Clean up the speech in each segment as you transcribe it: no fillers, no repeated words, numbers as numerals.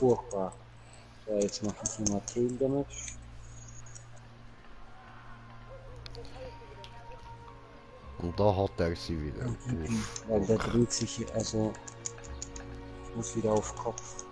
furchtbar. So, jetzt mache ich nochmal Tail Damage. Und da hat er sie wieder. Weil der dreht sich, also ich muss wieder auf Kopf.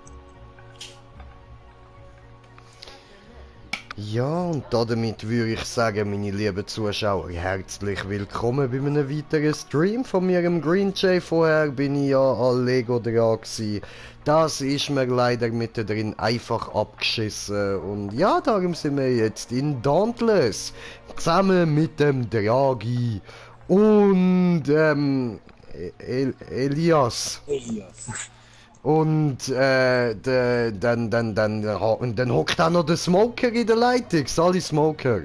Ja, und damit würde ich sagen, meine lieben Zuschauer, herzlich willkommen bei einem weiteren Stream von mir im Green Jay. Vorher bin ich ja an Lego dran gewesen. Das ist mir leider mittendrin einfach abgeschissen. Und ja, darum sind wir jetzt in Dauntless. Zusammen mit dem Draghi und Elias. Und dann hockt auch noch der Smoker in der Leitung. Sali Smoker.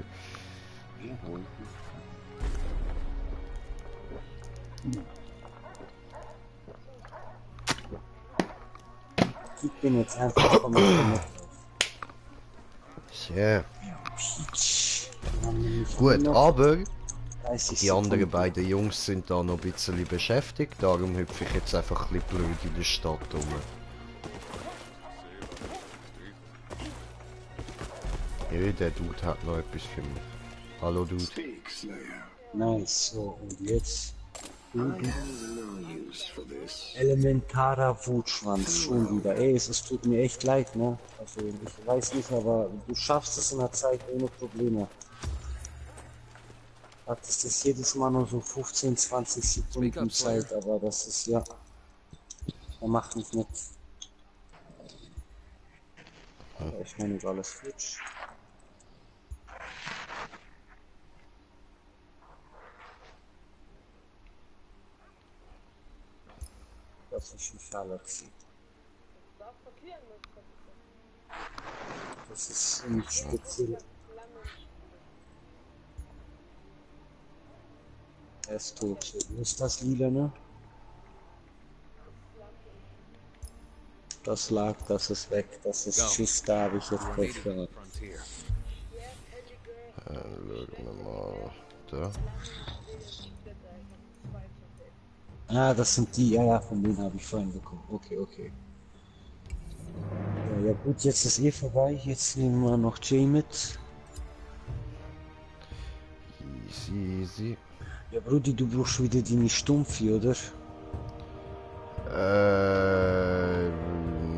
Ich bin jetzt einfach kommen. Ja. Gut, aber die anderen Sekunden. beiden Jungs sind da noch ein bisschen beschäftigt. Darum hüpfe ich jetzt einfach ein bisschen blöd in der Stadt rum. Ja, der Dude hat noch etwas für mich. Hallo Dude. Nice, so und jetzt elementarer Wutschwanz schon wieder. Ey, es tut mir echt leid, ne? Also ich weiß nicht, aber du schaffst es in der Zeit ohne Probleme. Hattest das jedes Mal nur so 15, 20 Sekunden Zeit, aber das ist ja. Er macht nicht mit. Aber ich meine, ist alles futsch. Das ist ein Galaxy. Das ist ein speziell. Er ist tot. Wo ist das Lila, ne? Das lag, das ist weg, das ist Schiff, da habe ich jetzt recht gehabt. Schauen wir mal. Da. Ah, das sind die, ja, von denen habe ich vorhin bekommen. Okay, okay. Ja, ja gut, jetzt ist eh vorbei. Jetzt nehmen wir noch Jay mit. Easy, easy. Ja, Brudi, du brauchst wieder deine Stumpfi, oder?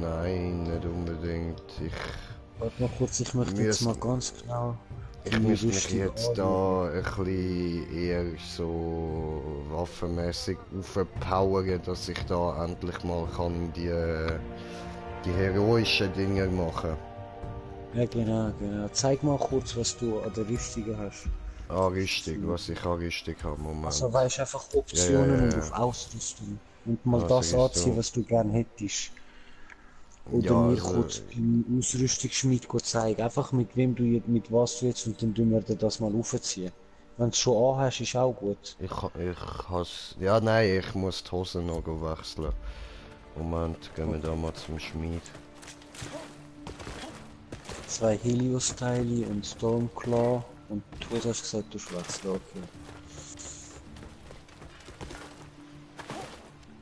Nein, nicht unbedingt. Warte mal kurz, ich möchte jetzt mal ganz genau. Ich muss mich jetzt da ein bisschen eher so waffenmäßig aufpowern, dass ich da endlich mal kann die heroischen Dinge machen. Ja, genau, genau. Zeig mal kurz, was du an der Richtigen hast. Ah, richtig, was ich an richtig habe, Moment. Also weißt einfach Optionen Ja. und auf Ausrüstung. Und mal Also das anziehen, was du gern hättest. Oder ja, mir also, kurz beim Ausrüstungsschmied zeigen. Einfach mit wem du jetzt, mit was du jetzt, und dann tun wir dir das mal aufziehen. Wenn du es schon anhast, ist auch gut. ich has. Ja, nein, ich muss die Hosen noch wechseln. Moment, gehen wir da mal zum Schmied. 2 Helios-Teile und Stormclaw. Und du hast gesagt, du schwarz, okay.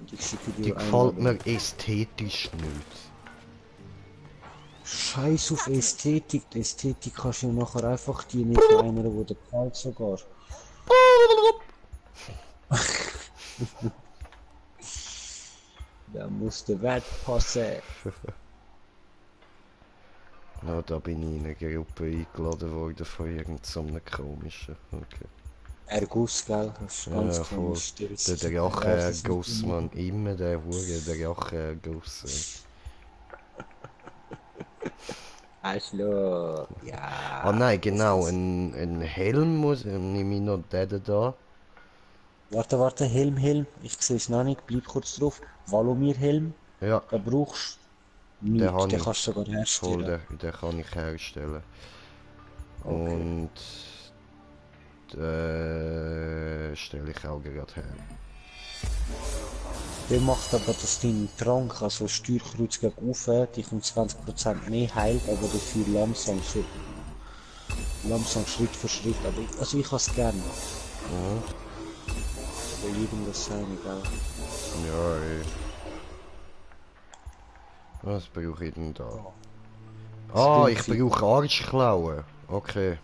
Und ich schicke dir Die gefällt mir ästhetisch nicht. Scheiß auf Ästhetik. Die Ästhetik kannst du nachher einfach die nicht kleinere, wo der kalt sogar. Da muss der Wert passen. Ja, da bin ich in eine Gruppe eingeladen worden von irgendeinem komischen. Okay. Erguss, gell? Das ist ganz komisch. Der Drache-Erguss, man. Immer der Hure Drache-Erguss. Also, ja. Ah nein, genau, ein Helm nehme ich noch den da. Warte, Helm. Ich sehe es noch nicht, bleib kurz drauf. Valomir-Helm. Ja. Da brauchst du nichts, Den den kannst du sogar herstellen. Voll, den kann ich herstellen. Okay. Und stelle ich auch gerade her. Der macht aber das Ding Trank, also Steuerkreuz gegen Ufe, dich um 20% mehr heilt, aber dafür langsam Schritt für Schritt. Aber ich habe es gerne. Mhm. Aber jedem das seine, gell? Ja, ey. Was brauche ich denn da? Oh, Ah, ich Spielzeug. brauche Arschklauen. Okay.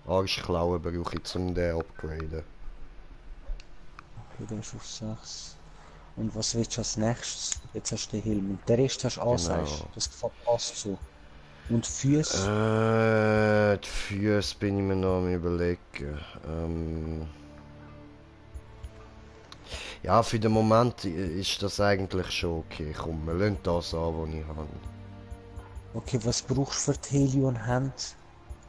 Arschklauen brauche ich zum den upgraden. Okay, der ist auf 6. Und was willst du als nächstes? Jetzt hast du den Helm. Und den Rest hast du Genau. Anseisch. Das passt so. Und Füße? Die Füße bin ich mir noch am überlegen. Ja, für den Moment ist das eigentlich schon okay. Komm, wir lassen das an, was ich habe. Okay, was brauchst du für die Helion Hand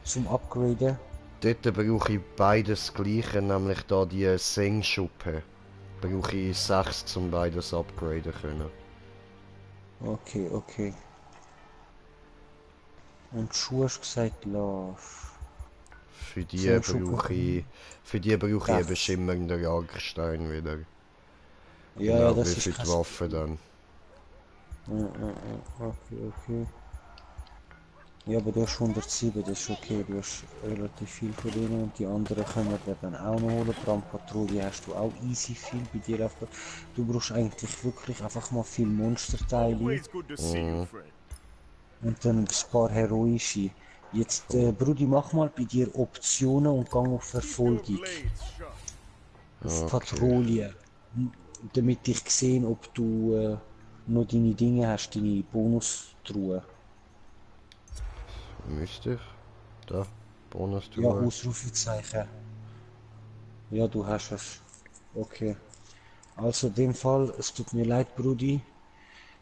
zum Upgraden? Dort brauche ich beides gleiche, nämlich da die Sengschuppe. Brauche ich 6, um beides upgraden können. Okay, okay. Und Schuhe hast du gesagt, Love. Für die Sengschuppe. brauche ich, für die brauche ich eben Def. schimmernden Jagdstein wieder. Ja, ja, Genau wie das ist für kein die Waffe Problem. dann. Okay, okay. Ja, aber du hast 107, das ist okay. Du hast relativ viel von denen und die anderen können wir dir dann auch noch holen. Brandpatrouille hast du auch easy viel bei dir auf der... Du brauchst eigentlich wirklich einfach mal viel Monsterteile Always good to see you, friend. und dann ein paar heroische. Jetzt, Brudi, mach mal bei dir Optionen und gang auf Keep your Verfolgung. blades sharp. Auf Okay. Patrouille. Damit ich sehe, ob du noch deine Dinge hast, deine Bonustruhe. Müsste ich? Da. Ja, Bonus-Truhe. Ausrufezeichen. Ja, du hast es. Okay. Also in dem Fall, es tut mir leid, Brudi.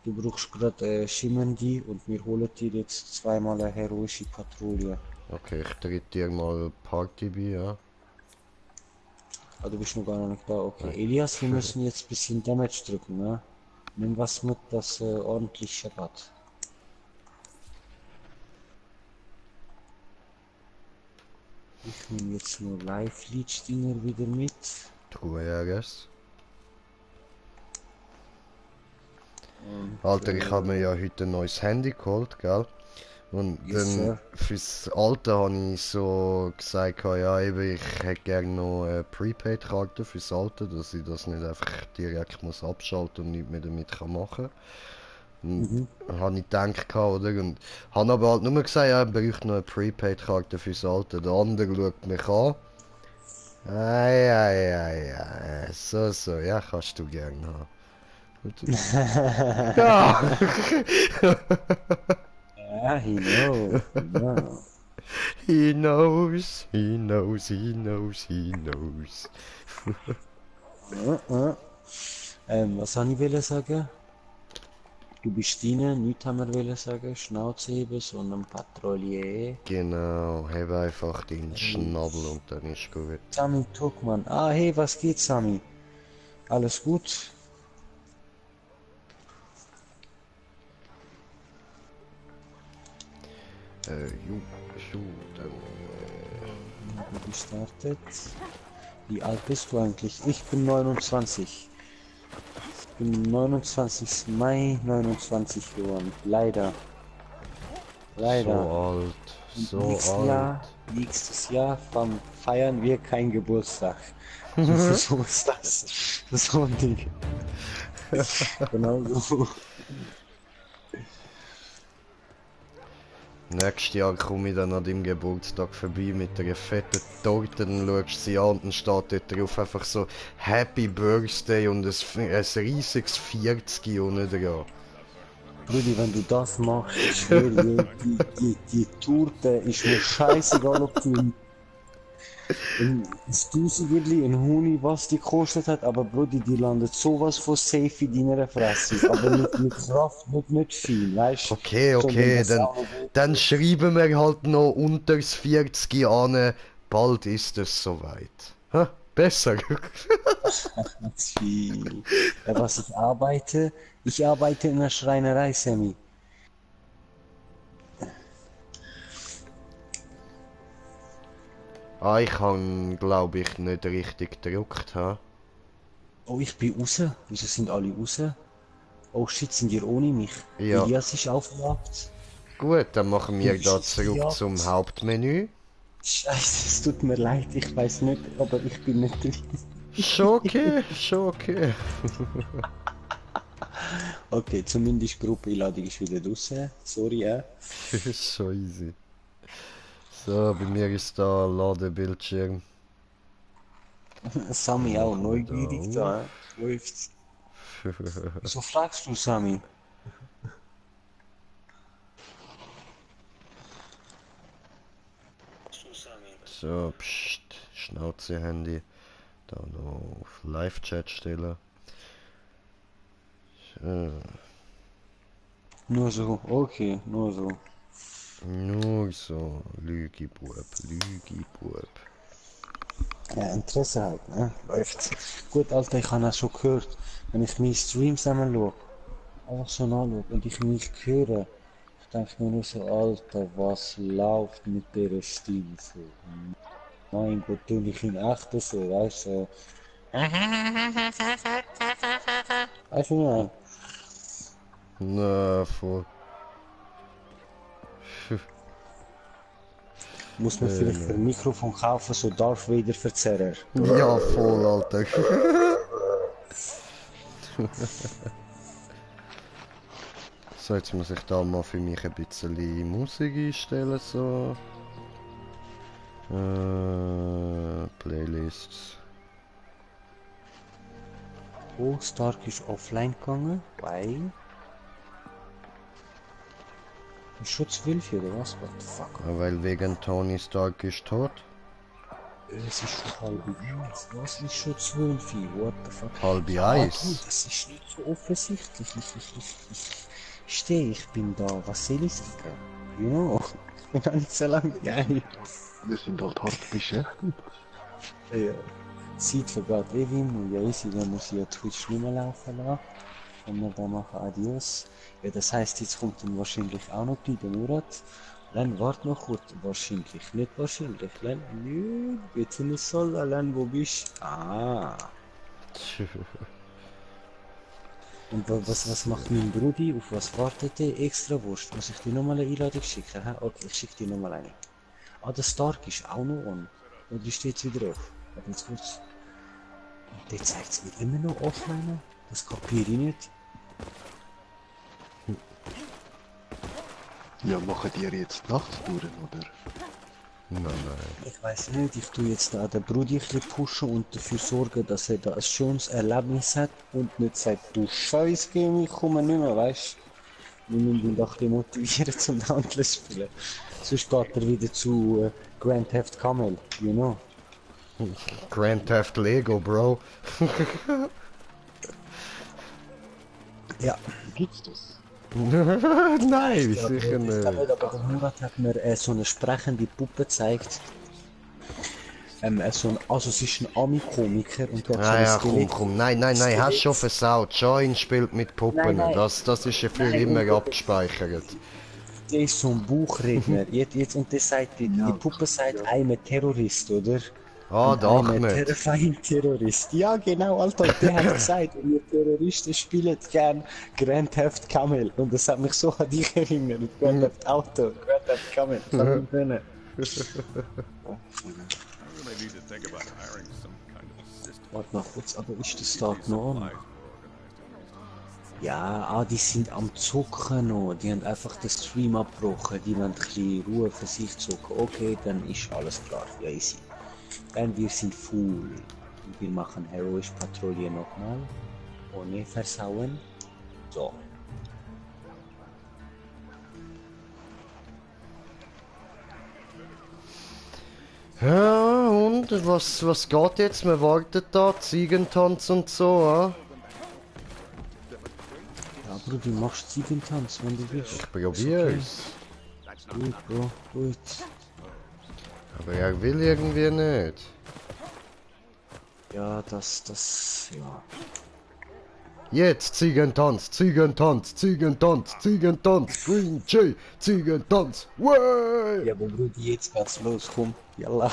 Du brauchst gerade Schimmernde und wir holen dir jetzt zweimal eine heroische Patrouille. Okay, ich tritt dir mal Party bei, ja. Ah, du bist noch gar nicht da. Okay. Nein. Elias, wir müssen jetzt ein bisschen Damage drücken, ne? Nimm was mit, das ordentlich scheppert. Ich nehme jetzt nur Live-Leech-Dinger wieder mit. Truhe, ja, guess. Und, Alter, ich habe mir ja heute ein neues Handy geholt, gell? Und yes, dann sir. fürs Alte habe ich so gesagt, ja eben, ich hätte gerne noch eine Prepaid-Karte fürs Alte, dass ich das nicht einfach direkt muss abschalten und nichts mehr damit machen kann. Mhm. Habe ich gedacht, oder? Und habe aber halt nur gesagt, ja, ich bräuchte noch eine Prepaid-Karte fürs Alte. Der andere schaut mich an. Ei, ei, ei, ei. So, ja, kannst du gerne haben. Ja! Ja, he know, he know. He knows, he knows, he knows, he knows. Was soll ich wollen sagen? Du bist drinnen, nichts haben wir wollen sagen. Schnauze heben, sondern Patrouille. Genau, heb einfach den Schnabel und dann ist gut. Sami Tuckmann. Ah, hey, was geht, Sami? Alles gut? Jo, so, dann. Gestartet. Wie alt bist du eigentlich? Ich bin 29. Ich bin 29. Mai 29 geworden. Leider. So Leider. alt, so alt. Nächstes Jahr feiern wir keinen Geburtstag. So ist das. So ein Ding. Genau so. Nächstes Jahr komme ich dann an deinem Geburtstag vorbei mit einer fetten Torte, dann schaust du sie an und dann steht dort drauf einfach so Happy Birthday und ein riesiges 40 unten dran. Brudi, wenn du das machst, ich schwöre dir, die Torte ist mir scheißegal, ob du ein Tausenderli, ein Huni, was die gekostet hat, aber Brudi, die landet sowas von safe in deiner Fresse. Aber mit Kraft, nicht viel, weißt du? Okay, So, wenn okay, das dann, auch noch gut dann ist. schreiben wir halt noch unter das 40 an, bald ist es soweit. Ha? Besser. Nicht viel. Ja, was ich arbeite in der Schreinerei, Sammy. Ah, ich habe, glaube ich, nicht richtig gedruckt, ha? Oh, ich bin raus. Wieso sind alle raus? Oh shit, sind ihr ohne mich? Ja. Elias ist aufgejagt. Gut, dann machen Du wir bist da jetzt zurück zum gejagt. Hauptmenü. Scheiße, es tut mir leid, ich weiß nicht, aber ich bin nicht drin. Schon okay, schon okay. Okay, zumindest die Gruppeneinladung ist wieder draussen. Sorry, Ist schon easy. So, bei mir ist da Ladebildschirm. Sami auch neugierig Da. da, läuft's. Wieso fragst du, Sami? So, pst, Schnauze Handy. Da noch auf Live-Chat stellen. So. Nur so, okay, nur so. Nur so, Lügibub, Lügibub. Ja, Interesse halt, ne? Läuft. Gut, Alter, ich habe das schon gehört. Wenn ich meine Streams einmal schaue, einfach so nachschaue und ich mich höre, ich denke mir nur so, Alter, was läuft mit dieser Stimme so? Mein Gott, tue ich ihn echt so, weißt du? Weißt du, nein? Na, voll. Muss man vielleicht für ein Mikrofon kaufen, so Darth Vader Verzerrer. Ja, voll, Alter. So, jetzt muss ich da mal für mich ein bisschen Musik einstellen, so. Playlists. Oh, Stark ist offline gegangen, weil... Ist schon 12 oder was? What the fuck? Ja, weil wegen Tony Stark ist tot. Es ist schon halb eins. Was ist schon 12? What the fuck? Halb Ja, eins. du, das ist nicht so offensichtlich. Ich stehe, ich bin da. Was soll ich sagen? You know, ich bin auch nicht so lange geil. Wir sind halt hart beschäftigt. Ja. Zeit vergeht ewig. Ja, easy, dann muss ich ja Twitch nicht mehr laufen lassen. Wenn wir da machen, adios. Ja, das heisst, jetzt kommt dann wahrscheinlich auch noch die, der Murat. Len, warte noch kurz. Wahrscheinlich, nicht wahrscheinlich. Len, nö, bitte nicht so, Len, wo bist du? Ah. Und was macht mein Brudi? Auf was wartet der? Extra Wurst. Muss ich dir nochmal eine Einladung schicken? Hä? Okay, ich schicke dir nochmal eine. Ah, der Stark ist auch noch on. Und die steht jetzt wieder auf. Warte jetzt kurz. Und der zeigt es mir immer noch offline. Das kapiere ich nicht. Ja, machen die jetzt Nachtstouren, oder? Nein, nein. Ich weiß nicht, ich tue jetzt da den Brudi ein bisschen pushen und dafür sorgen, dass er da ein schönes Erlebnis hat und nicht sagt, du Scheiß Game, ich komme nicht mehr, weißt du? Wir müssen ihn doch ein bisschen motivieren zum Handel spielen. Sonst geht er wieder zu Grand Theft Camel, you know. Grand Theft Lego, Bro. Ja. Gibt's das? Nein, Ja, sicher ich glaube, nicht. aber der Murat hat mir so eine sprechende Puppe gezeigt. Also es ist ein Ami-Komiker und der hat Ah ja, so ein komm. Nein, hast schon versaut. Join spielt mit Puppen. Nein. Das ist ja für Nein, immer und- abgespeichert. Der ist so ein Buchredner. Jetzt und der sagt, die Puppe sagt, I'm a Terrorist, oder? Ah, der I'm a Ahmed. terrifying Terrorist. Ja, genau, Alter. Und der hat gesagt, ihr Terroristen spielt gern Grand Theft Camel. Und das hat mich so an dich erinnert. Grand Theft Auto, Grand Theft Camel. Kann ich können. Really need to think about hiring some kind of system. Warte noch kurz, aber ist das Start noch on? Ja, die sind am Zocken noch. Die haben einfach den Stream abgebrochen. Die wollen ein bisschen Ruhe für sich zocken. Okay, dann ist alles klar. Ja, easy. Dann wir sind full. Und wir machen heroisch Patrouille nochmal. Ohne versauen. So. Ja, und was geht jetzt? Wir warten da, Ziegentanz und so, ah? Ja, Bro, du machst Ziegentanz, wenn du willst. Ich probier's. Gut, Bro, gut. Aber er will irgendwie nicht. Ja, ja. Jetzt Ziegentanz, Ziegentanz, Ziegentanz, Ziegentanz, Green J, Ziegentanz, way! Ja, aber Brudi, jetzt geht's los, komm. Yalla.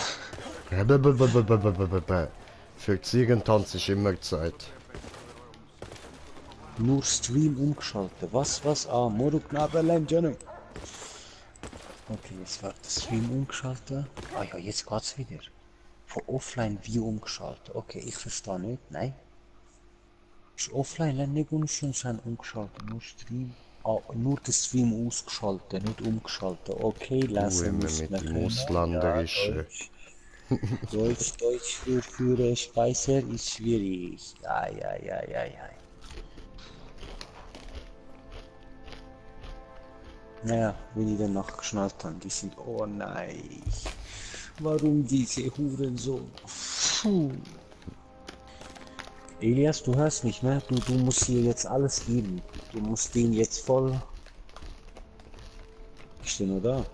Für Ziegentanz ist immer Zeit. Nur Stream umgeschaltet. Was? Ah, Moruknabelein, Johnny. Okay, jetzt wird der Stream umgeschaltet. Ah ja, jetzt geht's wieder. Von offline wie umgeschaltet. Okay, ich verstehe nicht. Nein. Ist offline nicht unschön sein umgeschaltet, nur Stream. Ah, nur den Stream ausgeschaltet, nicht umgeschaltet. Okay, lesen immer müsst mit ihr dem können. Ausländerischen. Ja, Deutsch für Speicher ist schwierig. Ai. Naja, wenn die dann nachgeschnallt haben, die sind, oh nein, warum diese Huren so? Puh. Elias, du hörst mich, ne? Du musst hier jetzt alles geben. Du musst den jetzt voll... Ist der noch da?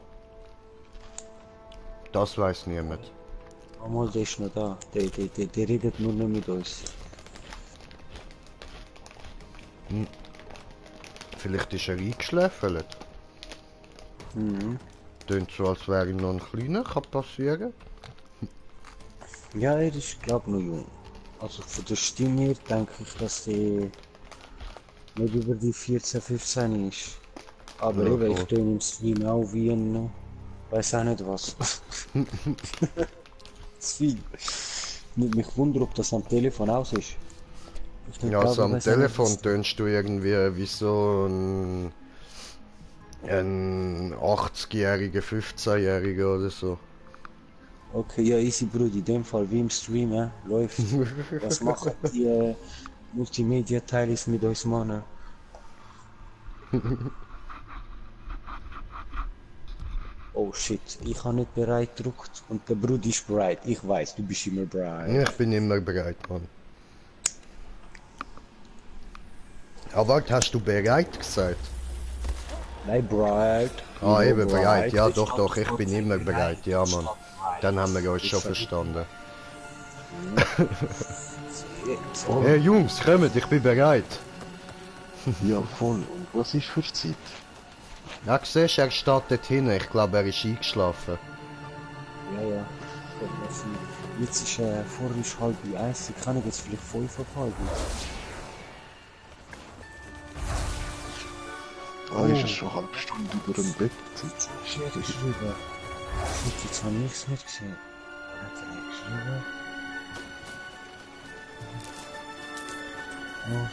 Das weiß niemand. Einmal, der ist noch da. Der redet nur nicht mit uns. Vielleicht ist er eingeschläfert. Mhm. Tönt so, als wäre ihm noch ein kleiner, kann passieren. Ja, er ist, glaub noch jung. Also von der Stimme her denke ich, dass der nicht über die 14, 15 ist. Aber Ja, eben, ich voll. töne im Stream auch wie ein... weiß auch nicht was. Zu viel. Nicht mich wundern, ob das am Telefon aus ist. Ich nicht Ja, glaube, also am weiß auch nicht, Telefon was- tönst du irgendwie wie so ein 80-jähriger, 15-jähriger oder so. Okay, ja, easy, Bruder, in dem Fall wie im Stream, läuft. Was machen die Multimedia-Teilis mit uns, Mann? Oh shit, ich habe nicht bereit gedrückt und der Bruder ist bereit. Ich weiß, du bist immer bereit. Ich bin immer bereit, Mann. Aber warte, hast du bereit gesagt? Nein, bereit. Ah, Immer eben bereit. Ja, Jetzt doch, steht ich bin immer bereit. Ja, Mann. Dann haben wir uns schon verstanden. Oh, Hey Jungs, kommt, ich bin bereit. Ja, voll. Und was ist für Zeit? Ja, siehst du, er steht dort hinten. Ich glaube, er ist eingeschlafen. ja. Gut, merci. Jetzt ist, vorher ist 12:30. Ich kann jetzt vielleicht 5 auf halb. Da ist es schon eine halbe Stunde über dem Bett. Shit, geschrieben. Shit, jetzt habe ich es nicht gesehen. Hat er nicht geschrieben? Oh.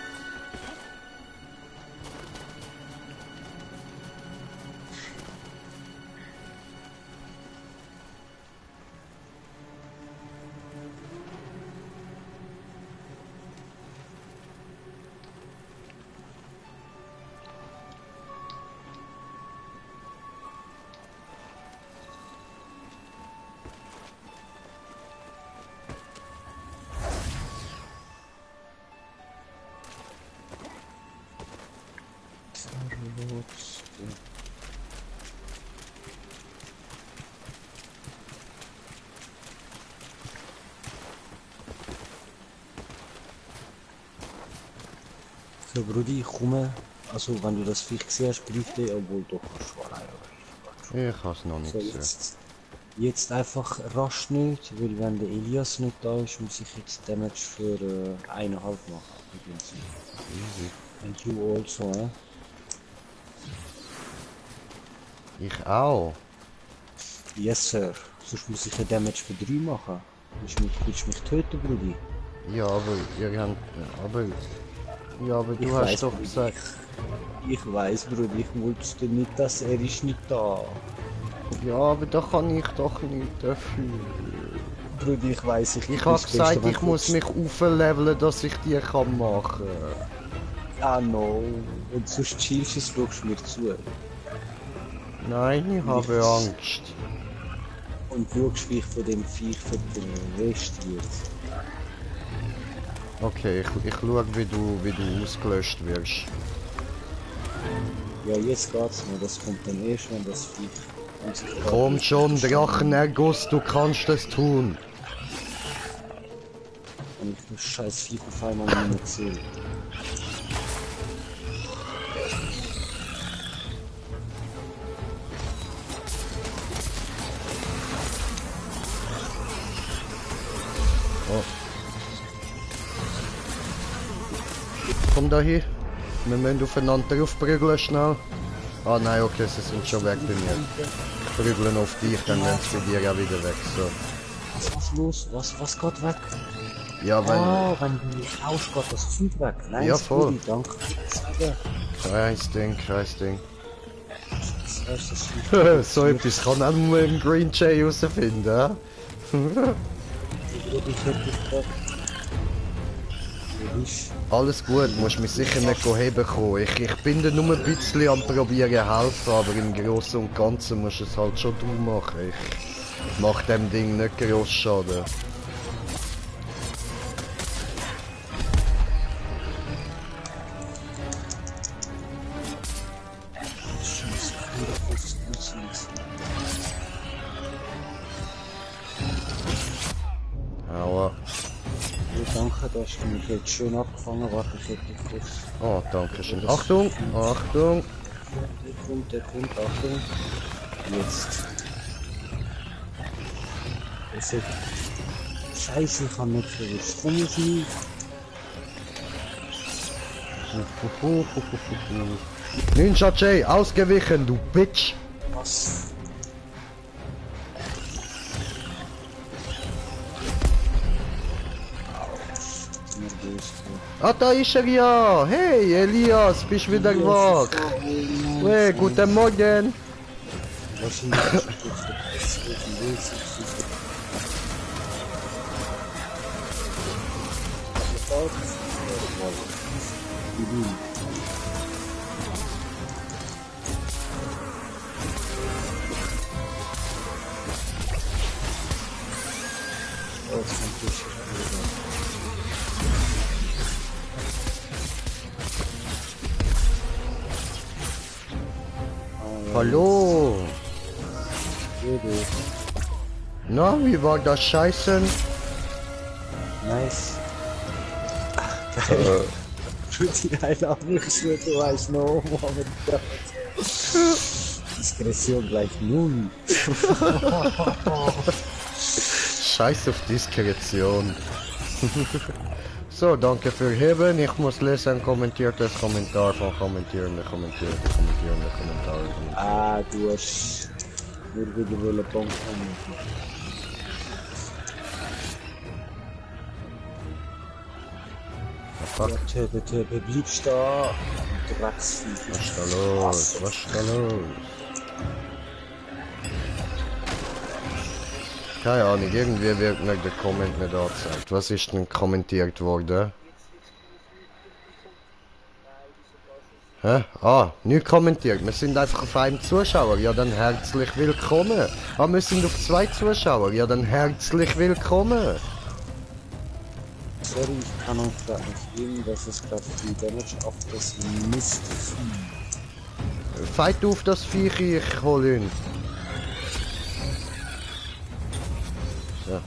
So, Brudi, ich komme. Also, wenn du das Viech gesehen hast, greif dich, obwohl doch kannst du alleine. Ich habe es noch nicht So, gesehen. jetzt einfach rasch nicht, weil wenn der Elias nicht da ist, muss ich jetzt Damage für 1,5 machen. Easy. And you also, Ich auch. Yes, Sir. Sonst muss ich ein Damage für 3 machen. Willst du mich töten, Brudi? Ja, aber ihr habt... Aber... Ja, aber du Ich hast weiss, doch Brudi. gesagt... Ich weiß, Brudi, ich wusste nicht, dass er ist nicht da. Ja, aber da kann ich doch nicht dafür. Brudi, ich weiß, Ich habe gesagt, ich muss mich aufleveln, dass ich die kann machen. Ah, no. Und sonst chillst du, schaust mir zu. Nein, ich habe Angst. Und schaust, wie ich von dem Viech verwest wird. Okay, ich schaue, wie du ausgelöscht wirst. Ja, jetzt geht's mir. Das kommt dann erst, wenn das Viech... Komm schon, Drachenerguss, du kannst es tun. Und ich das scheiß Viech auf einmal nicht mehr gesehen. Komm da hin. Wir müssen aufeinander aufprügeln schnell. Ah nein, okay, sie sind schon weg bei mir. Ich prügeln auf dich, dann werden sie bei dir auch wieder weg. So. Was los? Was geht weg? Ja, wenn... Oh, wenn du rausgeht, das Zeug weg. Nein, Ja, das voll. Gute, danke. Sagen. Kein Ding. Das ist das Zeug. So etwas kann auch nur im Green Jay herausfinden, hä? Ich hätte gefragt. Wo bist Alles gut, musst mich sicher nicht heben kommen. Ich bin da nur ein bisschen am probieren helfen, aber im Großen und Ganzen musst du es halt schon du machen. Ich mach dem Ding nicht gross Schaden. Scheiße, 150 Nutzen. Aua. Ja, danke, du hast mich jetzt schön abgefangen. Warte, ich hätte kurz. Oh, danke schön. Achtung, Achtung. Der kommt, Achtung. Jetzt. Also, Scheiße, ich kann nicht verwischt. Komm ich nie. Ninja Jay, ausgewichen, du Bitch. Was? Ah, da ist er ja. Hey, Elias, bist wieder wach. Hey, guten Morgen. Hallo. Na, wie war das Scheißen? Nice. Geil. Für die Einladung, du weißt noch, aber Diskretion gleich null. Scheiß auf Diskretion. So, danke für Heben. Ich muss lesen, kommentiertes Kommentar von kommentierende Kommentare. Ah, du hast nur wieder wollen Punkt haben. Fuck, Ja, Töbe, bleibst da. Drecksvieh. was ist da los? Was ist da los? Keine Ahnung, irgendwie wird mir der Comment nicht angezeigt. Was ist denn kommentiert worden? Hä? Ah, nicht kommentiert. Wir sind einfach auf einem Zuschauer. Ja, dann herzlich willkommen. Ah, wir sind auf 2 Zuschauer. Ja, dann herzlich willkommen. Sorry, ich kann uns gerade nicht geben, das ist gerade viel Damage auf das Mistvieh. Fight auf das Viech, ich hol ihn. So.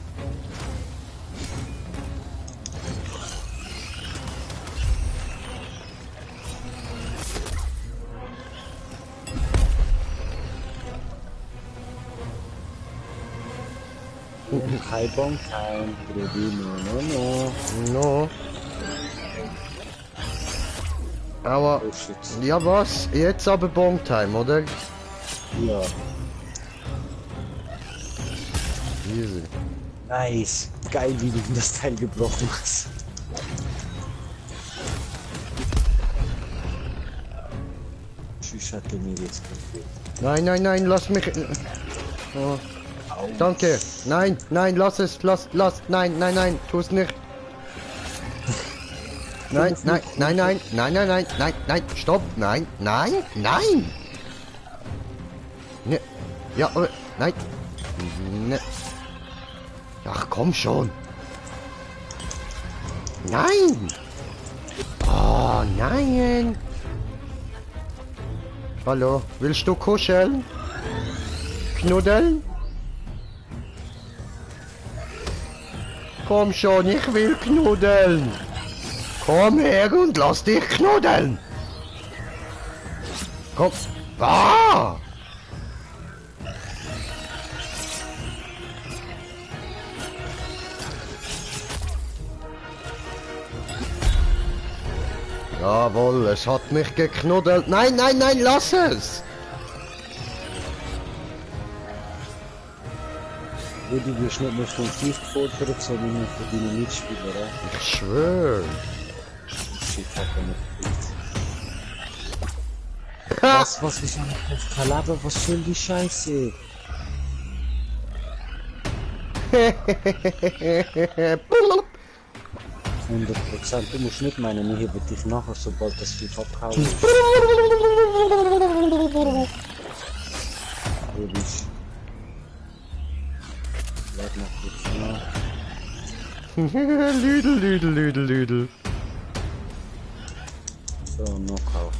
Kein Bon, kein Problem, no. No. Aber, Oh shit. ja was? Jetzt aber Bong-Time, oder? Ja, Easy. nice. Geil, wie du das Teil gebrochen hast. Tschüss, hat er mir jetzt gefehlt. Nein, nein, nein, lass mich... Oh. Danke. Nein, nein, lass es, lass, nein, nein, nein, tu es nicht. Nein, nein, nein, nein, nein, nein, nein, nein, nein, stopp, nein, nein, nein. Ne, ja, nein. Ne. Ach, komm schon. Nein. Oh, nein. Hallo, willst du kuscheln? Knuddeln? Komm schon, ich will knuddeln. Komm her und lass dich knuddeln. Komm. Ah! Jawohl, es hat mich geknuddelt. Nein, nein, nein, lass es. Rudi, du wirst nicht mehr vom Gift gefordert, sondern nur von deinen Mitspielern. Ich schwör. Shit, hat er nicht gekriegt. Was ist eigentlich auf kein Leben? Was soll die Scheiße? 100%. Du musst nicht meinen, ich hebe dich nachher, sobald das FIFA abgehauen ist. Logisch. Bleib noch kurz nach. Lüdel. So, Knockout.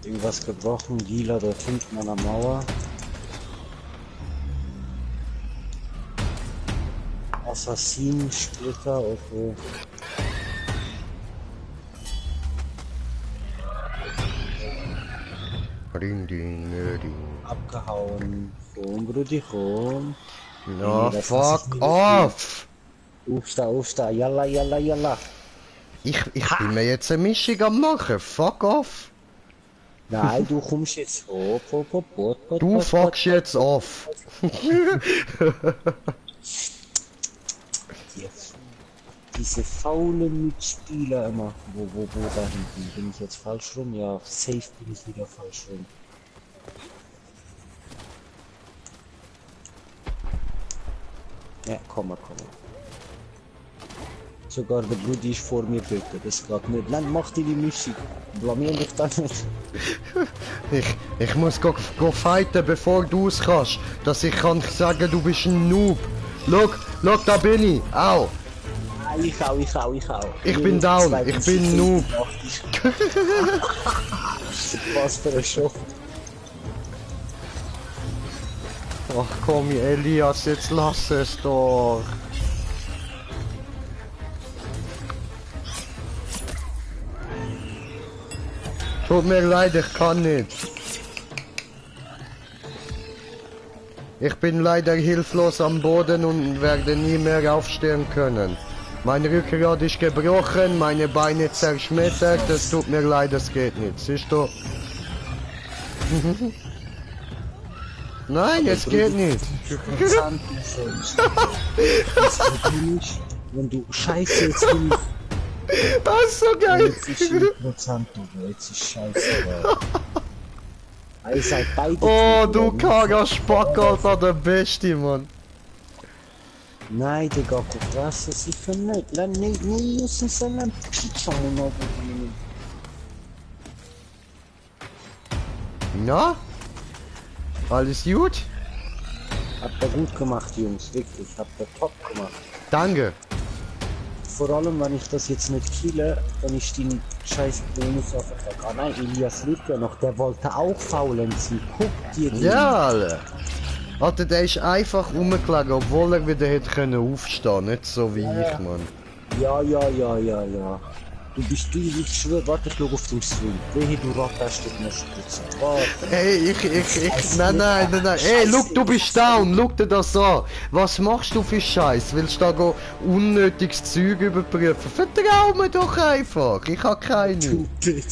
Irgendwas gebrochen, Gila, der hinten an der Mauer. Assassin-Splitter, okay. Ding. Abgehauen. Komm, Brudi, komm. Na, das fuck off! Aufstehen, yalla. Ich bin mir jetzt eine Mischung am machen, fuck off! Nein, du kommst jetzt hoch, Du fuckst jetzt off! Diese faulen Mitspieler immer. Wo da hinten? Bin ich jetzt falsch rum? Ja, safe bin ich wieder falsch rum. Ja, komm mal. Sogar der Brudi ist vor mir bitte, das geht nicht. Nein, mach dir die Mischung. Blamier dich da nicht. Ich muss go fighten, bevor du es kannst, dass ich kann sagen, du bist ein Noob. Look, da bin ich. Au. Ich hau. Ich bin down, ich bin Noob. Was für ein Schock. Ach komm, Elias, jetzt lass es doch. Tut mir leid, ich kann nicht. Ich bin leider hilflos am Boden und werde nie mehr aufstehen können. Mein Rückgrat ist gebrochen, meine Beine zerschmettert, es tut mir leid, es geht nicht. Siehst du? Nein, es geht nicht. Wenn du Scheiße jetzt will. Das ist so geil. 90%, jetzt ist Scheiße. Ihr seid beide. Oh, du karger Spack, Alter, der Beste, Mann. Nein, Digga, fresse sicher nicht. Lass nicht müssen sondern Pizza noch. Na? Alles gut? Habt ihr gut gemacht, Jungs, wirklich. Habt ihr top gemacht. Danke. Vor allem, wenn ich das jetzt nicht kille, dann ist die scheiß Bonus auf der Tag. Ah nein, Elias lebt ja noch, der wollte auch faulen sie. Guck dir die. Ja, Alter. Alter, der ist einfach rumgelegen, obwohl er wieder hätte können aufstehen, nicht so wie ich, Mann. Ja. Ich schwör, warte, ich schau auf dem Stream. Wehe, du ratterst dich nicht spritzen. Ey, nein. Ey, look, du bist down, look dir das an. Was machst du für Scheiß? Willst du da go unnötiges Zeug überprüfen? Vertrau mir doch einfach, ich hab keine. Du elendig.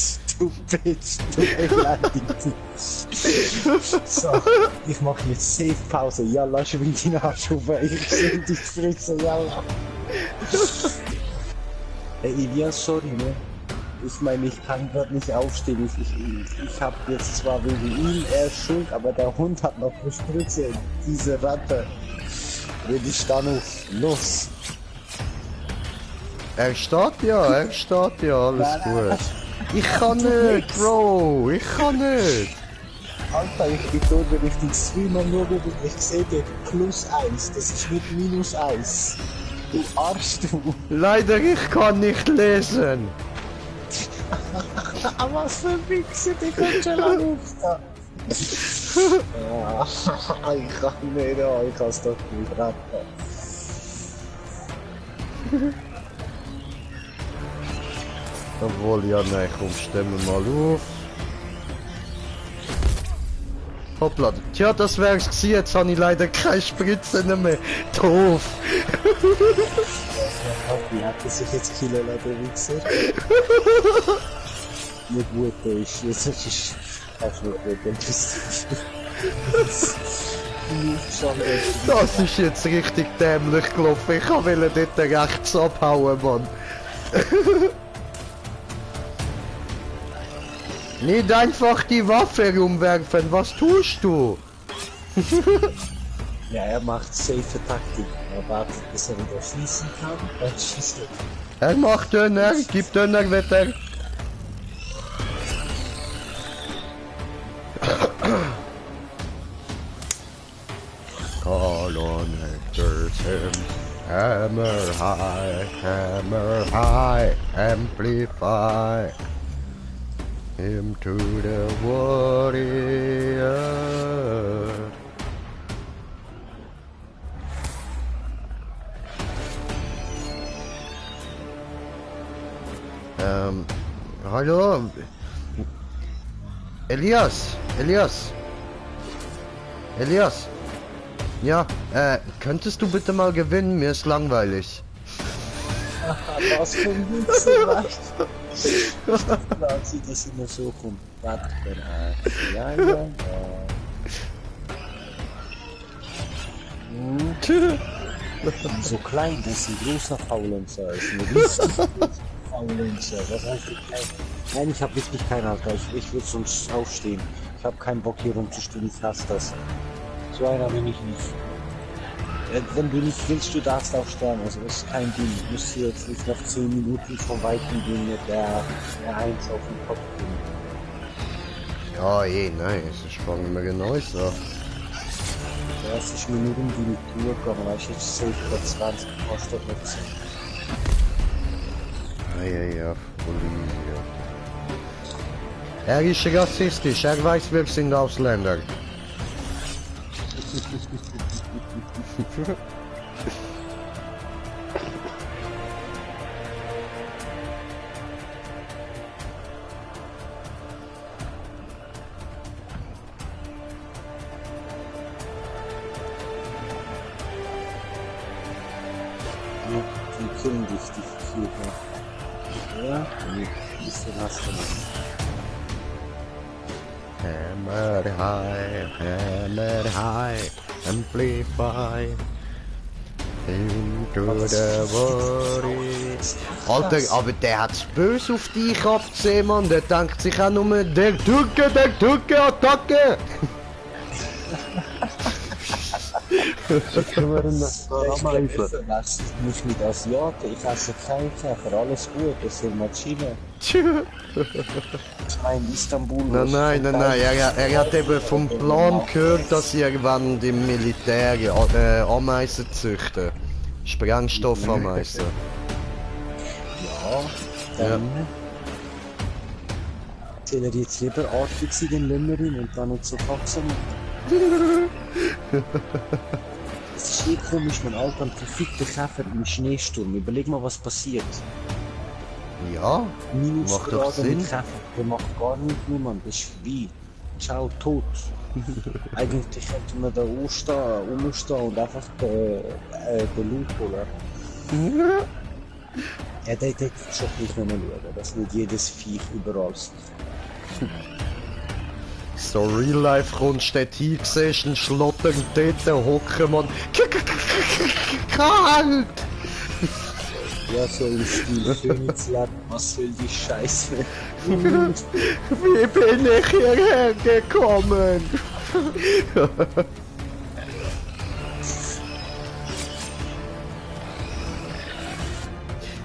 So, ich mach jetzt safe Pause. Jalla, schwing den Arsch auf. Ich seh dich fritzen, jalla. Hey, Elias, sorry, ne? Ich meine, ich kann gerade nicht aufstehen. Ich hab jetzt zwar wegen ihm, er ist schuld, aber der Hund hat noch eine Spritze. Diese Ratte. Will ich da noch los? Er steht ja, alles gut. Ich kann nicht, Bro, ich kann nicht. Alter, ich bin tot, wenn ich den Stream am Logo bin. Ich sehe den +1, das ist nicht -1. Du Arsch, du. Leider, ich kann nicht lesen. Was für ein Wichser, die kommt schon lang aufstehen. Ich kann nicht, ich kann es doch nicht retten. Obwohl, ja, nein, komm, stimmen wir mal auf. Hoppla, tja, das wär's gewesen, jetzt habe ich leider keine Spritzen mehr. Doof. Wie hat er sich jetzt killen lassen, der Wichser? Nicht gut, der ist, jetzt ist auch nicht gut, Das ist jetzt richtig dämlich gelaufen. Ich wollte dort rechts abhauen, Mann. Nicht einfach die Waffe rumwerfen, was tust du? Ja, er macht safe Taktik. Er wartet, bis er wieder schießen kann, dann schießt er. Er macht Döner, gib Döner weiter. Call on Hector's hymn. Hammer high, amplify him to the warrior. Hallo? Elias? Ja, könntest du bitte mal gewinnen? Mir ist langweilig. Was für ein Witz, weißt du? Da sieht das immer so kommt. Warte, ja. So klein, das ist ein großer Faulenzer. Das ist ein riesiger Faulenzer. Was heißt klein? Nein, ich habe wirklich keinen Alter. Ich will sonst aufstehen. Ich habe keinen Bock hier rumzustehen. Ich hasse das. So einer bin ich nicht. Wenn du nicht willst, du darfst aufstehen. Also das ist kein Ding. Ich muss hier jetzt nicht noch 10 Minuten von Weitem gehen mit der 1 auf den Kopf gehen. Ja, nein, es ist fangen wir genau so. Zuerst ist mir nur um die Tour gegangen, weil ich jetzt safe über 20 kostet nicht so. Ja, Bolivien. Er ist rassistisch, er weiß, wir sind Ausländer. Die killen dich, die Viecher. Ja? Ein bisschen hast du noch. Hammer high, amplify into the body. Alter, aber der hat's böse auf dich abgesehen, Mann. Der denkt sich auch nur, der Türke, Attacke! Können wir denn das da ameisen? Ich nicht mit Asiaten, ich esse keinen Käfer, alles gut, das sind Maschinen. Ich meine Istanbul. Nein, er hat eben vom Plan gehört, dass sie irgendwann im Militär Ameisen züchten. Sprengstoffameisen. Ja, dann soll er jetzt lieber artig sein, den Lümmerin, und dann nicht so wachsen. Es ist eh komisch, mein Alter, ein verfickter Käfer im Schneesturm. Überleg mal, was passiert. Ja, macht doch Minusgrade Sinn. mit Käfer, der macht gar nichts, niemand. Das ist wie. Ciao, tot. Eigentlich hätte man da rumstehen und einfach den Loot holen. Ja, der schon nicht mehr schauen, dass nicht jedes Viech überall ist. So Real Life kommst du dort hingesehen, einen Schlotter und dort hocken, Mann. Kalt! Ja, so im Stil Königsleben, was soll die Scheiße? Wie bin ich hierher gekommen?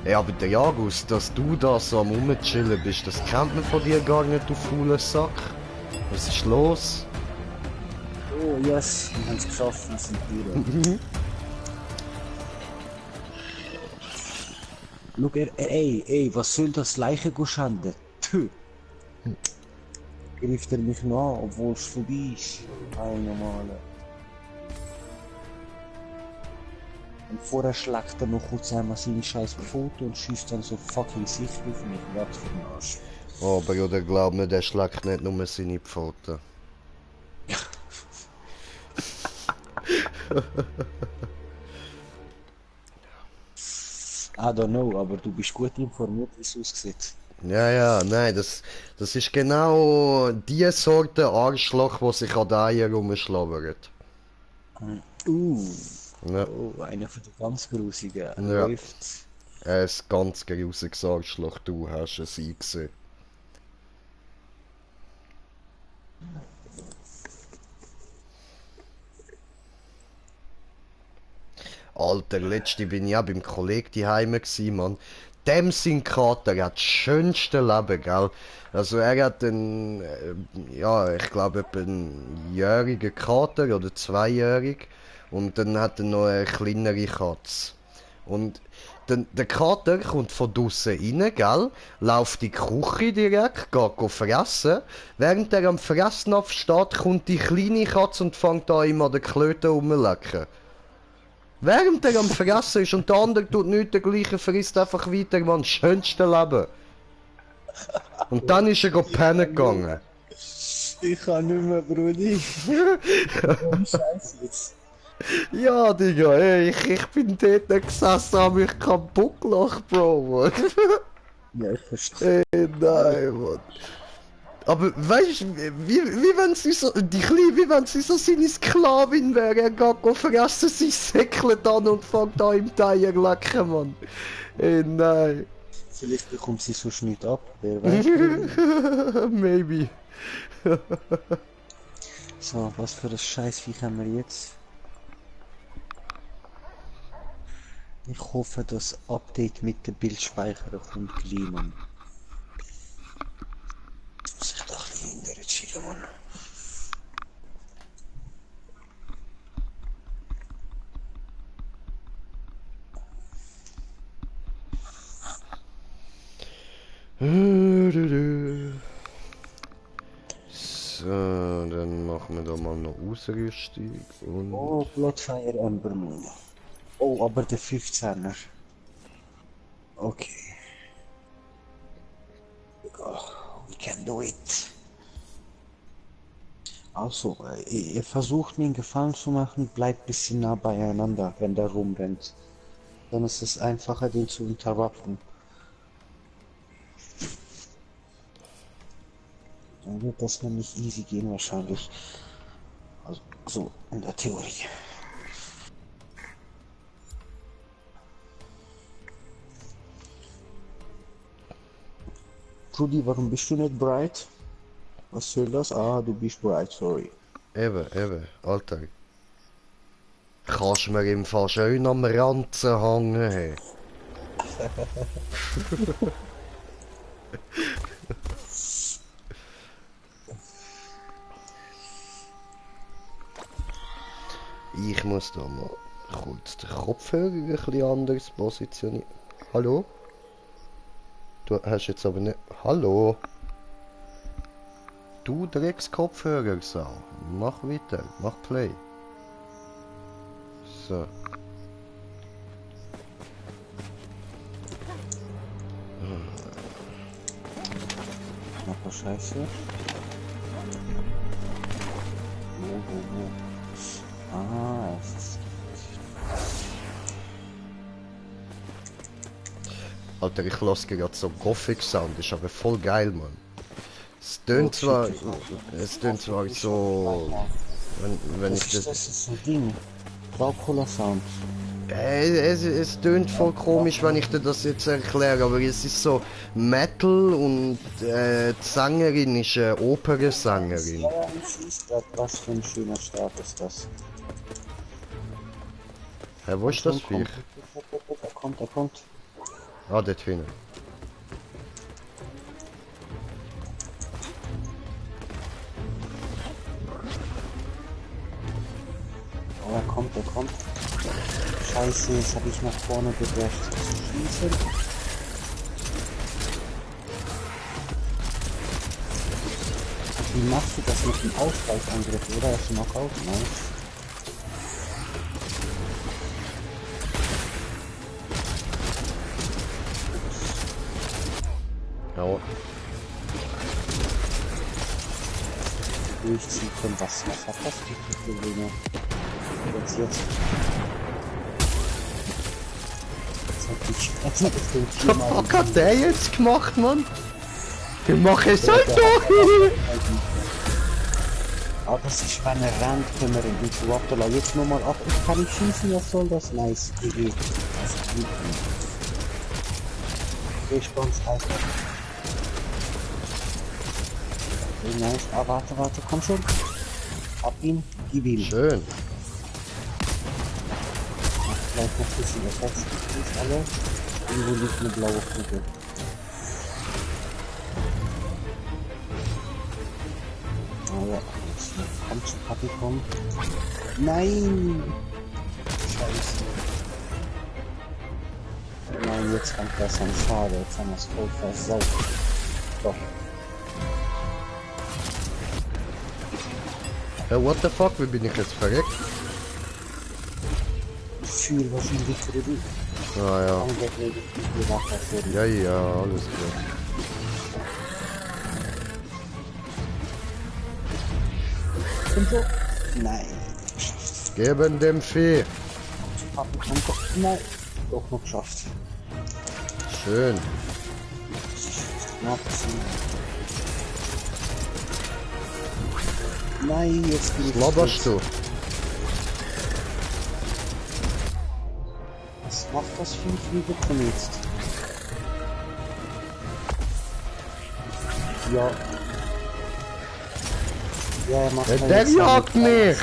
Ja, aber der Jagus, dass du da so am Rumchillen bist, das kennt man von dir gar nicht, du fauler Sack. Was ist los? Oh, yes, wir haben es geschafft, wir sind hier. Schau, ey, was soll das Leiche schanden? Greift er mich nach, obwohl es vorbei ist. Ein normaler. Und vorher schlägt er noch kurz einmal seine scheiß Foto und schießt dann so fucking Sicht auf mich. Was für ein Arsch. Oh, aber ja, der glaubt mir, der schlägt nicht nur seine Pfoten. I don't know, aber du bist gut informiert, wie es aussieht. Ja, nein, das ist genau die Sorte Arschloch, die sich an den Eiern rumschlabbert. Ja. Oh, einer von den ganz grusigen. Ja. Läuft. Er ist ganz grusiges Arschloch, du hast es gesehen. Alter, letzte bin ich auch beim Kollegen daheim gsi, Mann. Dem sein Kater hat das schönste Leben, gell? Also er hat einen, ja, ich glaube etwa einen jährigen Kater oder zweijährig. Und dann hat er noch eine kleinere Katze. Und der Kater kommt von draussen rein, gell? Läuft in die Küche direkt, geht fressen. Während er am Fressnapf steht, kommt die kleine Katze und fängt an ihm an den Klöten rumzulecken. Während er am Fressen ist und der andere tut nichts dergleichen, frisst einfach weiter, man, das schönste Leben. Und dann ist er pennen gegangen. Ich kann nicht mehr, Brudi. Oh, Scheiße jetzt. Ja, Digga, ey, ich bin dort gesessen, hab mich kaputt gelacht, Bro, Mann. Ja, ich verstehe. Ey, nein, Mann. Aber weißt du, wie wenn sie so, die Kleine, wie wenn sie so seine Sklavin wäre, er geht fressen, sie säckelt an und fängt an im Teier lecken, Mann. Ey, nein. Vielleicht bekommt sie so nicht ab, wer weiß. Maybe. So, was für ein Scheißviech haben wir jetzt? Ich hoffe, das Update mit dem Bildspeicher kommt gleich, Mann. Jetzt muss ich doch ein bisschen hinterher chillen, Mann. So, dann machen wir da mal noch Ausrüstung und... Oh, Bloodfire Ember Moon. Oh, aber der 15er. Okay. We can do it. Also, ihr versucht mir einen Gefallen zu machen, bleibt ein bisschen nah beieinander, wenn der rumrennt. Dann ist es einfacher, den zu interrupten. Dann wird das nämlich easy gehen wahrscheinlich. Also, so in der Theorie. Trudy, warum bist du nicht bright? Was soll das? Ah, du bist bright, sorry. Eben, Alter. Kannst mir im Fall schön am Ranzen hängen, hey. Ich muss da mal kurz den Kopfhörer ein bisschen anders positionieren. Hallo? Du hast jetzt aber nicht... Hallo? Du Drecks-Kopfhörer, Sau. Mach weiter, mach Play. So. Noch was Scheiße. Wo. Ah, es ist... Alter, ich lasse gerade so Gothic Sound, ist aber voll geil, Mann. Es tönt zwar so, wenn ich das... Das ist so ein Ding. Dracula Sound. Es tönt voll komisch, wenn ich dir das jetzt erkläre, aber es ist so Metal und die Sängerin ist eine Opernsängerin. Ja, ich weiß grad, was für ein schöner Start ist das. Hä, wo ist das Viech? Er kommt. Ah, dort hinten. Oh, er kommt. Scheiße, jetzt habe ich nach vorne gedasht. Zu schießen. Wie machst du das mit dem Ausweichangriff, oder? Hast du noch out? Nein. Ja. Durchziehen können, was hat das für Probleme? Jetzt. Jetzt hat es den viermal. Was hat der jetzt gemacht, Mann? Wir machen es halt doch! Ah, das ist, wenn er rennt, können wir ihn nicht warten lassen. Jetzt nochmal ab. Ich kann nicht schießen, was soll das? Nice. GG. Das ist gut. Ich ganz einfach. Okay, nice. Ah, warte, komm schon. Ab ihn, gib ihm. Schön. Mach vielleicht noch ein bisschen Effekt. Nicht alle. Irgendwo liegt eine blaue Kugel. Ah ja, komm zu Papi, komm. Nein! Scheiße. Nein, jetzt kommt das an. Schade, jetzt haben wir es voll versaut. Doch. What the fuck, wie bin ich jetzt verreckt? Viel wahrscheinlich für die. Ah ja. Ja, ja, alles gut. Und so? Nein. Geben dem Vieh. Papi, komm. Nein. Doch noch geschafft. Schön. Nein, jetzt bin ich. Laberst du? Was macht das Vieh? Wie bekommen jetzt? Ja. Ja, er macht Der jagt mich!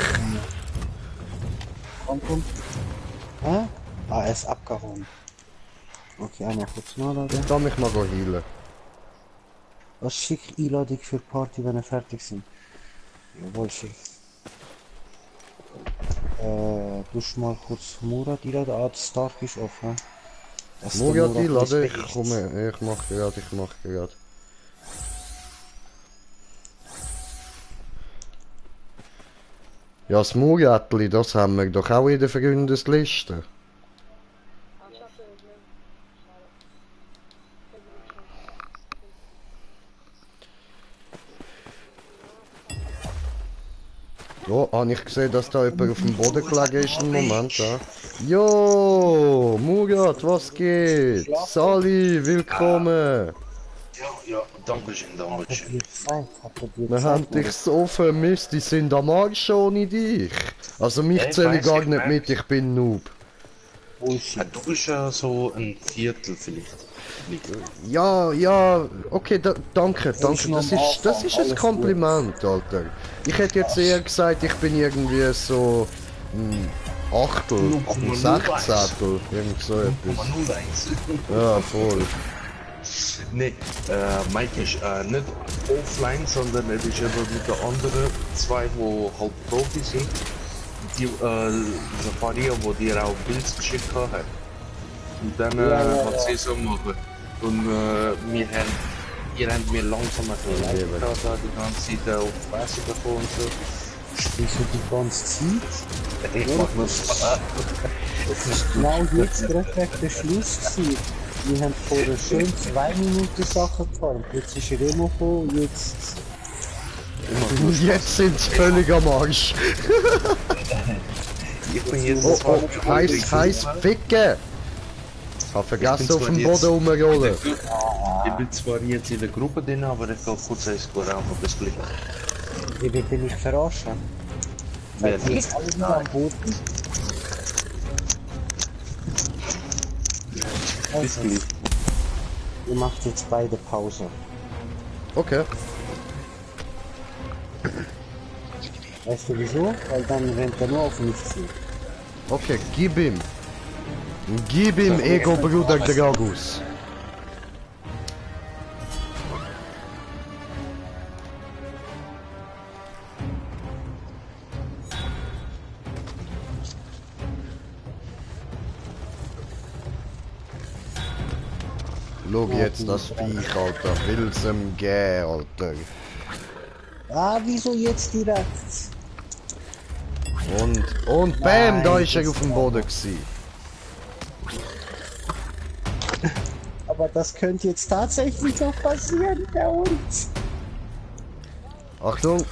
Komm. Hä? Ah, er ist abgehauen. Okay, einmal kurz nachladen. Ich kann mich mal healen. Was schick Einladung für Party, wenn wir fertig sind? Jawohl, schick. Du mal kurz Murat einladen. Ah, das Stark ist offen. Murat einladen, ich komme, ich mach gerade. Ja, das Muratli, das haben wir doch auch in der Freundesliste. Oh, habe ich gesehen, dass da jemand auf dem Boden gelegen ist im Moment, ja? Jo, Murat, was geht? Sali, willkommen! Ja, danke schön. Wir haben dich so vermisst, die sind am Arsch ohne dich. Also mich zähle ich gar nicht mit, ich bin Noob. Du bist ja so ein Viertel vielleicht. Ja, okay, danke. Das ist ein Kompliment, Alter. Ich hätte jetzt eher gesagt, ich bin irgendwie so ein Achtel, ein Sechzehntel, irgend so etwas. Ja, voll. Nee, Mike ist nicht offline, sondern er ist eben mit den anderen zwei, die halt Profi sind. Die Safaria, wo dir auch Bilder geschickt hat. Und dann hat sie so machen. Und ihr habt mir langsam ein bisschen leid da die ganze Zeit auf Fresse bekommen und so. Spielst du die ganze Zeit? Ich mach nur Spaß. Das ist genau jetzt direkt weg der Schluss gewesen. Wir haben vorher schön 2 Minuten Sachen gefahren. Jetzt ist Remo gekommen, jetzt... Und jetzt sind sie völlig am Arsch. Ich bin jetzt heiß ficken! Ich hab vergessen auf dem Boden rumrollen. Ich bin zwar jetzt in der Gruppe drin, aber ich kann kurz ein Score auch noch das Glück. Wie bin ich verarschen? Seid ihr jetzt alle nur am Boden? Also, ihr macht jetzt beide Pause. Okay. Weißt du wieso? Weil dann rennt er nur auf mich zu. Okay, gib ihm. Gib ihm, Ego-Bruder Dragus. Schau jetzt das Viech, Alter. Will's ihm gehen, Alter. Ah, wieso jetzt direkt? Und bam, da ist er auf dem Boden gewesen. Aber das könnte jetzt tatsächlich noch passieren bei uns. Achtung.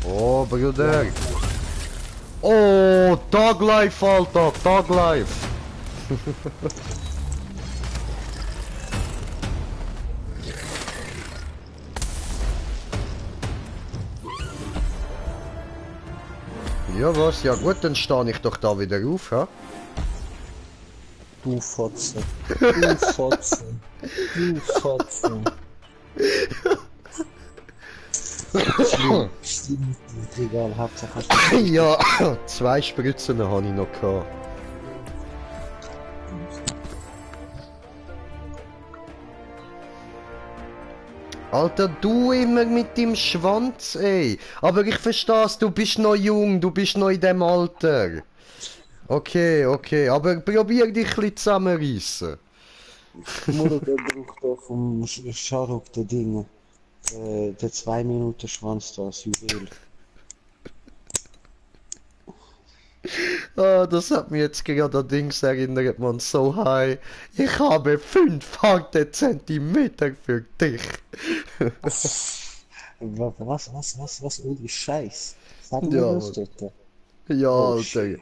Oh, Bruder. Oh, Dog Life, Alter, Dog Life. Ja was, ja gut, dann stehe ich doch da wieder auf, ha? Du Fotze. Du Fotze. Du Fotze. Stimmt, egal, Hauptsache hast du... Ja, 2 Spritzen habe ich noch gehabt. Alter, du immer mit dem Schwanz, ey. Aber ich versteh's, du bist noch jung, du bist noch in dem Alter. Okay, okay, aber probier dich ein bisschen zusammenreissen. Muro, der braucht da vom Scharuk, der Dinge. Der 2 Minuten Schwanz da, das Juwel. Ah, das hat mich jetzt gerade an Dings erinnert, man. So high. Ich habe 5 harte Zentimeter für dich. Was? Ohne Scheiß. Sag mir Ja, das dort. Ja, Oh, Alter. shit.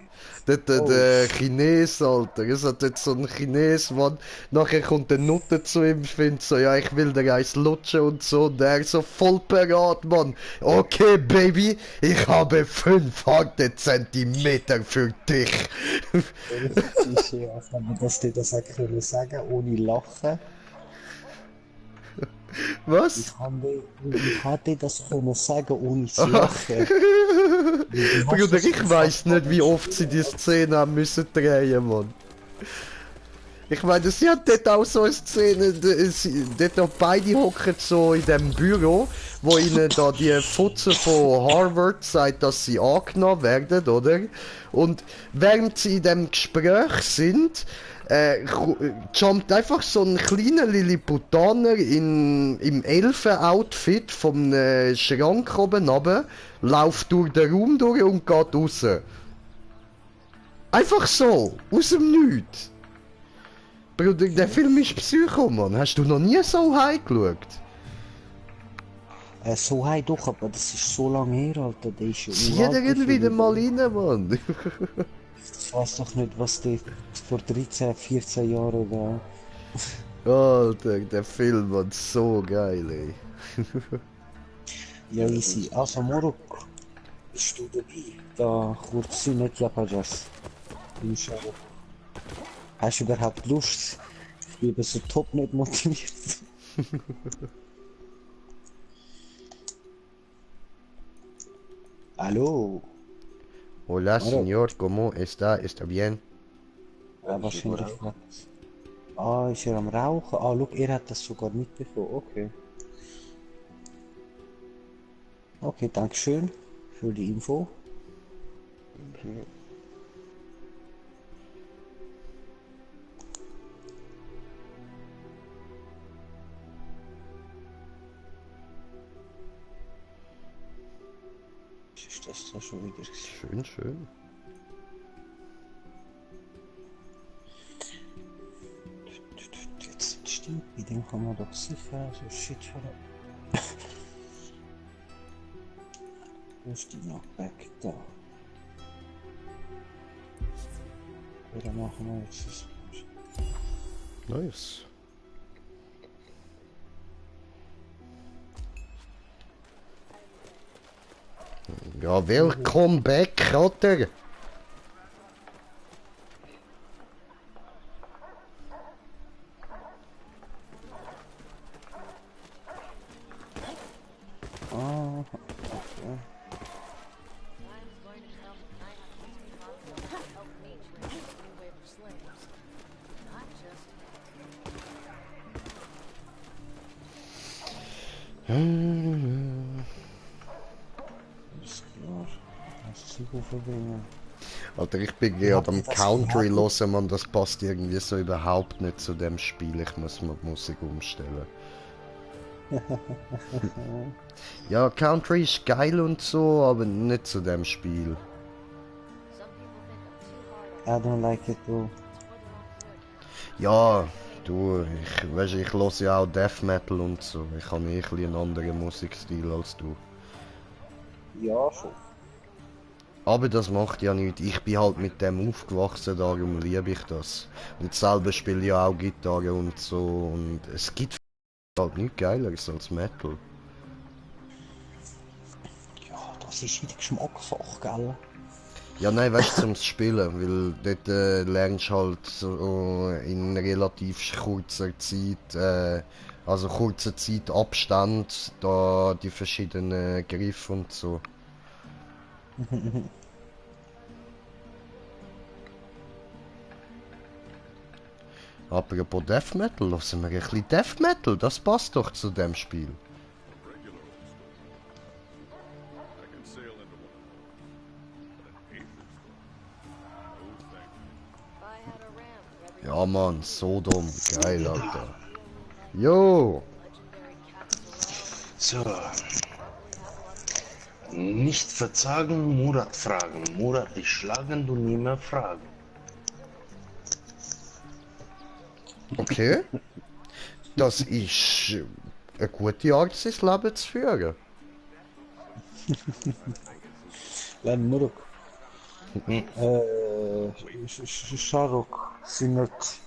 Der Chines, Alter. Es hat jetzt so ein Chines, Mann. Nachher kommt der Nutte zu ihm, findet so, ja, ich will dir eins lutschen und so. Und der so voll parat, Mann. Okay, Baby, ich habe 5 harte Zentimeter für dich. Klischee, aber dass die das auch können sagen, ohne Lachen. Was? Ich hatte das können sagen, ohne zu lachen. Bruder, ich weiß nicht, wie oft sie die Szene haben müssen drehen, Mann. Ich meine, sie hat dort auch so eine Szene, dort auch beide hocken so in dem Büro, wo ihnen da die Futze von Harvard sagt, dass sie angenommen werden, oder? Und während sie in dem Gespräch sind, jumpt einfach so ein kleiner Lilliputaner im Elfen-Outfit vom Schrank oben runter, läuft durch den Raum durch und geht raus. Einfach so, aus dem Nichts. Bruder, der Film ist Psycho, Mann. Hast du noch nie so high geschaut? So high doch, aber das ist so lange her, Alter. Der ist ja Zieh uralt, dir der wieder Film. mal rein, Mann. Ich weiß doch nicht, was die vor 13, 14 Jahren war. Alter, der Film war so geil, ey. Ja, easy. Also, Morok, bist du dabei? Da kurz nicht Japajas. Im Show. Hast du überhaupt Lust? Ich bin so top nicht motiviert. Hallo? Hola, señor, ¿cómo está? ¿Está bien? Ja, wahrscheinlich nicht. Ah, ist er am Rauchen? Ah, schau, er hat das sogar mitbekommen. Okay. Okay, dankeschön für die Info. Was ist das da schon wieder? Schön, schön. Jetzt stimmt, bei dem kann man doch sicher so shit verraten. Wo ist die noch back da? Oder machen wir jetzt das? Nice. Ja, welcome back, Alter. Ah, okay. Ist klar. Das Zeug verbringen. Alter, ich bin gerade am Country hören, man, das passt irgendwie so überhaupt nicht zu dem Spiel. Ich muss mal die Musik umstellen. Ja, Country ist geil und so, aber nicht zu dem Spiel. I don't like it too. Ja, du, ich höre ja auch Death Metal und so. Ich habe ein bisschen einen anderen Musikstil als du. Ja, schon. Aber das macht ja nichts. Ich bin halt mit dem aufgewachsen, darum liebe ich das. Und selber spiele ich ja auch Gitarre und so. Und es gibt halt nichts Geileres als Metal. Ja, das ist wieder Geschmackssache, gell? Ja, nein, weißt du, zum Spielen, weil dort lernst du halt so in relativ kurzer Zeit, also kurzer Zeit Abstand, da die verschiedenen Griffe und so. Apropos Death Metal, lassen wir ein bisschen Death Metal, das passt doch zu dem Spiel. Regular old storm. I can sail into one. But an aether storm? No thank you. If I had a ramp for every Ja Mann, Sodom, geil, Alter. Jo! legendary castle, So, have lots of nicht verzagen, Murat fragen. Murat, dich schlagen, du nie mehr fragen. Okay. Das ist eine gute Art, sein Leben zu führen. Len Muruk. Sharuk, sind nicht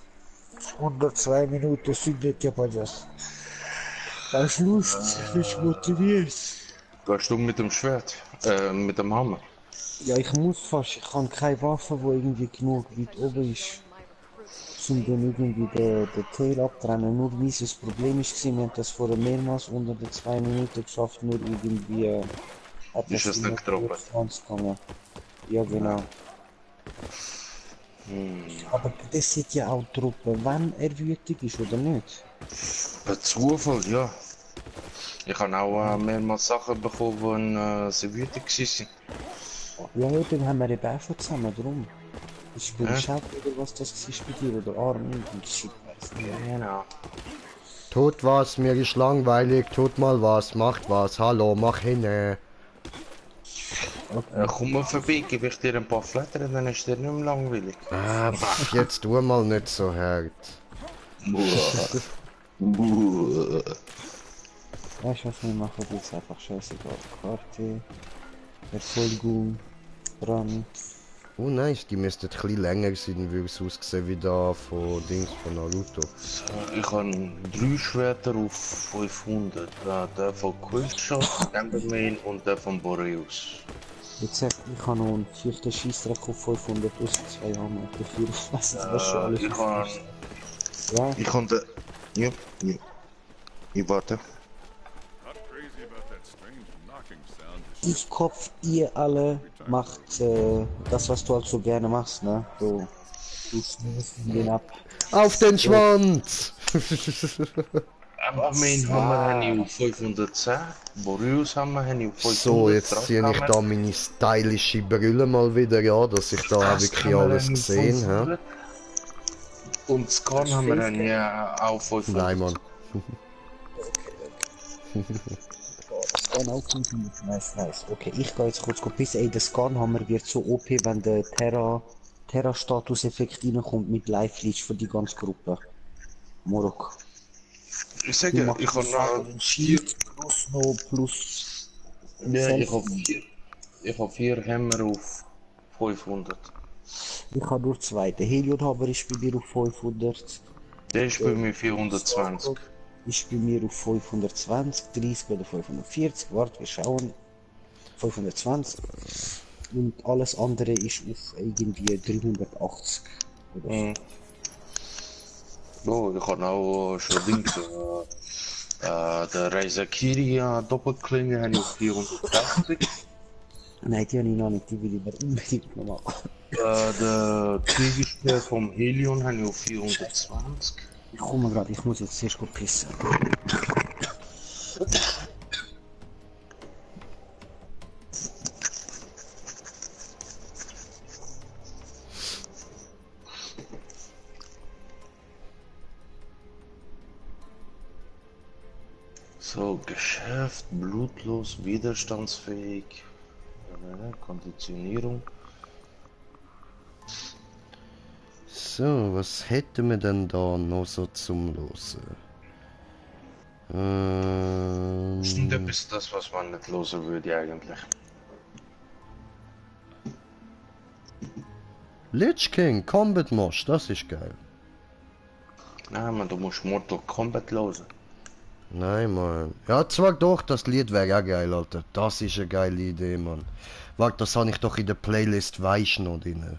102 Minuten, sind nicht ja bei das. Hast Lust, bist motiviert. Gehst du mit dem Schwert? Mit dem Hammer? Ja, ich muss fast, ich habe keine Waffe, die irgendwie genug weit oben ist, um dann irgendwie den Tail abtrennen. Nur mein Problem ist, wir haben das vorher mehrmals unter den 2 Minuten geschafft, nur irgendwie hat Ist das nicht getroffen? 20 gegangen. Ja, genau. Aber das sieht ja auch Truppen, wenn er wütig ist oder nicht. Per Zufall, ja. Ich habe auch mehrmals Sachen bekommen, die sie wütig waren. Ja, ja, dann haben wir eben auch schon zusammen, darum. Ich bin Ja. Chef oder was das war bei dir, oder Arm, und shit, weiss nicht. Genau. Tut was, mir ist langweilig, tut mal was, macht was, hallo, mach hin. Komm mal vorbei, gebe ich dir ein paar Flattern, dann ist dir nicht mehr langweilig. Jetzt tu mal nicht so hart. Weißt du, was wir machen? Jetzt einfach scheißegal. Karte, Verfolgung, Brand. Oh nice, die müssten ein bisschen länger sein, weil es aussehen wie da von Dings von Naruto. So, ich habe 3 Schwerter auf 500. Der von Quillshot, Embermain und der von Boreus. Jetzt sag ich habe noch einen 4. Scheissdreck auf 500 aus 2 Hammer. Dafür, ich weiß nicht, was schon alles Ich habe... Ja, Ich habe den... Ja, ja. Ich warte. Not crazy about that strange knocking sound. ich Kopf, ihr alle macht das, was du halt so gerne machst, ne? So, du schnürst den ab. Auf den Schwanz! Embermain haben wir auf 510. Boreus haben wir auf 500. So, jetzt ziehe ich da meine stylische Brille mal wieder an, dass ich da auch wirklich alles gesehen habe. Und Scan haben wir dann ja auch 500. Nein, Mann. Scan auch 500, nice. Okay, ich gehe jetzt kurz bis der Scan-Hammer wird so OP, wenn der Terra-Status-Effekt reinkommt mit Live-Leech für die ganze Gruppe. Morok. Ich sage, ich habe noch 4... Plus noch plus. Ja, ich habe 4 Hämmer auf 500. Ich habe nur 2. Der Heliodhaber ist bei mir auf 500. Der ist bei mir 420. Ist bei mir auf 520, 30 oder 540. Warte, wir schauen. 520. Und alles andere ist auf irgendwie 380. Oder so. Oh, ich habe auch schon Dings. Der Reisakiri Doppelklinge habe ich auf 480. Nein, die habe ich noch nicht, die will ich mir unbedingt noch machen. Der Kriegspeer vom Helion habe ich auf 420. Ich komme gerade, ich muss jetzt erst gut pissen. So, Geschäft, blutlos, widerstandsfähig. Konditionierung. So, was hätten wir denn da noch so zum Losen? Stimmt, das ist das, was man nicht losen würde eigentlich. Lich King, Combat Mosh, das ist geil. Nein, man, du musst Mortal Kombat hören. Nein, Mann. Ja, zwar doch, das Lied wäre auch geil, Alter. Das ist eine geile Idee, Mann. Warte, das habe ich doch in der Playlist Weich noch drin.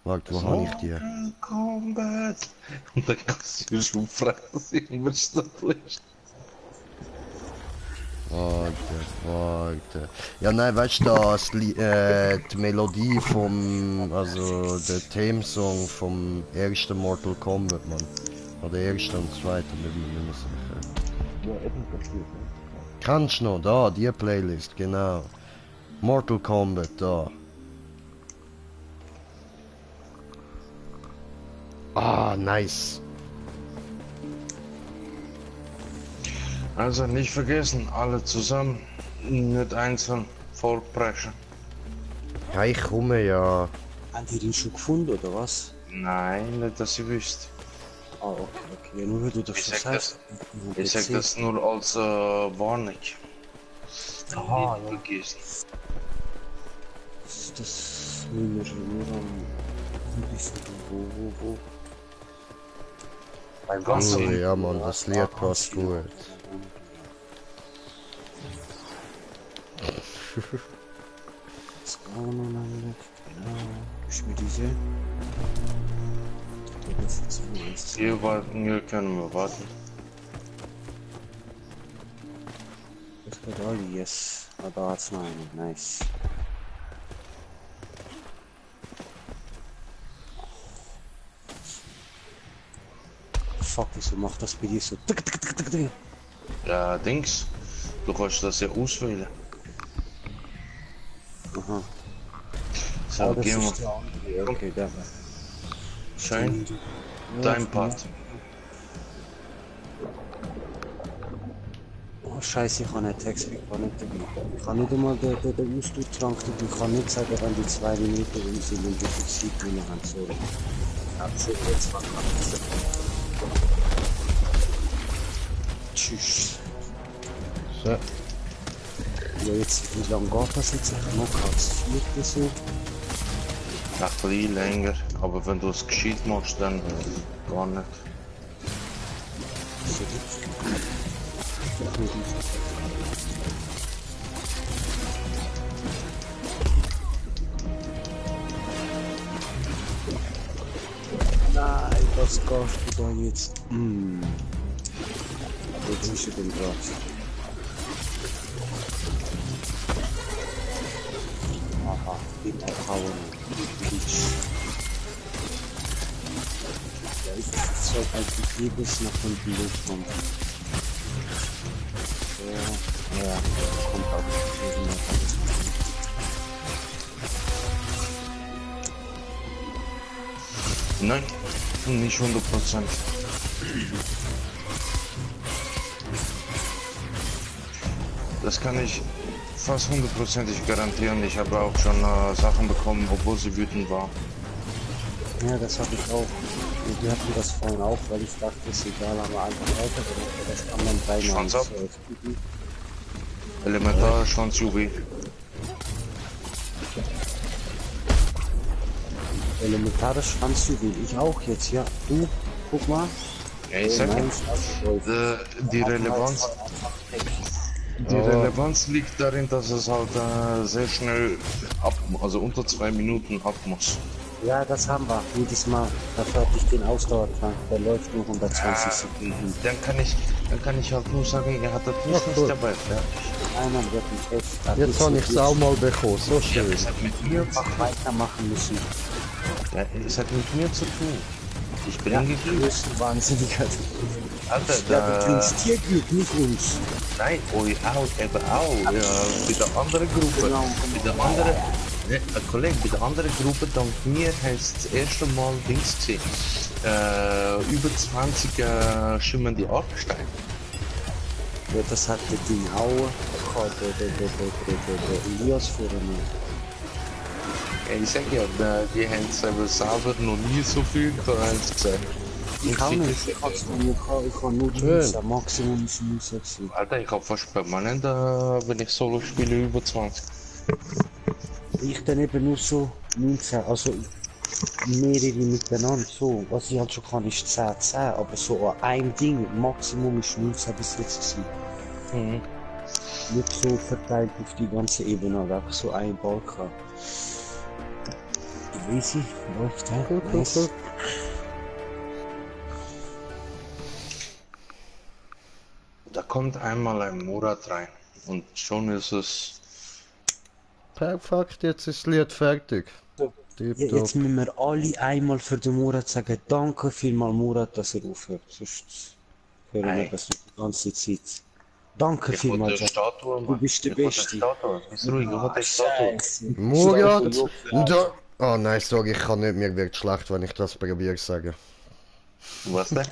Warte, wo habe ich die? Mortal Kombat! Und dann kannst du schon fressen, immer stolz. Warte. Ja, nein, weißt du, die Melodie vom, also der Themesong vom ersten Mortal Kombat, Mann. Oder ersten und zweiten, bin ich nicht mehr sicher. Ja, eben passiert, ne? Kannst du noch, da, die Playlist, genau. Mortal Kombat, da. Ah, nice. Also nicht vergessen, alle zusammen, nicht einzeln vollpreschen. Ja, ich komme ja. Haben die den schon gefunden, oder was? Nein, nicht, dass ihr wisst. Ah, okay, okay. Ja, nur weil du das Ich so sag sagst. Ich sag das nur als Warnung. Aha, Nicht ja. vergessen. Das müssen wir schon nur ein bisschen wo. Beim Ganz Oh, so. ja, Mann, das Lied passt gut. Das war noch nicht. Genau. Ich mir diese. Hier können wir warten. Das geht alle, yes. Ah, da hat's noch einen. Nice. Fuck, wieso macht das bei dir so? Tick, tick, tick, tick, tick. Ja, Dings. Du kannst das ja auswählen. Aha. So, Ah, das gehen ist wir. der andere. Okay, der. Schön. Dein Part. Oh Scheiße, ich habe einen Text, ich kann nicht dabei. Ich kann nicht einmal den Ausdruckstrank dabei. Ich kann nicht sagen, wenn die 2 Minuten um sind und wie viel Zeit wir noch haben. Sorry. Ich habe schon jetzt was gemacht. Tschüss. So. Ja, jetzt, wie lange geht das jetzt? Ich noch als vierte so. Ein bisschen länger, aber wenn du es gescheit machst, dann gar nicht. So gut. Nein, was gehst du da jetzt? Jetzt ist er den Draht. Aha, den abhauen. Bitch. Ja, ich soll eigentlich jedes nach unten durchkommen. Ja, kommt auch nicht. Nein, nicht 100%. Das kann ich fast 100%ig garantieren. Ich habe auch schon Sachen bekommen, obwohl sie wütend war. Ja, das habe ich auch. Und wir hatten das vorhin auch, weil ich dachte, ist egal, haben wir einfach weitergemacht. Das kann man dreimal Schwanz ab. so öffnen. Elementar Schwanz-UV. Elementare Schwanzjuwel, ich auch jetzt, ja. Du, guck mal. Ja, ich sag ja, die Relevanz. Die Relevanz liegt darin, dass es halt sehr schnell also unter 2 Minuten ab muss. Ja, das haben wir. Jedes Mal. Da fertig den Ausdauertrank. Der läuft nur 120 Sekunden. Dann kann ich halt nur sagen, er hat das nicht cool. dabei. Ja. Nein, man wird nicht echt. Da Jetzt geht's habe nicht ich es auch mal bekommen, so Ja, schön. es hat mit mir, einfach weitermachen müssen. ja, es hat mit mir zu tun. Ich bin Ja, angegeben. du bist ein Wahnsinniger. Alter, Ja, du da, trinkst Tierglück, nicht uns. nein, oi, auch, eben auch. Ja, bei der anderen Gruppe, Genau. bei der anderen, ne, ein Kollege, bei der anderen Gruppe, dank mir, heißt das erste Mal Dings gesehen. Über 20 schimmernde Artgesteine. Ja, das hat der Ding auch. Der Elias vorhin. Ja, ich sag ja, die haben selber noch nie so viel gesehen. Ich kann nicht, ich kann nur die Musa, Maximum ist Musa gewesen. Alter, ich hab fast permanent, wenn ich Solo spiele, über 20. Ich dann eben nur so 19, also mehrere miteinander, so. Was ich halt schon kann, ist 10-10, aber so an einem Ding, Maximum ist 19 bis jetzt gewesen. Nicht so verteilt auf die ganze Ebene, aber einfach so ein Balken. Easy, läuft, hä? Nice. Da kommt einmal ein Murat rein und schon ist es. Perfekt, jetzt ist das Lied fertig. Tipptopp. Jetzt müssen wir alle einmal für den Murat sagen, danke vielmal Murat, dass er aufhört. Sonst hören wir Nein. das nicht die ganze Zeit. Danke Ich will vielmals, die Jack. Statue Du machen. bist der Ich will die Beste. Statue. Ist ruhig, ich will die Statue. Scheiße. Murat! Statue, Da. Oh nein, sorry, ich kann nicht, mir wird schlecht, wenn ich das probiere zu sagen. Was denn?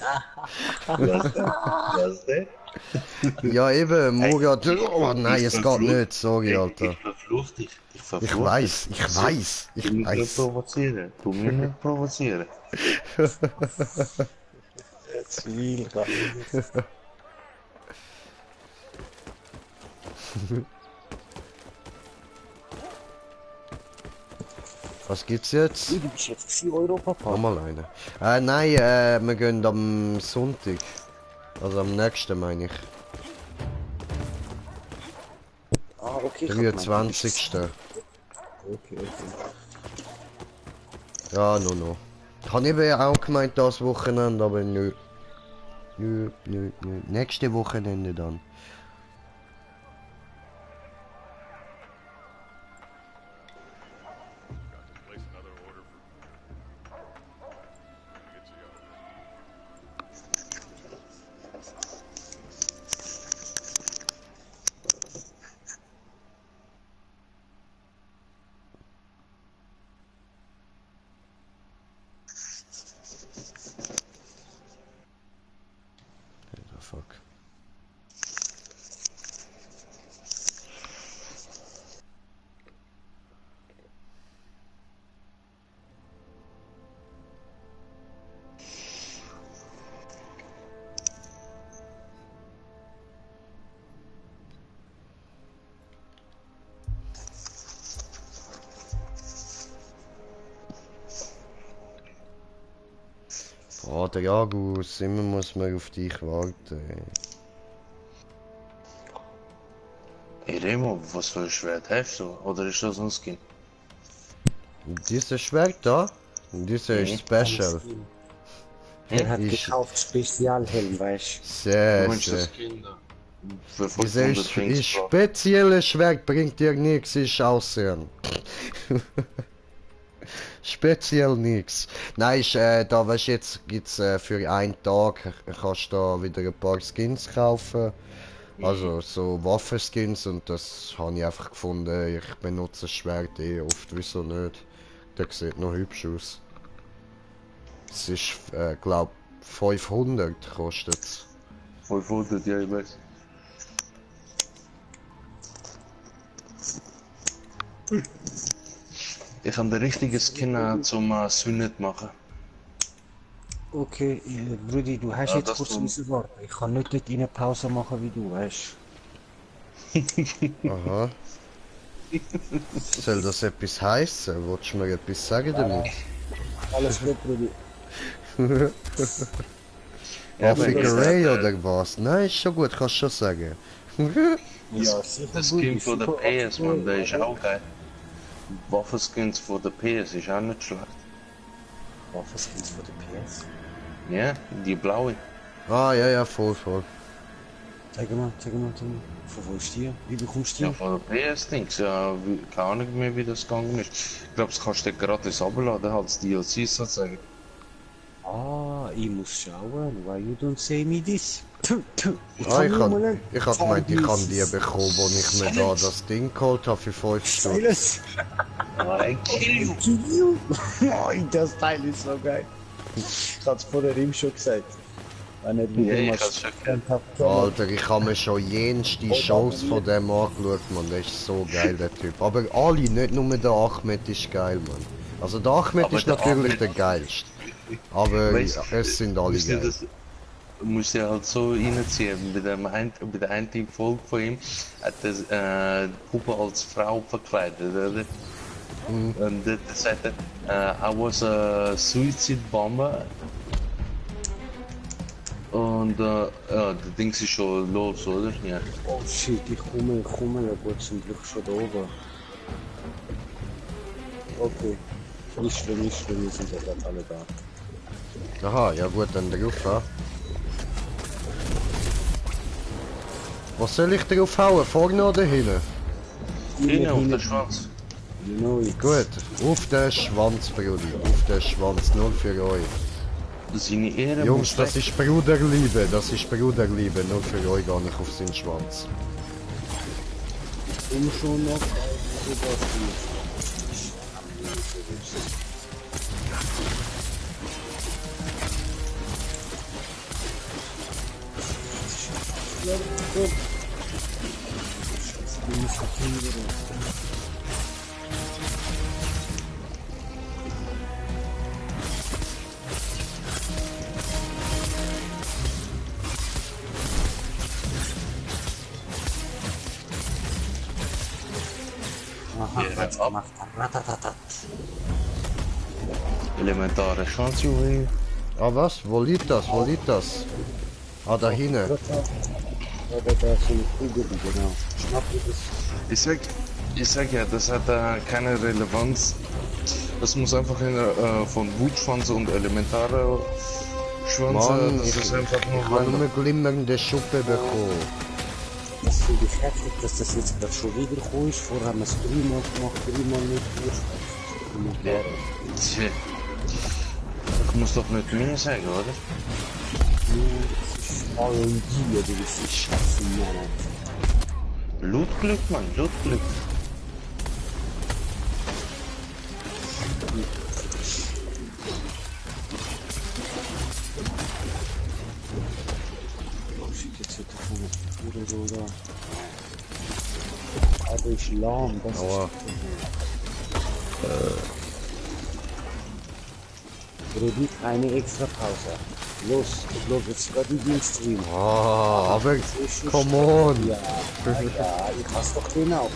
Was denn? Was denn? Ja eben, Murat. Oh nein, es geht nicht, sorry, Alter. Ich verfluch dich. Ich verfluch Ich dich. weiß, ich weiß, Du ich musst nicht weiß. provozieren. Du musst nicht provozieren. Zivil, Was gibt's jetzt? Du bist jetzt 4 Euro, Papa. Nochmal eine. Nein, wir gehen am Sonntag. Also am nächsten meine ich. Ah, okay. ich hab gemeint, du bist- 23. Okay. Ja, no. Ich habe eben auch gemeint das Wochenende, aber nö. Nö. Nächste Wochenende dann. Got to place another order for. Get you out. The fuck. Oh, der Jagus, immer muss man auf dich warten. Hey Remo, was für ein Schwert hast du? Oder ist das ein Skin? Dieses Schwert da, dieser ist special. Er hat Ich- gekauft Spezialhelm, weißt Sehr, Du meinst sehr. das Skin da? Für Dieser 500 ist Drinks, Bro. spezielle Schwert bringt dir nichts, ist Aussehen. Speziell nichts. Nein, ist, da weißt du, jetzt gibt's für einen Tag kannst du da wieder ein paar Skins kaufen. Also so Waffenskins und das habe ich einfach gefunden. Ich benutze das Schwert oft, wieso nicht? Der sieht noch hübsch aus. Es ist, glaub 500 kostet's. 500, ja, ich weiß. Ich habe den richtigen Skin zum Sünnet machen. du? Okay, Brudi, du hast Ja, jetzt das kurz tun- müssen warten. Ich kann nicht dort eine Pause machen wie du, weißt Aha. Soll das etwas heißen? Wolltest du mir etwas sagen damit? Alles gut, Brudi. Waffigerei oder was? Nein, ist schon gut, kannst schon sagen. Ja, sicher, Der Skin von der PS, man, der ist auch geil. Waffenskins von der PS ist auch nicht schlecht. Waffenskins von der PS. Ja, die blaue. Ah, ja, voll. Zeig mal. Von wo ist die? Wie bekommst du die? Ja, von der PS-Dings. Ja, keine Ahnung mehr, wie das gegangen ist. Ich glaube, das kannst du gratis abladen, als DLC sozusagen. Ah, ich muss schauen. Why you don't say me this? Ah, ich hab gemeint, ich kann die bekommen, wo ich mir da das Ding geholt habe für 5 Stunden. Silas! I kill you! Kill you! Oh, das Teil ist so geil. Ich hab's vorher ihm schon gesagt. Wenn er Ja, wieder ich mal hab's schon gekannt hat. Alter, ich habe mir schon jenste Shows von dem angeschaut, man. Der ist so geil, der Typ. Aber alle, nicht nur der Ahmed ist geil, man. Also der Ahmed Aber ist der natürlich Ahmed- der geilste. Aber Weißt ja, es sind alle Musst du geil. das, musst du halt so reinziehen. Bei der einen Folge von ihm hat er die Puppe als Frau verkleidet, oder? Und der sagte, I was a suicide bomber. Und ja, der Ding ist schon los, oder? Ja. Oh shit, ich komme, ja gut, zum Glück schon da oben. Okay. Nicht schlimm, wir sind ja gerade alle da. Aha, ja gut, dann drauf, ja. Was soll ich drauf hauen? Vorne oder hinten? Hinten auf den Schwanz. Genau. Gut, auf den Schwanz, Brudi. Auf den Schwanz, nur für euch. Seine Ehre Jungs, muss das weg. ist Bruderliebe, nur für euch gar nicht auf seinen Schwanz. Um schon noch Ja, ab. macht ratatatat. Elementare Chance, Junge. Ah was? Wo liegt das? Wo liegt das? Ah, da hinten. Ja, da so eine Kugel, genau. Schnapp dir das. Ich sag ja, das hat keine Relevanz. Das muss einfach von Wutschwanz und elementare Schwanze, Mann, das ist einfach ich nur habe random. nur glimmernde Schuppe bekommen. Das finde ich heftig, dass das jetzt gerade schon wieder gekommen ist. Vorher haben wir es dreimal gemacht, dreimal nicht durch. Ja. Tja. Das muss doch nicht mehr sein, oder? Das ist RNG, oder das ist Scheiße, Mann. Lootglück, Mann, Lootglück. Oh shit, jetzt wird er von der Tür oder? Aber ich lahm, das Aua. ist... Rudi, eine extra Pause. Los, ich glaube jetzt gerade in den Stream. Ah, aber come on. Ja, ja, ich hasse doch den auch.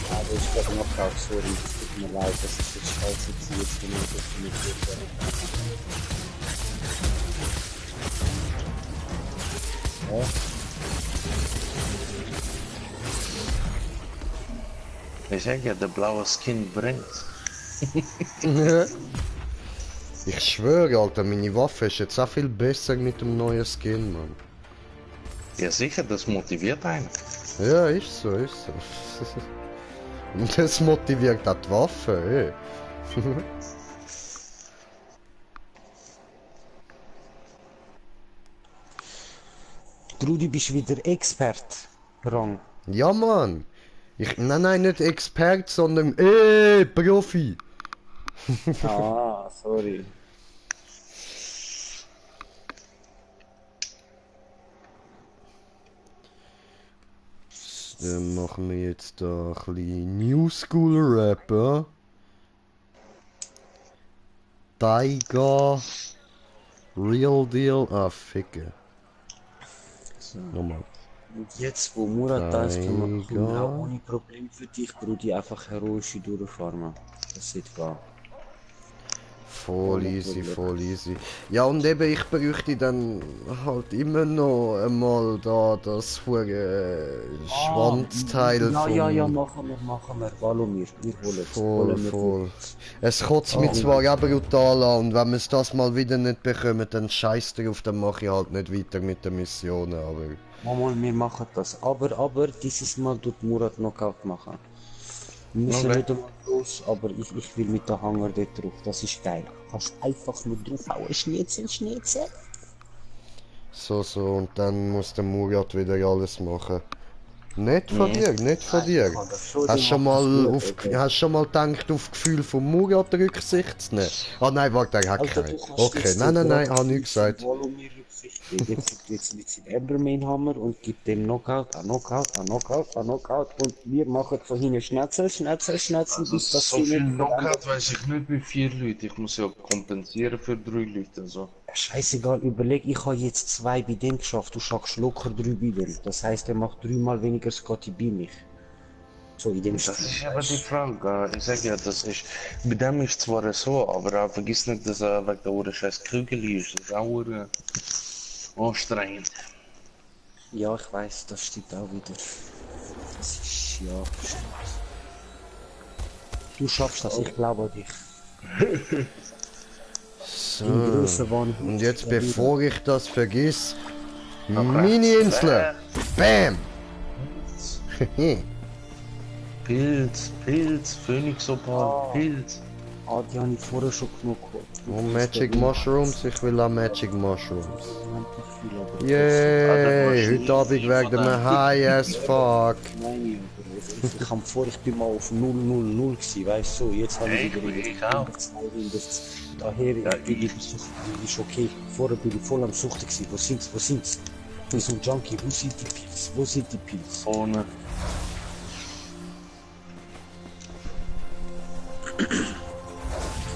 Aber ich werde noch drauf, sorry, es tut mir leid, das ist jetzt scheiße, dass ich jetzt genau das nicht werde. Ja. Ich sag ja, der blaue Skin brennt. Ich schwöre, Alter, meine Waffe ist jetzt auch viel besser mit dem neuen Skin, Mann. Ja sicher, das motiviert einen. Ja, ist so, ist so. Und das motiviert auch die Waffe, ey. Rudi, bist du wieder Expert, Rang. Ja, Mann. Nein, nicht Expert, sondern Profi. Ah, sorry. Dann machen wir jetzt da ein bisschen New School Rap, ja? Taiga. Real Deal. Ah, ficke. Nochmal. Und jetzt, wo Murat da ist, können wir Tiger. auch ohne Problem für dich, Brudi, einfach heroische durchfarmen. Das sieht wahr. Voll easy, voll easy. Ja, und eben, ich bräuchte dann halt immer noch einmal da das Schwanzteil Ja, vom... machen wir. Valomir, wir holen es. Voll, Holen wir voll. Es kotzt mich zwar auch brutal an und wenn wir es das mal wieder nicht bekommen, dann scheiß drauf, dann mache ich halt nicht weiter mit den Missionen, aber... Mama, wir machen das. Aber dieses Mal tut Murat Knockout machen. Wir müssen Okay. nicht einmal los, aber ich will mit der Hanger dort drauf. Das ist geil. Kannst einfach nur draufhauen. Schnitzel. So, und dann muss der Murat wieder alles machen. Nicht von dir, nicht von dir. Hast schon mal gedacht, auf Gefühl von Murat Rücksicht zu nehmen? Ah nein, warte, er hat keinen. Okay, nein, hab nicht gesagt. Jetzt mit seinem Embermain-Hammer und gibt dem Knockout, Knockout. Und wir machen von hinten Schnetzel, Also bis das so viel nicht Knockout weiß ich nicht wie 4 Leute. Ich muss ja kompensieren für 3 Leute. Also. Scheißegal, überleg, ich habe jetzt 2 bei dem geschafft, du schaffst locker 3 bei dem. Das heißt, er macht 3-mal weniger Scotty bei mich. So in dem Das Stil. ist aber die Frage. Ich sag ja, das ist. Bei dem ist zwar so, aber vergiss nicht, dass er wegen der Uhr scheiß Krügel ist. Das ist auch anstrengend. Ja, ich weiß, das stimmt auch wieder. Das ist, ja, stimmt. Du schaffst das, ich glaube an dich. So. In größer Wahn. Und jetzt, bevor ich das vergiss, Mini-Insel. Bam! Pilz, Phoenix-Opal, Pilz. Ah, die habe ich vorher schon genug geholt. Oh, Magic Mushrooms, ich will auch Magic Mushrooms. Yay! Yay! Heute Abend werden wir high as fuck. Nein, ich habe vor, ich bin mal auf 000 gewesen, weißt du, jetzt habe ich wieder Ich auch. daher ist okay. Vorher bin ich voll am Suchten gewesen. Wo sind's? Ich bin so ein Junkie, wo sind die Pilze? Ohne.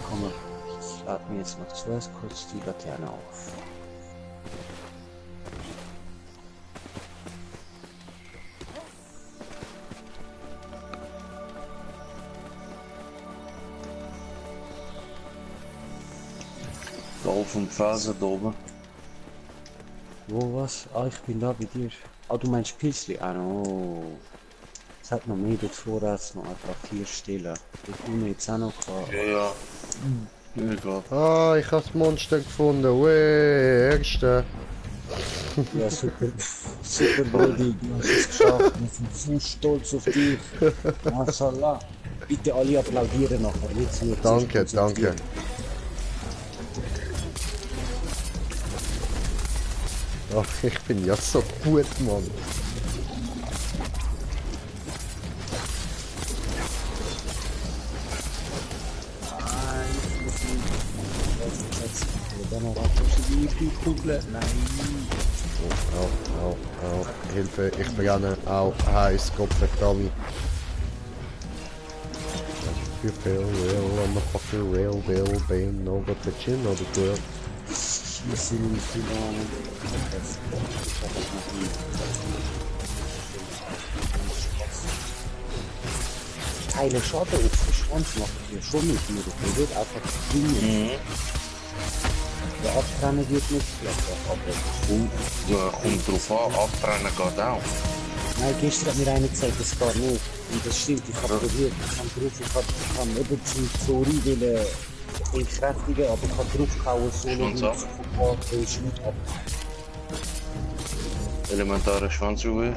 Komm mal, ich lade mir jetzt noch zuerst kurz die Laterne auf. Da auf dem Phase da oben. Wo was? Ah, ich bin da bei dir. Ah, du meinst Pilzli? Ah, no. Es hat noch mehr dort vorwärts noch einfach 4 Stellen. Das tun wir jetzt auch noch gehabt. Ja. Egal. Ah, ich habe das Monster gefunden. Weh, Erste. Ja, super. Super, Brody. Du hast es geschafft. Wir sind so stolz auf dich. Mashallah. Bitte alle applaudieren nachher. Jetzt wird Danke, danke. Ach, ich bin ja so gut, Mann. Au. Hilfe, ich brenne. Au, heiß, Gott verdammt mich. You feel real on the fucking real bill, being no but the chin or the grill. Wir sind nicht gegangen. Teile Schotte auf den Schwanz macht hier schon nicht mehr. Der wird einfach springen. Der Abtrennen wird nicht schlechter. Aber Kommt drauf an, abtrennen geht auch. nein, gestern hat mir einer gesagt, das geht nicht. Und das stimmt, ich habe probiert. Ich habe eben zum Zori entkräftigen, aber ich habe draufgehauen, so Schwanz ab. der ist nicht ab. Elementare Schwanzruhe.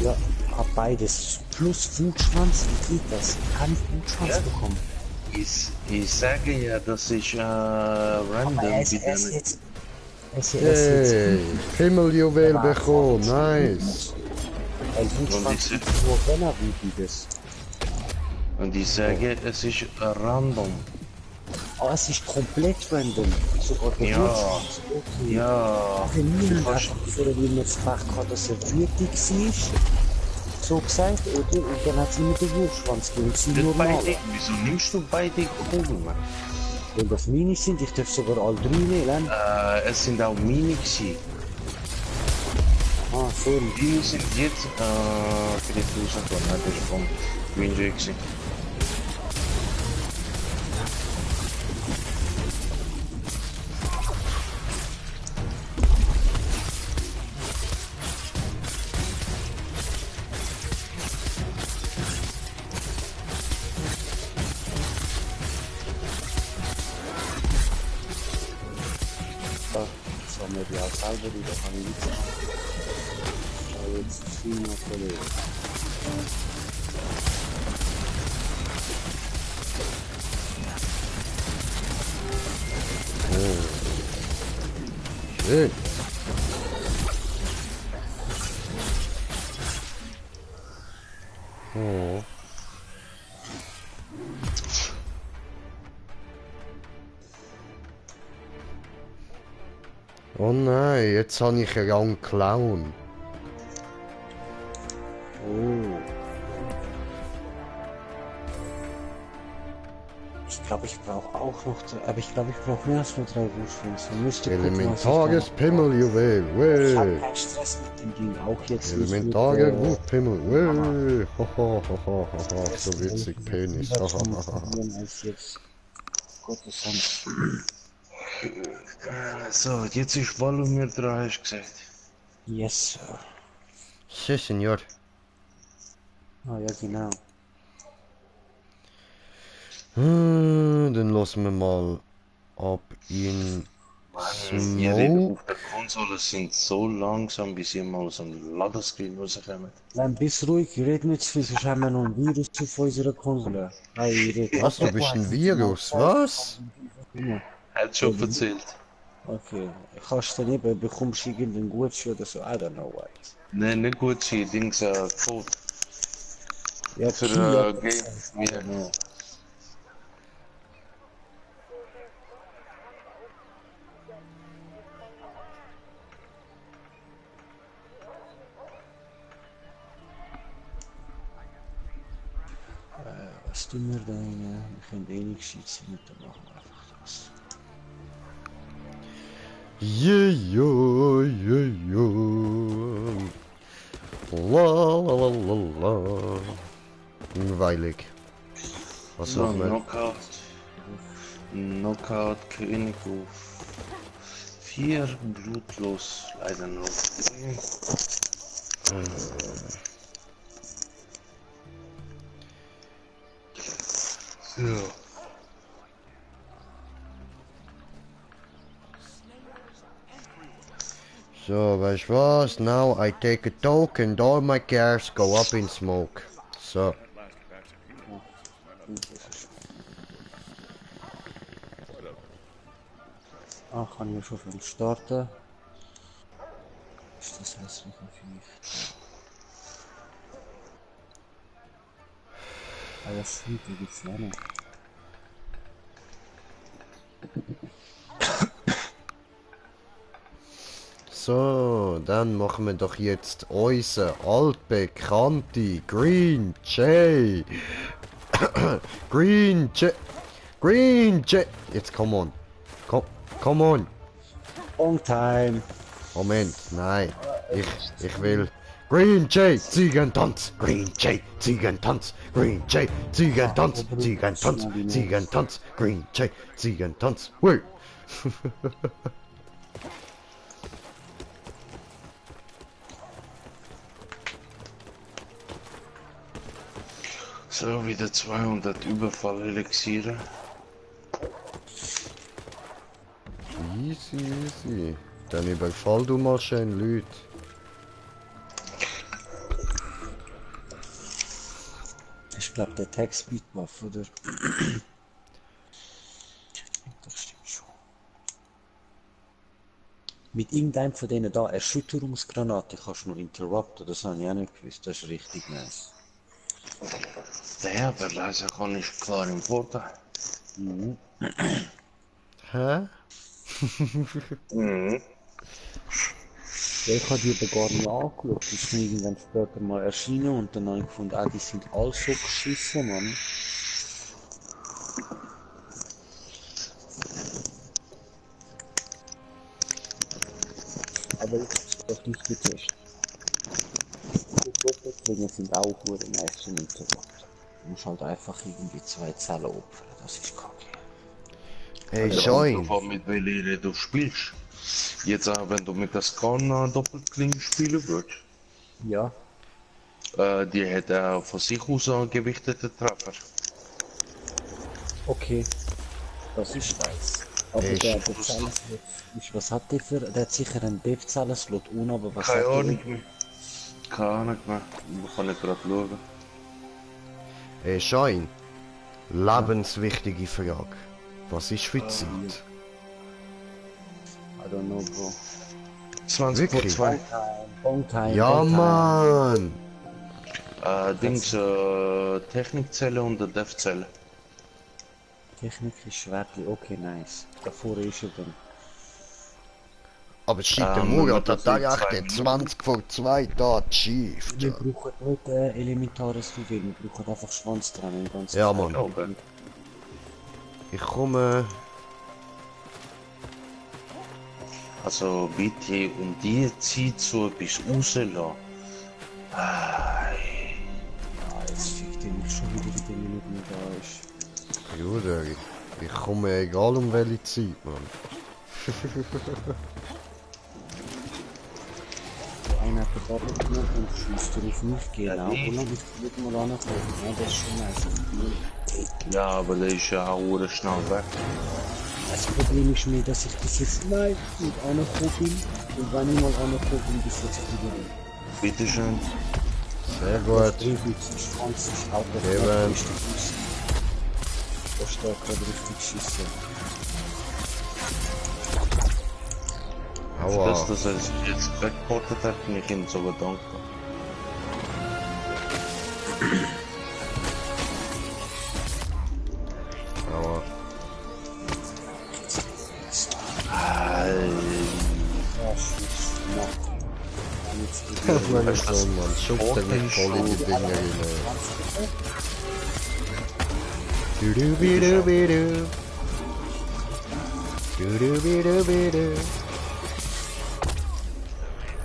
Ja, ich habe beides. Plus Flugschwanz, wie geht das? Kann ich Flugschwanz Ja. bekommen? Ich sage ja, das ist random. Aber es Wie jetzt... Hey, Himmeljuwel bekommen, nice. Ein Flugschwanz ist nur wenn er wütend ist. Und ich sage, es ist random. Ah, es ist komplett random. Sogar der Ja. Flugschwanz. Okay. Ja. Wenn niemand Du hat kannst- vorher immer gefragt, dass er wütig war, so gesagt, oder? Und dann hat sie mit dem Wurfschwanz gegeben, sie Nicht normal. beide. Wieso nimmst du beide Kugeln? Wenn das meine sind, ich darf sogar all 3 nehmen. Es sind auch Mini gewesen. Ah, sorry. Die sind jetzt für die Fuß und dann das ist vom Green Jay gewesen. Das haben wir die auch selber, die da kann ich nicht sagen. Aber jetzt viel noch verloren. Schön. Oh. Oh nein, jetzt habe ich einen Young Clown. Oh. Ich glaube, ich brauche auch noch, aber ich glaube, ich brauche mehr als nur 3 Wurfwins. Man müsste gucken, was Elementares ich Pimmeljuwel, Ich habe weh. keinen Stress mit dem Ding, auch jetzt Elementarer nicht Wutpimmel, weh. Haha, haha, haha, so witzig, Penis, lieber haha, schon haha. probieren als jetzt Gottes Hand. So, jetzt ist Volume 3, hast du gesagt. Yes, Sir. Si, senor. Ah ja, genau. Dann lassen wir mal ab in Ihre Smoke. auf der Konsole sind so langsam, bis sie mal aus dem Ladescreen rauskommen. Nein, bist ruhig, red nicht zu viel, sonst haben wir noch ein Virus auf unserer Konsole. Hey, red Was, du bist ein Virus, was? Hat schon erzählt. Okay, kannst du daneben, bekommst du irgendeinen Gutschein oder so, I don't know what. Nein, nicht gut, sie Dings, Code Ja, für ja, Game. I don't know. Was tun wir denn? Wir können eh nicht schießen, dann machen wir einfach das. Yeah, yo, yeah, yo. La, la, la, la, la. Langweilig. Was So, machen wir? Knockout, König auf 4, blutlos, leider nur 3. So. So, weißt du was? Now I take a token and all my cars go up in smoke. So. Ah, kann ich schon viel starten. Ist das hässlich auf mich? Ah ja, stimmt, da gibt's ja noch. So, dann machen wir doch jetzt unsere altbekannte Green Jay. Green Jay. Green Jay. Jetzt come on. Come on. On time. Moment, nein. Ich will. Green Jay, Ziegentanz. Green Jay, Ziegentanz. Green Jay, Ziegentanz. Ziegentanz. Ziegentanz. Green Jay, Ziegentanz. Woo. So, wieder 200 Überfall-Elixiere. Easy, easy. Dann überfall du mal schön Leute. Ich glaube, der Text Buff, oder? Das stimmt schon. Mit irgendeinem von denen da Erschütterungsgranate kannst du noch interrupten, das habe ich auch nicht gewusst, das ist richtig nice. Der Verleiser kann ich klar im Vorteil. Hä? Ich habe die aber gar nicht angeschaut, die ist mir irgendwann später mal erschienen und dann habe ich gefunden, ah, die sind alle so geschissen, Mann. Aber ich hab's doch nicht getestet. Die Doppelklingen sind auch hure nice zum Interrupt. Du musst halt einfach irgendwie 2 Zellen opfern, das ist kacke. Hey, Also, Join. davon, mit welcher du spielst. Jetzt auch, wenn du mit der Scan Doppelklinge spielen würdest. Ja. Die hat von sich aus einen gewichteten Treffer. Okay. Das ist nice. Aber Ist- der Zellenslot, was hat der für, der hat sicher einen Dev-Zellenslot un, aber was Keine hat der? Ahnung mehr. Keine Ahnung mehr. Ich kann nicht gerade schauen. Hey, Join. Lebenswichtige Frage. Was ist für Zeit? I don't know, Bro. 20 vor Wirklich? 2. Long time. Ja, long time. Mann! Dings, Technikzelle und der Dev-Zelle. Technik ist Schwertli, okay, nice. Davor ist er dann. Aber shit, der wenn Murat wir hat da das in 2 echt 20 vor 2 da achieved. Wir brauchen nicht elementares Juwel, wir brauchen einfach Schwanz dran. Ja, Mann. Okay. Ich komme. Also bitte um die Zeit so etwas rauslassen. Jetzt fickt ihr mich schon wieder in den Minuten, die da ist. Bruder, ich komme egal um welche Zeit, Mann. Einer hat den Ball genommen und schießt drauf mich. Genau, und dann ist er wieder mal angekommen. Ja, das ist schon nice. Ja, aber der ist ja auch schnell weg. Das Problem ist mir, dass ich bis jetzt live nicht angekommen bin. Und wenn ich mal angekommen bin, bis jetzt wieder nicht. Bitteschön. Sehr gut. 20 Auto. Eben. Da steht gerade richtig schießen. Für das, Aua. dass er es jetzt weggeportet hat, bin ich ihm sogar dankbar. Aua. Ja, Schuss. Meine Sohn, Mann. Schubst er mich voll in die Dinger rein. Du-du-bi-du-bi-du. Du-du-bi-du-bi-du.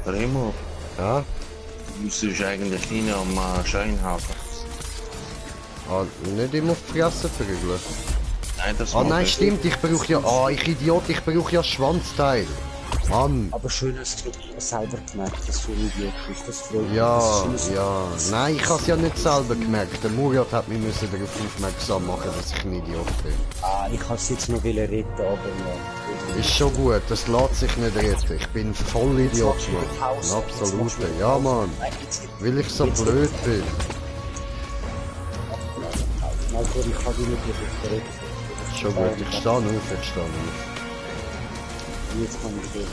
Remo, Ja? du müsstest eigentlich nie am Schein haben. Ah, nicht immer auf die Fresse verrügeln. Nein, das Ah mag nein, ich. stimmt, ich brauche ja... Ah, ich Idiot, ich brauche ja Schwanzteil. Mann. Aber schön, dass du selber gemerkt hast, dass du ein Idiot bist. Das freut mich. Ja, Das ist ja. Nein, ich habe es ja nicht selber gemerkt. Der Murat hat mich müssen darauf aufmerksam machen, dass ich ein Idiot bin. ich kann es jetzt noch retten, aber ja. Ist schon gut, das lässt sich nicht retten. Ich bin voll Idiot, Mann. Ein absoluter. Ja, Mann. Weil ich so blöd bin. Also, ich kann dich nicht retten. Schon gut, ich stehe auf, ich stehe auf. Jetzt kann ich dir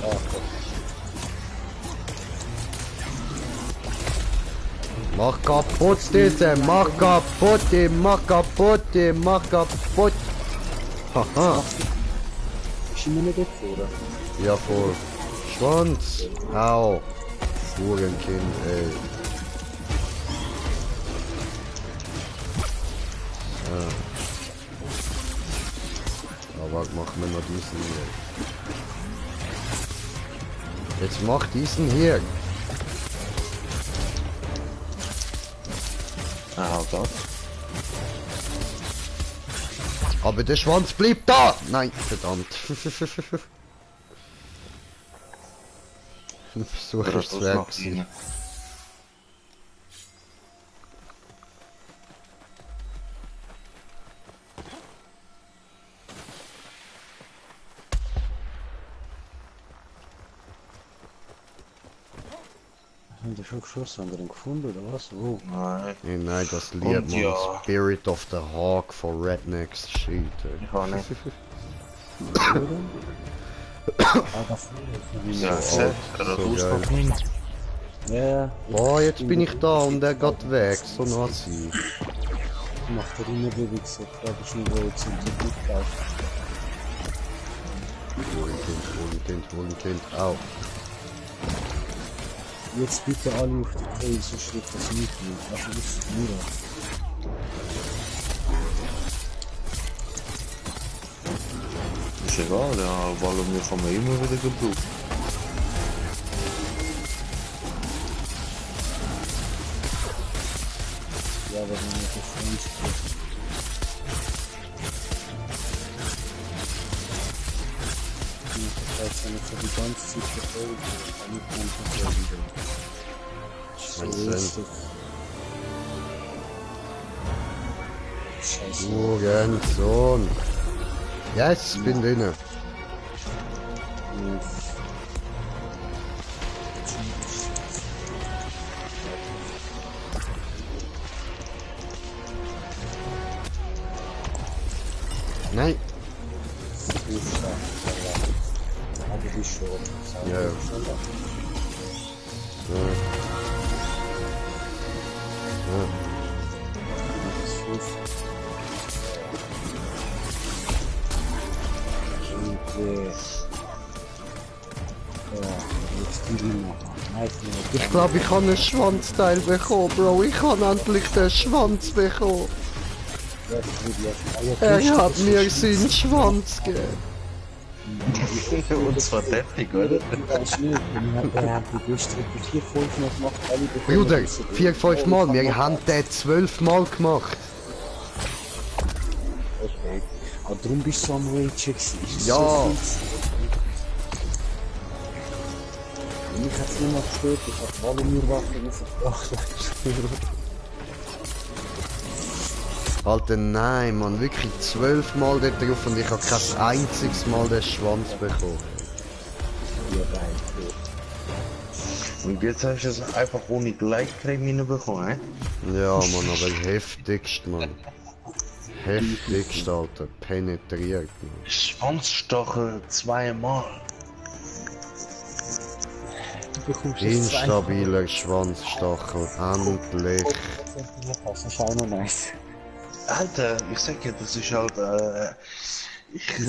Mach kaputt, diese, mach kaputt, mach kaputt, mach kaputt. Haha. Ist immer nicht dort vorne. Ja, voll. Schwanz. Au. Hurenkind, ey. Aber machen wir noch diesen hier. Jetzt mach diesen hier. Ah, Gott. Aber der Schwanz bleibt da! Nein, verdammt. Versuch ist es weg gewesen. Haben die schon geschossen? Haben die den gefunden oder was? Oh. Nein, Nee, nein, das Lied, Und man. ja. Spirit of the Hawk von Rednecks. Shit, ey. ich auch nicht. Da vorne. Ja, sehr gerade so auspacken. Ja, Boah, jetzt bin ich da und er geht weg. So nazi. macht er immer Bewegung. Ich glaube, ich nicht, wo jetzt sind die gut drauf. Wohlkind. Au. Jetzt bitte alle auf die Knie, so schlägt das nicht mehr. Also, das ist Murat. Ist egal, ja, weil wir von mir immer wieder gebraucht. Ja, aber wenn wir das Freund sprechen. Ich weiß ja nicht, so die ganze Zeit verfolgt, damit man verfolgen will. So ist es. Scheiße. Hurensohn. Yes, bin drinnen. Nein. Aber die schon. Ja, ja. Ich glaube, ich habe einen Schwanzteil bekommen, Bro. Ich habe endlich den Schwanz bekommen. Er hat mir seinen Schwanz gegeben. Und zwar deftig, oder? Weißt du nicht, wir haben die gestern 4-5 Mal gemacht, alle bekommen Bruder, wissen, 4-5 Mal, wir haben den 12 Mal gemacht. Okay. Aber darum bist du so am Rage gewesen. Ist Ja. So viel und mich hat es nicht mehr gestört, ich habe Wallenmürwaffen rausgebracht. Alter, nein, Mann, wirklich 12 Mal dort drauf und ich habe kein einziges Mal den Schwanz bekommen. Ja, geil. Und jetzt hast du es einfach ohne Gleichcreme hinbekommen, hä? Ja, Mann, aber heftigst, Mann. Heftigst, Alter, penetriert, Mann. Schwanzstocher zweimal. Du bekommst jetzt Instabiler Schwanzstachel, endlich. Das ist auch noch nice. Alter, ich sag ja, das ist halt, ich Ich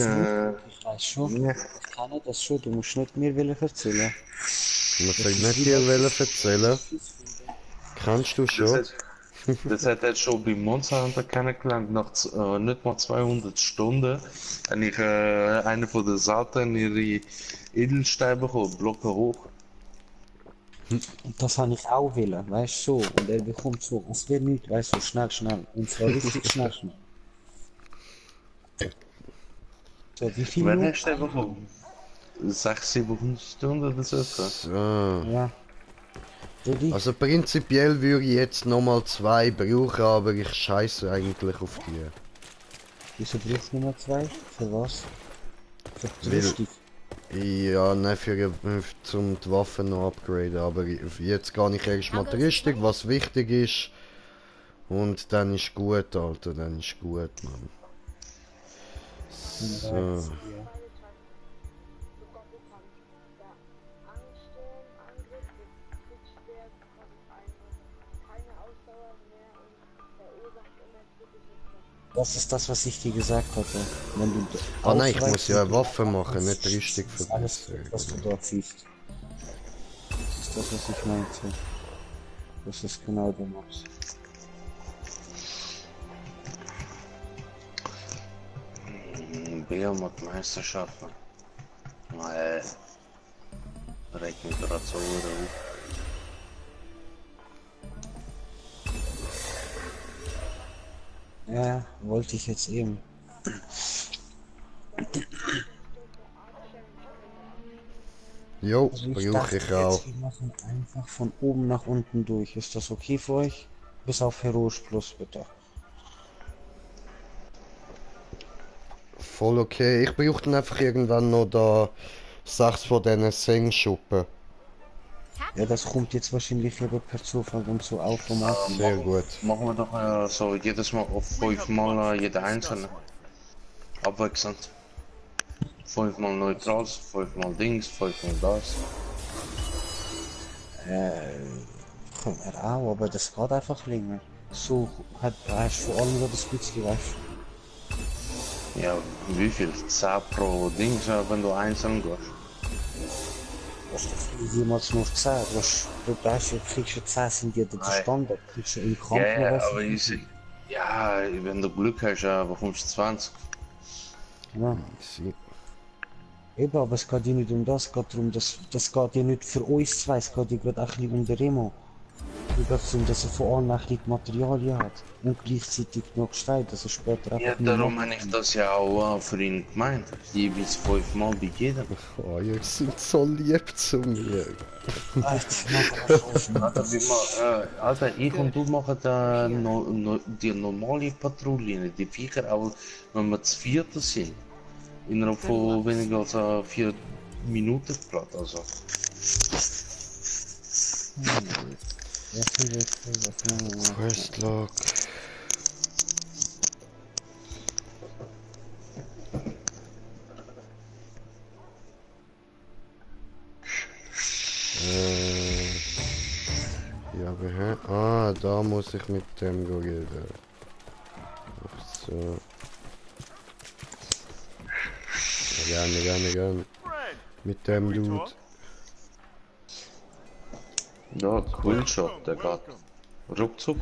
weiß schon, ja. ich kenne das schon, du musst nicht mir erzählen. Was soll ich nicht dir erzählen? Kennst du schon? Das hat er schon bei Monster Hunter kennengelernt, nach nicht mal 200 Stunden. Und ich eine von den Saten ihre Edelsteine bekommen, Blöcke hoch. Und das habe ich auch wollen, weißt du, so. Und er bekommt so, als wäre nichts, weißt du, schnell, schnell. Und zwar richtig schnell, schnell. So, wie viel Wann noch? hast du den bekommen? 600, 700 Stunden oder so? So. Ja. Rudi, Also prinzipiell würde ich jetzt nochmal 2 brauchen, aber ich scheiße eigentlich auf die. wieso brauchst du Nummer 2? Für was? Für die Weil- Rüstung. Ja, nein, zum die Waffen noch upgraden, aber jetzt gehe ich erstmal die Rüstung, was wichtig ist. Und dann ist gut, Alter, dann ist gut, Mann. So. Ja. Angst, Angriff, Kriegsschwert, keine Ausdauer mehr und verursacht immer kritische Schwächen. Das ist das, was ich dir gesagt hatte. Wenn du Ah nein, ich ausweichst muss ja und eine Waffe du machen, nicht das Rüstung ist alles, verbessern. was du dort siehst. Das ist das, was ich meinte. Das ist genau der Max. Behemoth-Meisterschaften. Nein. Regt mich gerade so auf. Ja, wollte ich jetzt eben. Jo, Also brauche dachte ich jetzt, auch. wir machen einfach von oben nach unten durch. Ist das okay für euch? Bis auf Heroisch Plus, bitte. Voll okay. Ich brauche dann einfach irgendwann noch da 6 von diesen Sengschuppen. Ja, das kommt jetzt wahrscheinlich eben per Zufall und so automatisch. Sehr gut. Machen wir doch so jedes Mal auf 5 Mal jede einzelne. Abwechselnd. 5 Mal Neutrals, 5 Mal Dings, 5 Mal das. Kann er auch, aber das geht einfach länger. So hast du vor allem so das Gützli, weißt du? Ja, wie viel? 10 pro Dings, wenn du einzeln gehst. Was du jemals nur 10? Du kriegst ja 10 sind ja der Nein. Standard. Kriegst du im Kampf Ja, noch ja, was? aber ja, wenn du Glück hast, bekommst du 20. Ja. Easy. Eben, aber es geht ja nicht um das, es geht darum, das geht ja nicht für uns zwei, es geht ja gerade auch ein bisschen um den Remo. Es geht darum, dass er von allen ein bisschen die Materialien hat und gleichzeitig noch gesteigt, dass er später Ja, einfach darum machen habe ich das ja auch für ihn gemeint. Jeweils 5 Mal bei jedem. Oh, ihr seid so lieb zu mir. kann. Alter, Alter, ich und du machen da die normale Patrouille, die Viecher auch, wenn wir zu vierte sind. Innerhalb von weniger als 4 Minuten platt, also. Ja, viel was machen wir? Questlog. Ja, aber hä? Ah, da muss ich mit dem reden. Ach so. Ja, gerne. Mit dem Dude. Ja, Quillshot, der geht. Ruckzuck.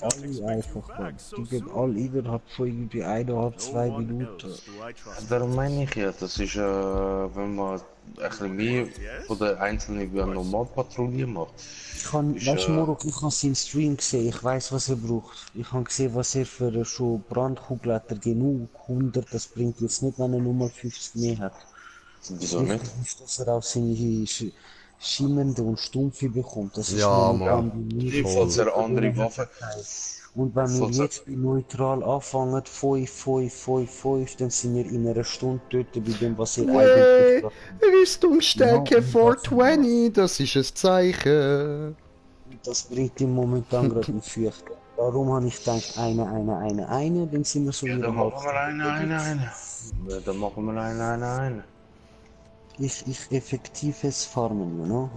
Alle einfach, man. Die gehen alle innerhalb von irgendwie 1,5, 2 Minuten. Darum meine ich ja, das ist, wenn man ein bisschen mehr von der einzelnen wie eine Normalpatrouille macht. Ist, Weißt du, Morok, ich habe seinen Stream gesehen, ich weiß, was er braucht. Ich habe gesehen, was er für schon Brandkugel hat, er genug, 100, das bringt jetzt nicht, wenn er nur mal 50 mehr hat. Wieso nicht? Wichtig ist, dass er auch seine schimmende und stumpfe bekommt. Das ist Ja, Mann. momentan die Falls er andere Waffen. Und wenn wir Falls er, jetzt bei neutral anfangen, 5, 5, 5, 5, dann sind wir in einer Stunde dort bei dem, was ihr eigentlich gerade habt. Rüstungsstärke Genau, und das 420, das ist ein Zeichen. Das bringt ihn momentan gerade in Fürchten. Darum habe ich gedacht, eine, dann sind wir so ja, wieder dann halb. machen wir eine. Ja, dann machen wir eine. Ich effektives Farmen, you know?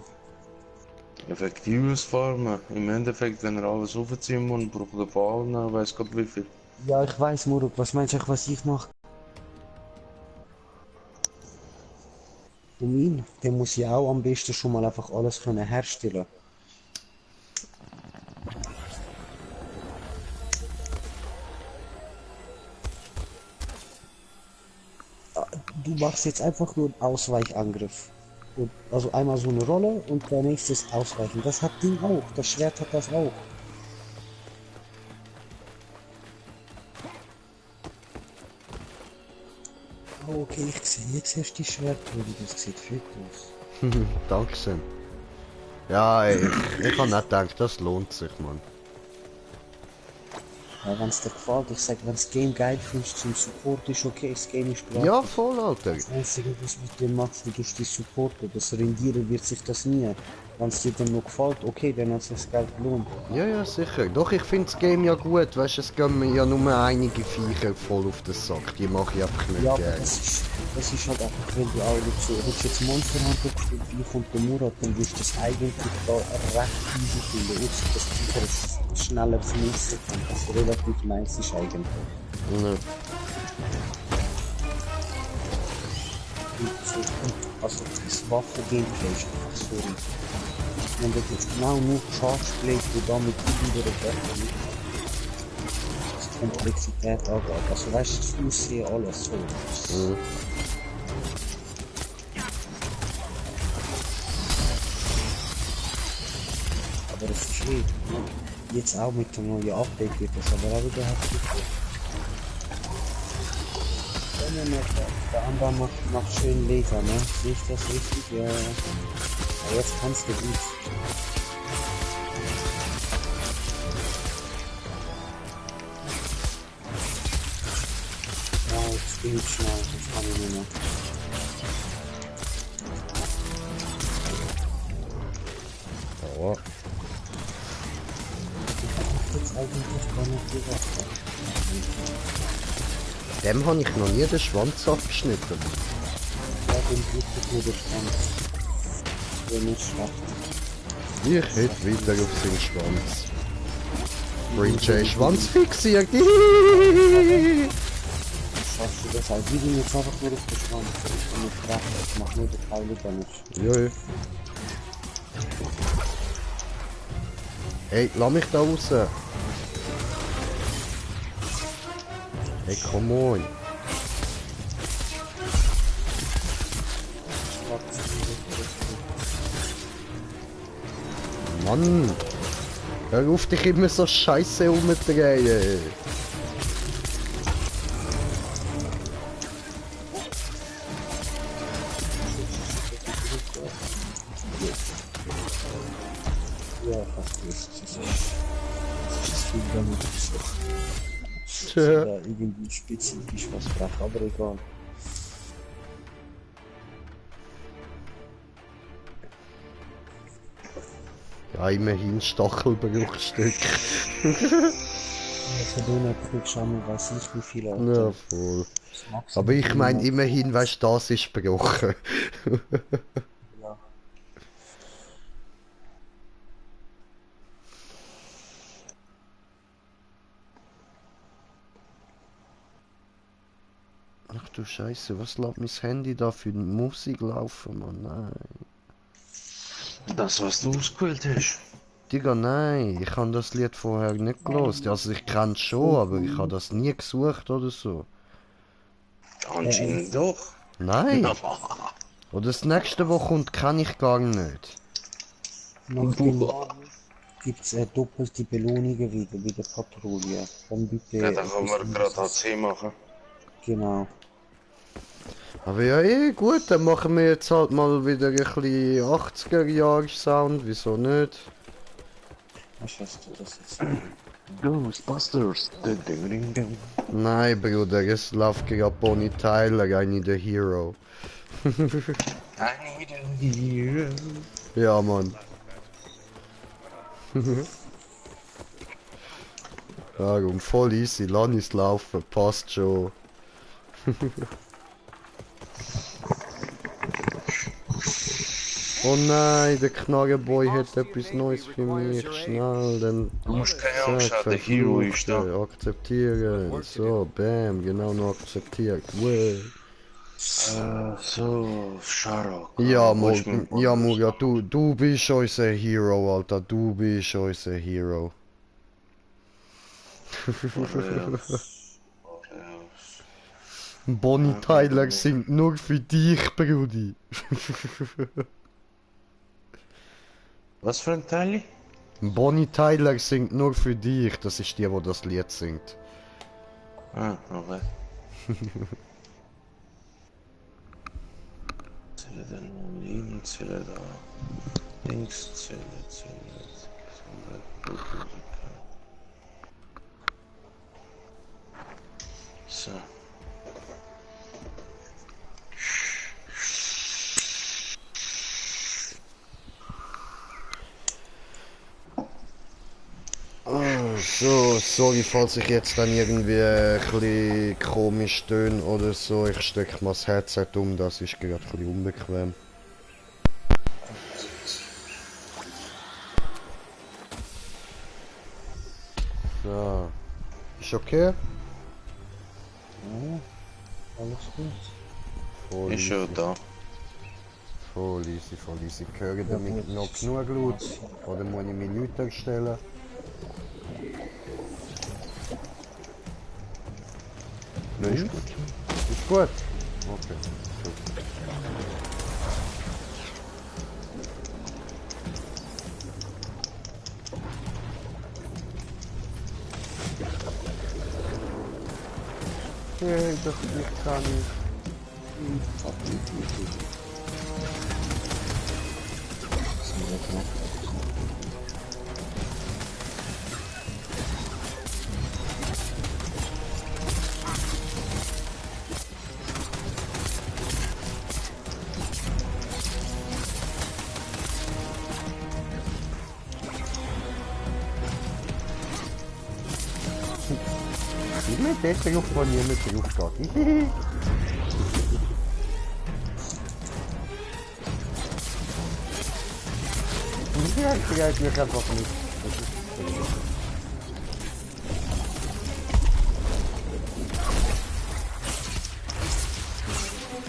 Effektives Farmen. Im Endeffekt, wenn er alles aufziehen muss, braucht er von allen, weiß Gott wie viel. Ja, ich weiß, Muruk, was meinst du, was ich mache? Um ihn, der muss ja auch am besten schon mal einfach alles können herstellen. Du machst jetzt einfach nur einen Ausweichangriff. Und also einmal so eine Rolle und der nächste ist Ausweichen. Das hat Ding auch, das Schwert hat das auch. Oh, okay, ich sehe jetzt erst die Schwertbrille, das sieht fit aus. Dankeschön. Ja, ey, ich habe nicht gedacht, das lohnt sich, Mann. Ja, wenn es dir gefällt, ich sag, wenn das Game geil findest zum Support ist okay, das Game ist gratis. Ja, voll, Alter. Das Einzige, was mit dem machst, du tust die Supporter, das rendieren wird sich das nie. Wenn es dir dann noch gefällt, okay, dann hat sich das Geld gelohnt. Ja, sicher. Doch, ich finde das Game ja gut. Weißt du, es gehen mir ja nur einige Viecher voll auf den Sack. Die mache ich einfach nicht Ja, aber gerne. das ist halt einfach, wenn du auch nicht so, hättest jetzt Monster Hunter gespielt, wie kommt der Murat, dann wirst du das eigentlich da recht easy finden. Außer dass du das schneller vermissen kannst, was relativ nice ist eigentlich. Ja. Also das Waffen-Gameplay ist einfach so riesig. Wenn du jetzt genau nur Charge-Play, die damit wieder Waffe was die Komplexität angeht. Also weißt du, das Aussehen, alles so. Mhm. Aber es ist jetzt auch mit dem neuen Update wird das aber auch wieder heftig. Der andere macht schön Laser, ne? Sehe ich das richtig? Ja. Aber jetzt kannst du gut. Ja, jetzt bin ich schnell, das kann ich nicht mehr. Ja. Jetzt eigentlich gar nicht gesagt. Dem habe ich noch nie den Schwanz abgeschnitten. Ja, den wirklich nur der Schwanz. Der nicht schlecht. Ich hätte wieder auf seinen Schwanz. Green J Schwanz fixiert. Schaffst du das halt? Wir gehen jetzt einfach nur auf den Schwanz. Ich kann nicht treffen, ich mach nur die Teile damit. Ja. Hey, lass mich da raus. Hey, come on. Mann! Hör auf, dich immer so scheiße umzudrehen! Ja, fast nicht. Das ist viel damit so. Tja. Da irgendwie spezifisch was braucht, aber egal. Ja, immerhin Stachelbruchstück. Von denen kriegst du einmal, weiß ich wie viele. Ja, voll. Aber ich meine, immerhin, weißt du, das ist gebrochen. Ja. Ach du Scheiße, was lässt mein Handy da für Musik laufen, Mann? Nein. Das, was du ausgewählt hast. Digga, nein, ich habe das Lied vorher nicht gelost. Also ich kenne es schon, aber ich habe das nie gesucht oder so. Anscheinend doch. Nein! Oder das nächste, was kommt, kenne ich gar nicht. Nach dem Morgen gibt's doppelte Belohnungen wieder bei der Patrouille. Dann bitte Ja, dann können wir etwas gerade Süßes. HC machen. Genau. Aber ja, gut, dann machen wir jetzt halt mal wieder ein bisschen 80er-Jahre-Sound, wieso nicht? Was hast du das jetzt? Ghostbusters. Ding, ding, ding, ding. Nein, Bruder, es läuft gerade Bonnie Tyler, I need a hero. I need a hero. Ja, Mann. Darum, voll easy, lass es laufen, passt schon. Oh nein, der Knarrenboy hat etwas Neues für mich. Schnell, dann Du musst keine Angst zack, haben, der Hero ist verfluchte, da. akzeptieren. So, bam, genau noch akzeptiert. Well. So, Sharok. Ja, Wo ist mein Muga, du bist unser Hero, Alter. Du bist unser Hero. Bonnie Tyler singt nur für dich, Brudi. Was für ein Teil? Bonnie Tyler singt nur für dich. Das ist die, wo das Lied singt. Ah, okay. Zähle dann liegen, Zähle da. Links, Zähle. So. So, sorry, falls ich jetzt dann irgendwie ein bisschen komisch töne oder so. Ich stecke mal das Headset um, das ist gerade ein bisschen unbequem. So. Ist okay? Ja, alles gut. Voll Ist schon da. Voll easy. Höre damit noch genug laut? Oder muss ich mich lauter stellen? Nein, ist gut. Ist gut? Okay, super. Hey, das nicht kann ich. Mit der Luft von mir mit der Luft geht. Ja, ich begreife mich einfach nicht.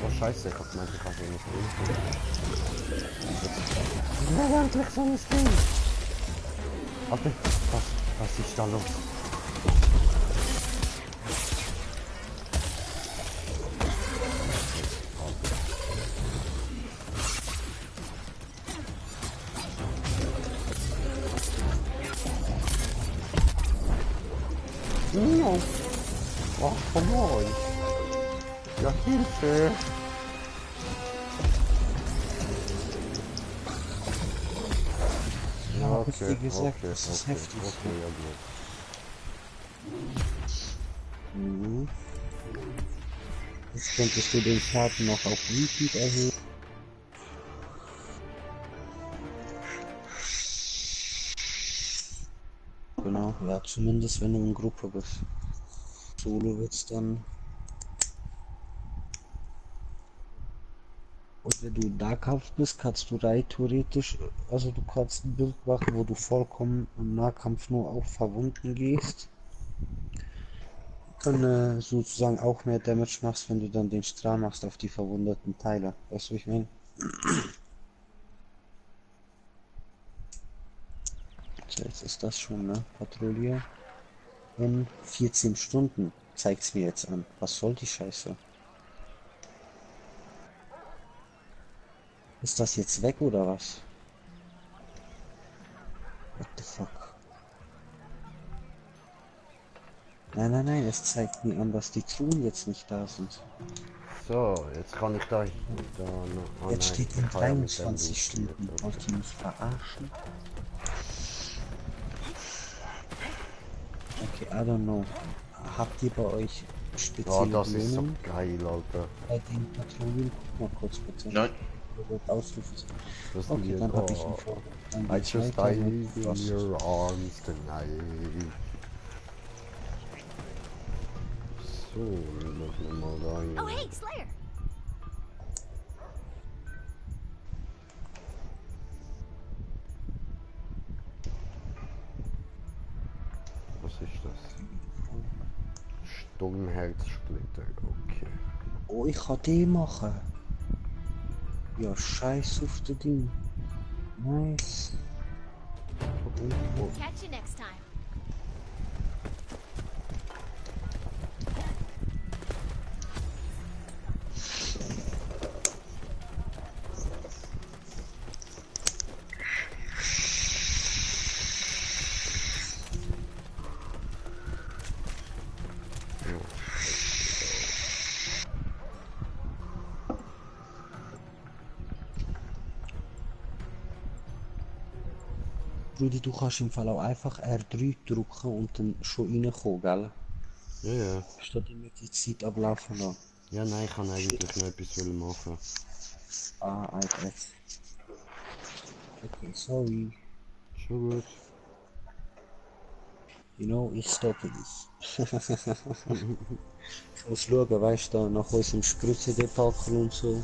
Oh scheiße, ich hab gemeint, ich kann hier nicht hin. Ja, endlich so ein Ding. Alter, was ist da los? No. Oh, come on. Ja, Hilfe. Ja, Okay, wie gesagt, okay, das ist okay, heftig. okay, ja gut. Mhm. Jetzt könntest du den Schaden noch auf Repeat erhöhen. Genau, ja, zumindest wenn du in Gruppe bist. Solo wird's dann. Und wenn du im Nahkampf bist, kannst du rein theoretisch, also du kannst ein Bild machen, wo du vollkommen im Nahkampf nur auf Verwunden gehst. Und sozusagen auch mehr Damage machst, wenn du dann den Strahl machst auf die verwundeten Teile. Weißt du, wie ich meine? jetzt ist das schon, ne? Patrouille in 14 Stunden. Zeigt's mir jetzt an. Was soll die Scheiße? Ist das jetzt weg oder was? What the fuck? Nein, nein, nein, es zeigt mir an, dass die Truhen jetzt nicht da sind. So, jetzt kann ich da noch. Oh Jetzt nein, steht in ich kann ja mit dem 23 Loot Stunden. jetzt, Wollt ihr mich verarschen? Okay, I don't know. Habt ihr bei euch Oh, spezielle das ist so Belohnungen geil, Alter. bei den Patrouillen? Guck mal kurz bitte. Nein. Ausrufezeichen. Das Okay, Lied, dann habe ich oh, ihn vor. Dann I gehe ich just weiter died mit in was. your arms tonight. So, lassen wir mal da hin. Oh, hey, Slayer! Was ist das? Sturmherzsplitter, okay. Oh, ich kann den machen. Ja, scheiß auf den Ding. Nice. Catch you next time. Rudi, du kannst im Fall auch einfach R3 drücken und dann schon reinkommen, gell? Ja, ja. Statt immer die Zeit ablaufen lassen. Ja, nein, ich kann eigentlich noch etwas machen. Ah, Alter. Okay, sorry. Schon gut. You know, ich stoppe dich. Ich muss schauen, weißt du, nach unserem Spritzendebakel und so.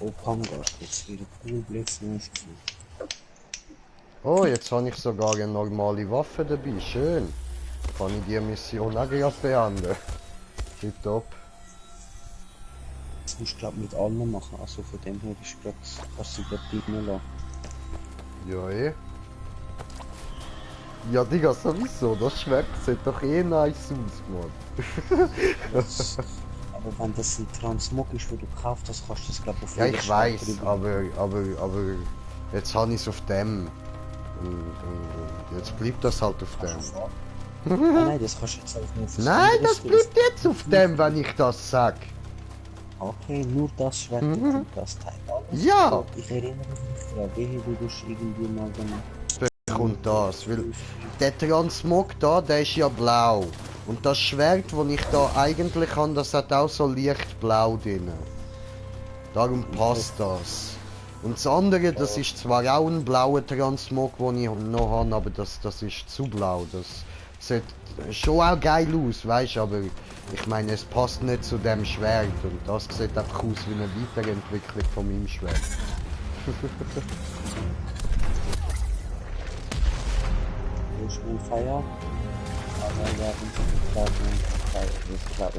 Oh, Pangar, jetzt wieder cool, Blitz, nice. Oh, jetzt habe ich sogar eine normale Waffe dabei. Schön. Kann ich die Mission auch gerade beenden. Tipptopp. Das musst du, glaube mit allen machen, also von dem her ist grad, kannst du grad reinlassen. Ja, eh. Ja, Digga, sowieso. Das Schwert sieht doch eh nice aus, Mann. Aber wenn das ein Transmog ist, wo du gekauft hast, kannst du das, glaube ich, auf Ja, jedes ich Schwert weiß, drüber- aber jetzt habe ich es auf dem. Und jetzt bleibt das halt auf dem. Nein, das kannst du jetzt auch nicht. Nein, das bleibt jetzt auf dem, wenn ich das sag. Okay, nur das Schwert und das Teil. Alles Ja. gut. Ich erinnere mich daran, wehe, du bist irgendwie mal dann. Kommt das, weil der Transmog da, der ist ja blau. Und das Schwert, das ich da eigentlich habe, das hat auch so leicht blau drin. Darum passt das. Und das andere, das ist zwar auch ein blauer Transmog, den ich noch habe, aber das ist zu blau. Das sieht schon auch geil aus, weißt du, aber ich meine, es passt nicht zu dem Schwert. Und das sieht einfach aus wie eine Weiterentwicklung von meinem Schwert. Du bist on fire. Aber wir haben ich glaube,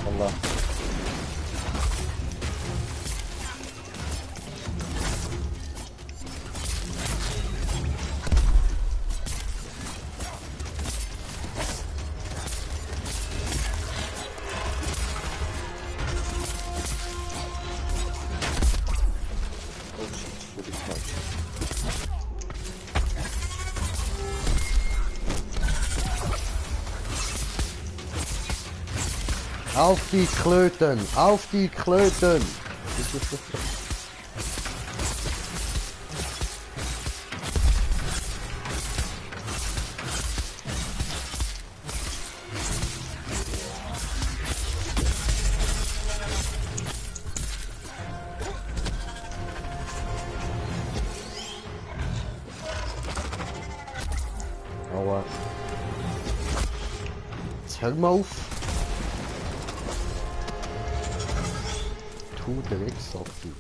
Allah. Auf die Klöten! Auf die Klöten! Aua. Jetzt hör mal auf! Du Drecksackel.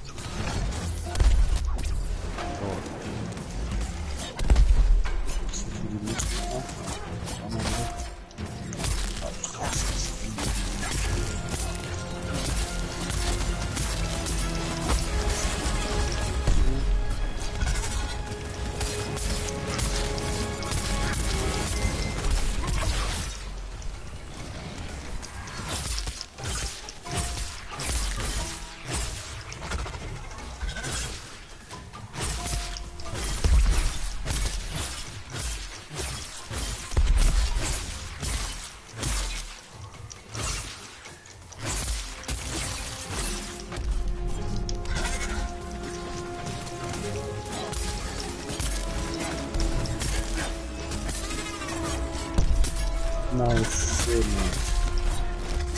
Nice, sehr nice.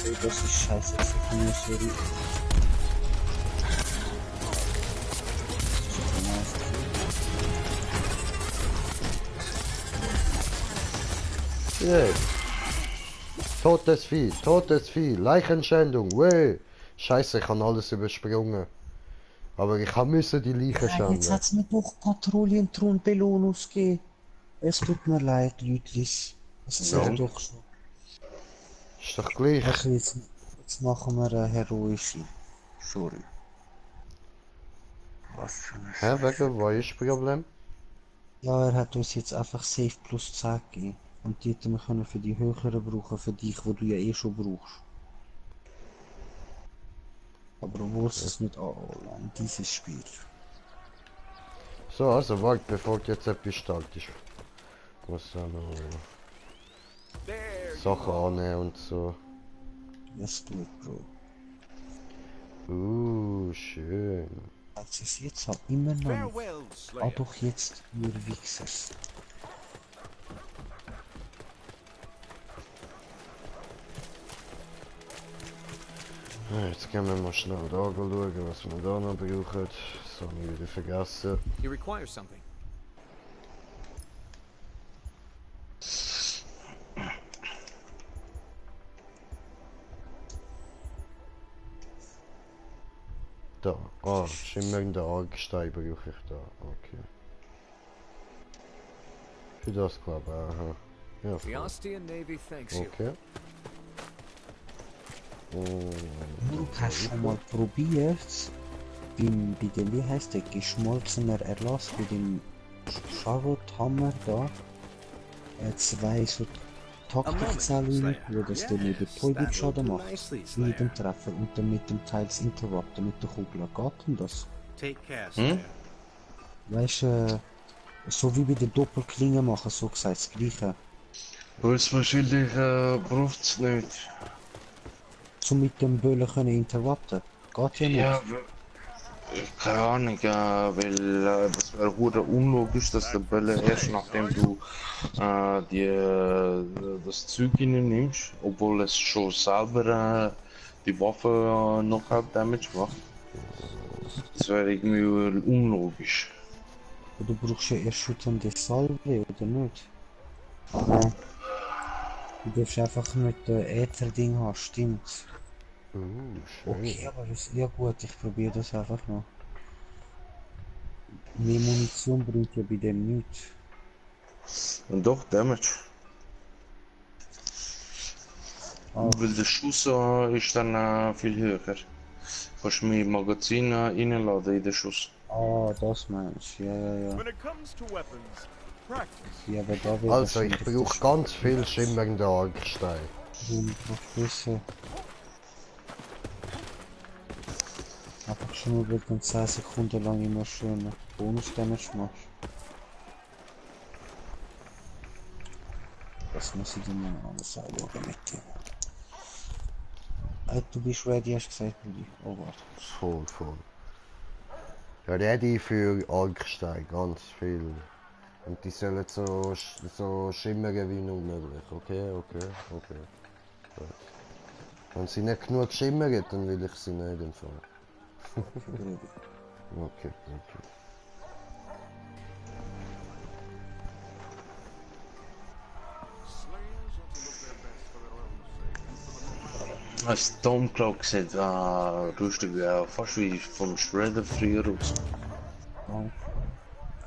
Oh, das ist scheiße, das ist mir sorry. Super nice. Yeah. Totes Vieh, Leichenschändung, weh. Scheiße, ich habe alles übersprungen. Aber ich musste die Leichen Ah, jetzt schänden. hat's mir doch Patrouillenthron-Belohnung gegeben. Es tut mir leid, Lütlis. Das ist Ja. doch so. Ist doch gleich. Also jetzt machen wir eine heroische. Sorry. Was für eine Hä, Scheiße. wegen, was ist das Problem? Ja, er hat uns jetzt einfach Safe plus 10 gegeben. Und die hätten wir können für die höheren brauchen, für dich, wo du ja eh schon brauchst. Aber obwohl es nicht an dieses Spiel. So, also warte, bevor du jetzt etwas startest. Ich muss da noch Sachen annehmen und so. Das tut, Bro. Schön. Als es jetzt hat, immer noch nicht. Farewell, Slayer. Doch jetzt, ihr Wichsers. Ja, jetzt gehen wir mal schnell da schauen, was wir da noch brauchen. Das habe ich wieder vergessen. He requires something. Da. Schimmernder Argstein brauche ich da. Okay. Für das glaube ich, aha. Ja, The voll. Ostian Navy thanks you. Okay. Du hast schon mal probiert, bei dem, wie heißt der, geschmolzener Erlass, bei dem Charlotte-Hammer da, zwei so Taktikzellen, wo das dann mit dem Tollwutschaden macht, mit dem Treffen und dann mit dem Teils Interrupten mit der Kugel. Geht denn das? Take care, Hm? Slayer. Weißt du, so wie bei den Doppelklingen machen, so gesagt, das Gleiche. Höchstwahrscheinlich braucht es nicht. So mit dem Böllen können interrupten. Geht ja nicht. Ja, keine Ahnung, weil das wäre hure unlogisch, dass der Bälle erst nachdem du das Zeug nimmst, obwohl es schon selber die Waffe Knockout Damage macht. Das wäre irgendwie unlogisch. Du brauchst ja erst schütternde Salve, oder nicht? Du darfst einfach nicht Äther-Ding haben, stimmt. Schön. Okay, aber ist ja gut, ich probiere das einfach noch. Mehr Munition bringt ja bei dem nichts. Und doch, Damage. Ah, Weil der Schuss ist dann viel höher. Kannst du mehr Magazin reinladen in den Schuss. das meinst du, ja. When it comes to weapons, practice. Ja, aber da wird Also, ich brauche ganz viel schimmernder Argstein. Wissen. Einfach schon nur, weil du dann 10 Sekunden lang immer schön Bonus-Damage machst. Das muss ich dir mal alles anschauen mit dir. Du bist ready, hast du gesagt, Brudi. Oh, warte. Voll. Ready für Argstein, ganz viel. Und die sollen so schimmern wie nur möglich. Okay. Gut. Wenn sie nicht genug schimmern, dann will ich sie nicht empfangen. Brudi. Okay. Slayers ought to look their best for their own sake and for the Stormcloak sieht lustig fast wie vom Shredder früher aus. Danke.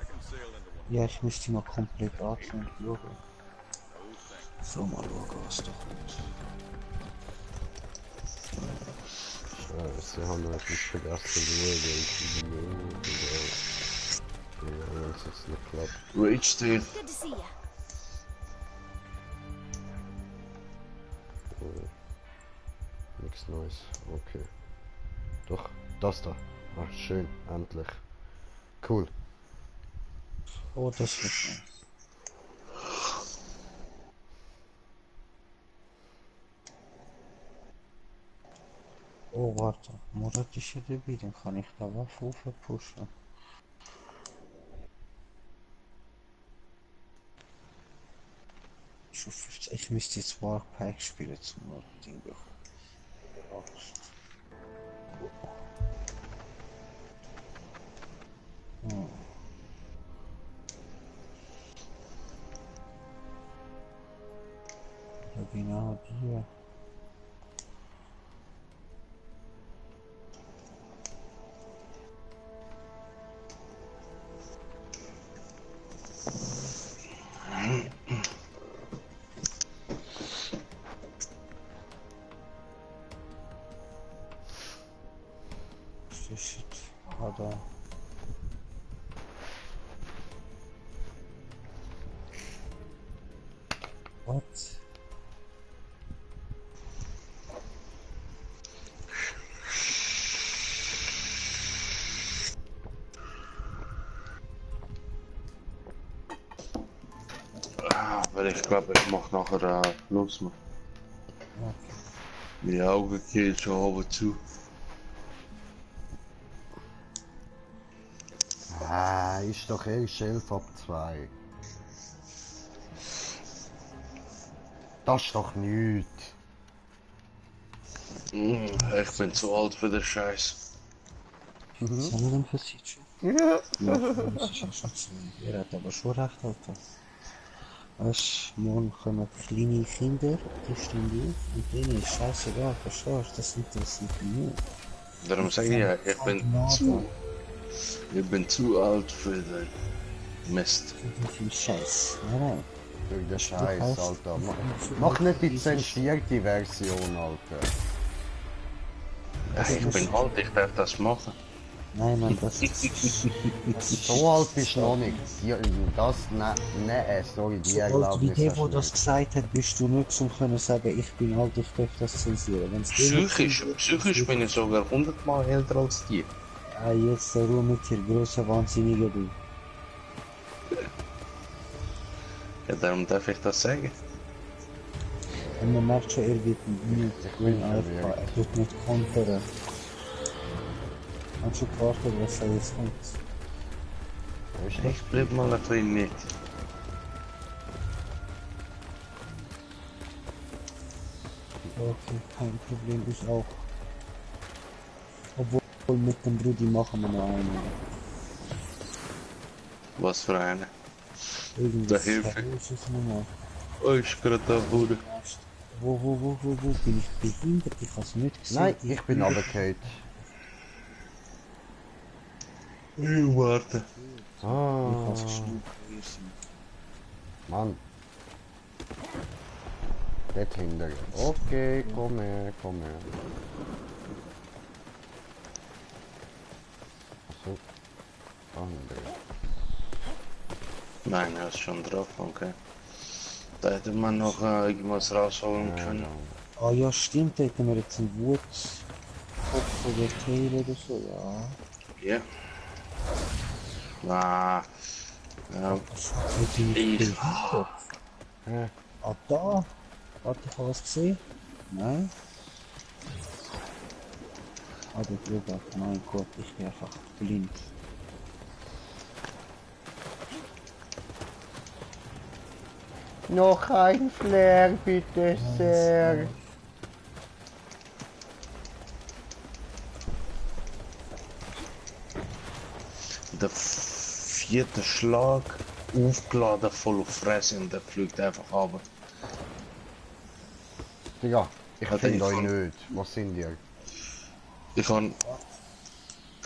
I can sail into one. Ja, ich müsste mal komplett anschauen. So, mal schauen, was da kommt. Scheiße, haben wir etwas vergessen zu schauen. Ja, wenn es jetzt nicht klappt. Rage Steel. Good to see ya. Nichts Neues. Okay. Doch, das da. Ach, schön, endlich. Cool. Oh, das wird nice. Oh, warte. Murat ist ja dabei, dann kann ich da Waffe pushen. schon 15. Ich müsste jetzt Warpack spielen zum Ding bekommen. Oh. Ja, genau hier. Shit, aber what? Weil ich glaube, ich mach nachher los, man. Okay. Die Augen gehen schon halb zu. Ah, ist doch erst 11 ab 2. Das ist doch nichts. Ich bin zu alt für den Scheiß. Was haben wir denn für Siege? Ja. Ja, das ist ja schon so. Er hat aber schon recht, Alter. Weißt du, morgen kommen kleine Kinder, die stehen auf und denen ist scheißegal, verstehst du? Das interessiert mich nicht. Darum sage ich ja, ich bin zu alt für den Mist. Das ist Scheiß. Nein. Durch den heißt- Scheiß, Alter. Mach nicht die zensierte Version, Alter. Ich bin alt, ich darf das machen. Nein, Mann, das ist... So alt bist du noch nicht. Das, sorry, die So alt wie Erlaubnis der, hast der du das nicht. gesagt hat, bist du nicht, um können sagen, ich bin alt, ich darf das zensieren. Wenn's der nicht Psychisch bin ich sogar 100-mal älter als die. Ah, jetzt Ruhe mit dir, grosser Wahnsinniger du. Ja, darum darf ich das sagen. Und man merkt schon, er wird nicht bin einfach, verwirrt. er wird nicht kontern. Hast du gewartet, was er jetzt kommt? Ist Ich bleib mal ein bisschen mit. Okay, kein Problem, ich auch. Obwohl mit dem Brudi machen wir noch einen. Was für eine. Irgendwas Da Hilfe. Seriöses nochmal. Oh, ich gerade da wurde. Wo bin ich behindert? Ich hab's nicht gesehen. Nein, ich bin runtergefallen. Warte. Ich Ah, hab's geschnitten. Mann. Dort hinter. Okay, komm her, komm her. So. Andere. Nein, er ist schon drauf, okay. Da hätte man noch irgendwas rausholen können. Ah ja, stimmt, da hätten wir jetzt einen Wut. Kopf oder Tail oder so, ja. Ja. Ah, ja. Hätte ich Ich- behindert. Hä? Ah, da? Warte, ich habe was gesehen? Nein? Ah, der Bruder, mein Gott, ich bin einfach blind. Noch ein Flair, bitte sehr. Der vierte Schlag, aufgeladen, voll auf Fresse und der fliegt einfach runter. Digga, ich Hat er finde euch gefunden? nicht. Was sind ihr? Ich habe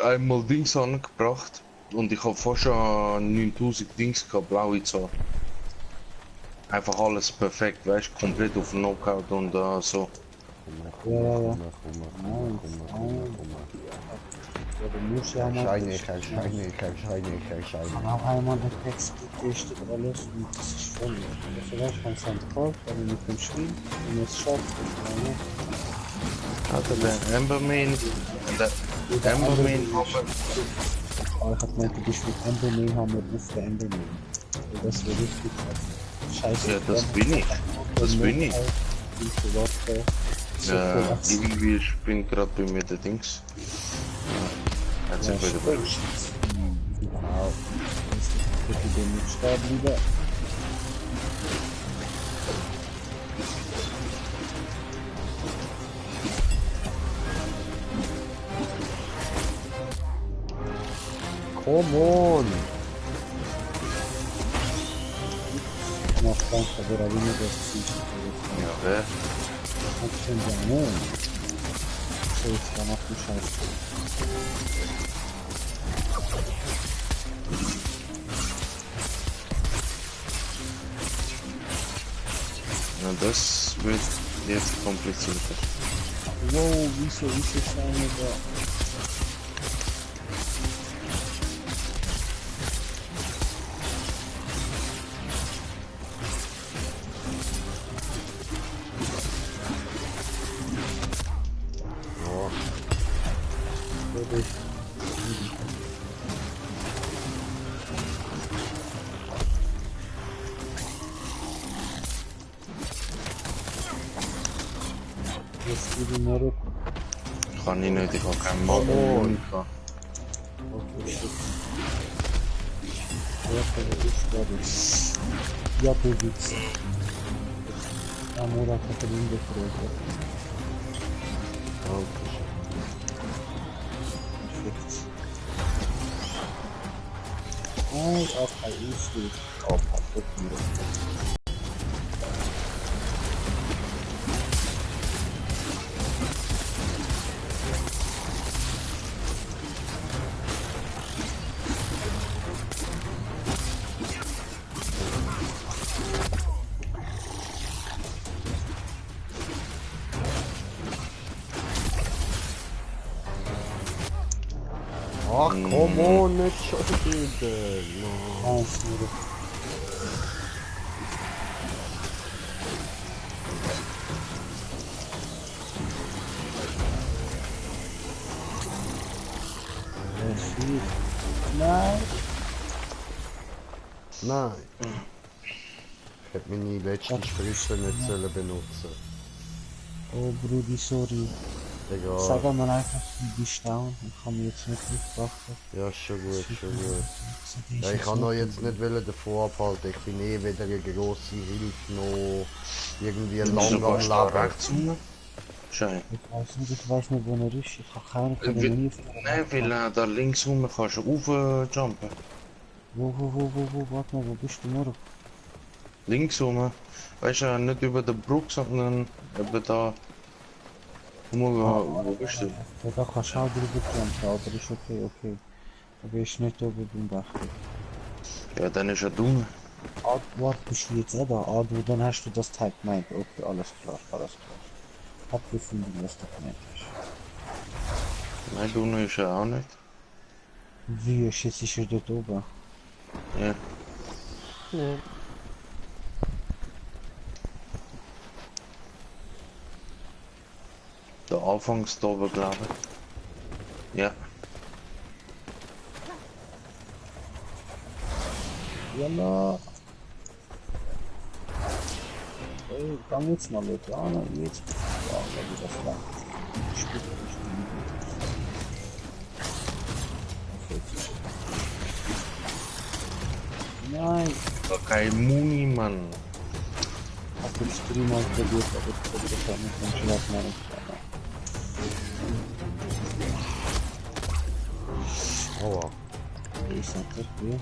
einmal Dings angebracht und ich habe fast schon 9000 Dings gehabt, blaue Zahl. Einfach alles perfekt, weißt du, komplett auf Knockout und so. Komm, Ja. komm. Ja, du musst ja mal... Erscheine. Auch einmal den Text getestet, alles, und das ist voll. Vielleicht kannst du einen Call, wenn du mit dem Spiel, wenn du es schaffst, Also der Emberman, der Emberman haben aber ich hab gemeint, du bist mit Enderman, haben wir auf der Enderman. Und das wäre richtig scheiße. ja, das bin ich. Das bin ich. Diese Waffe. Ja, irgendwie ich bin gerade bei mir der Dings. Ja, hat sich wieder beruhigt. Genau. Ich bin nicht sterben lieber. Come on! No, Franca, veramente che si Ja, wer? accendiamo. Se stiamo a pushare. Na, das wird jetzt komplizierter. Wow, wieso schauen wir da? Ja, Wirklich. Jetzt geht die mehr. Kann ich nicht, ich habe keinen Muni gehabt. Okay, shit. Ja, das ist fertig. Ja, du willst. Amor, hat er ihn gefreut. danke. Perfekt. Ai, auf ein steht. Auf ein Ach, come on, nicht schon wieder. No. Nice, Miro. Ja, shit. Nein. Nein. Ich hätte meine letzte Spritze nicht sollen benutzen. Oh, Brudi, sorry. Sag Egal. mir einfach, du bist down. Ich kann mich jetzt nicht drauf achten. Ja, ist schon gut, schon gut. Ja, ich kann euch jetzt nicht davon abhalten. Ich bin eh weder eine grosse Hilfe noch irgendwie Du lang am kannst da Leben. rechts rum. Schein. Ich weiß nicht, wo er ist. Ich habe keine von den nie Nein, weil da links rum kannst du raufjumpen. Wo, warte mal, wo bist du, Moro? Links rum. Weißt du, nicht über der Brücke, sondern eben da. Wo bist du? Ja, da kannst du auch drüber jumpen, aber ist okay. Aber ist nicht oben beim Bach. Ja, dann ist er dumm. Ah, warte, bist du jetzt auch da? Ah, du, dann hast du das Teil gemeint. Okay, alles klar. Hab gefunden, was du gemeint hast. Nein, dumm ist er auch nicht. Wie, jetzt ist er dort oben? Ja. Ja. Der Anfangsdobe, glaube ich. Ja. Jalla. Ey, komm jetzt mal, Leute. Ah, na, jetzt. Ja, wie das war. Nein, Gar kein Muni, Mann. hab jetzt 3-mal probiert, aber ich glaube, das war nicht mein Schlaf, meine Aua. Ich sag das hier.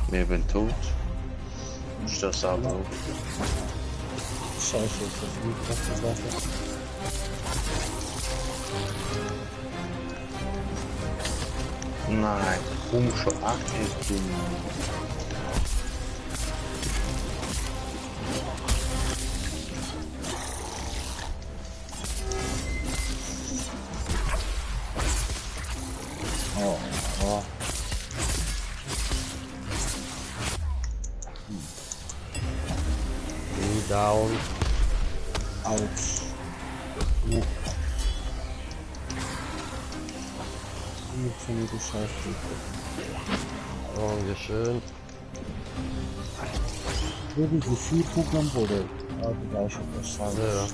Wir sind tot. Ist das aber auch. Scheiße, ist das nicht, was du sagst. Nein, komm schon, ach, ist dumm. Oh. Knee down. Autsch. Ja. Jetzt finde ich Scheiße. Dankeschön. Wirklich, wie viel Kugeln wurde? Ah, du weißt etwas sagen. Ja.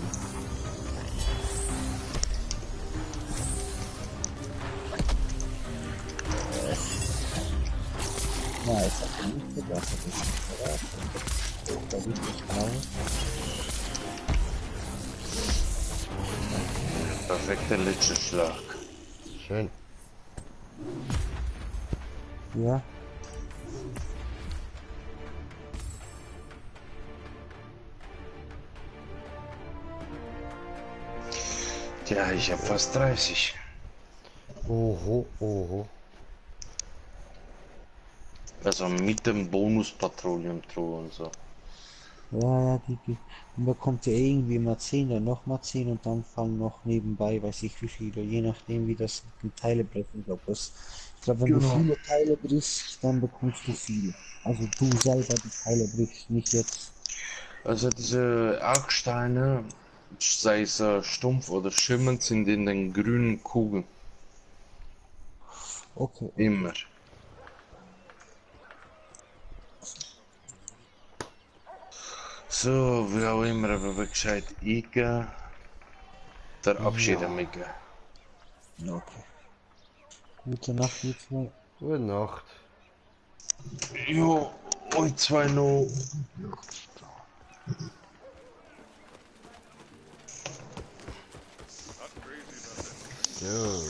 Nein, ich hab ihn nicht gedacht, das ist nicht verraten. Da ist das genau. Perfekter letzter Schlag. Schön. Ja. Ja, ich hab fast 30. Oho, oho. Also mit dem Bonus-Patrouillen und so. Ja, man bekommt ja irgendwie mal 10, dann nochmal 10 und dann fallen noch nebenbei, weiß ich wie viele, je nachdem wie das mit den Teile brechen, ich glaube, wenn du Genau. viele Teile brichst, dann bekommst du viel. Also du selber die Teile brichst, nicht jetzt. Also diese Argsteine, sei es stumpf oder schimmernd, sind in den grünen Kugeln. Okay, Immer. So, wie auch immer, aber wir gescheit eingehen. Verabschieden mich. okay. Gute Nacht, ihr zwei. Gute Nacht. Jo, euch zwei noch. Not crazy about that. So.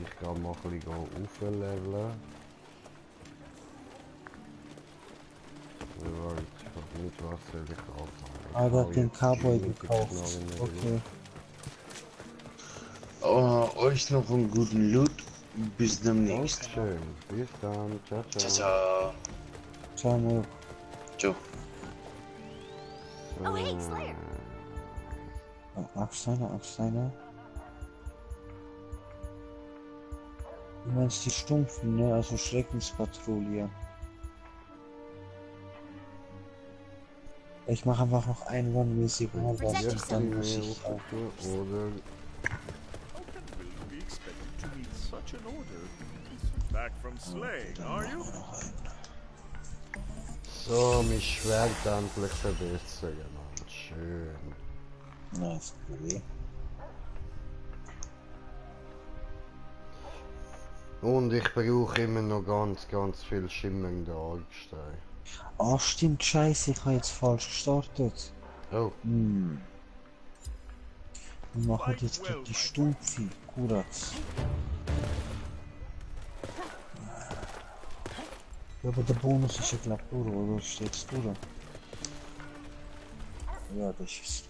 Ich kann mal ein bisschen aufleveln. Ja, ich hab nicht was soll ich anfangen. Ah, der hat den Jetzt Cowboy genug gekauft. Knarren Okay. Euch noch einen guten Loot. Bis demnächst. Dankeschön. Bis dann. Ciao, Ciao, ciao. ciao. Ciao, Mo. Ciao. Oh, hey, Slayer. Absteiner. Du meinst die Stumpfen, ne? Also Schreckenspatrouille. Ich mache einfach noch einen One-mäßig mal, Protect was yourself. dann Die muss mir ich. aufgetan, oder? How can Will be expected to meet such an order? Back from slaying, are you? So, mein Schwert endlich verbessern. Mann. Schön. Nice, cool. Und ich brauche immer noch ganz viel schimmernde Argsteine. Ah, stimmt, scheiße, ich habe jetzt falsch gestartet. Oh, Wir machen jetzt gleich die Stumpfi, Kuratz. Ja, aber der Bonus ist ja glaub durch, oder steht's durch? Ja, das ist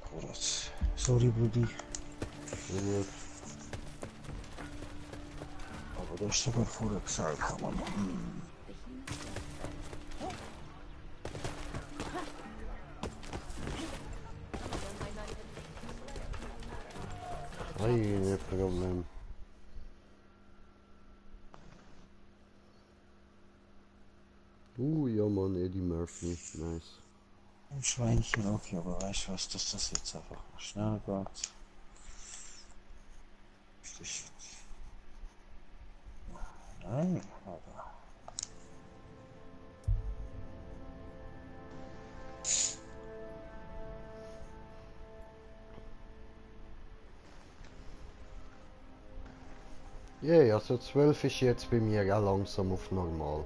Kuratz. Sorry, Brudi. gut. Aber das ist sogar vorher gesagt, Mann. Keine Problem. Ja Mann, Eddie Murphy, nice. Ein Schweinchen, okay, aber weißt du was, dass das jetzt einfach mal schnell geht? Ist das jetzt? Nein, aber. Ja, also 12 ist jetzt bei mir auch langsam auf normal.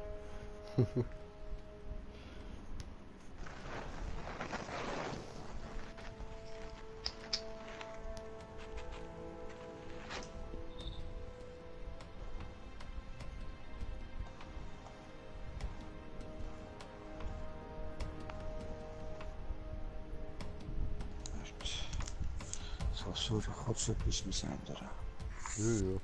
So, sorry, kurz etwas was ändern. Ja.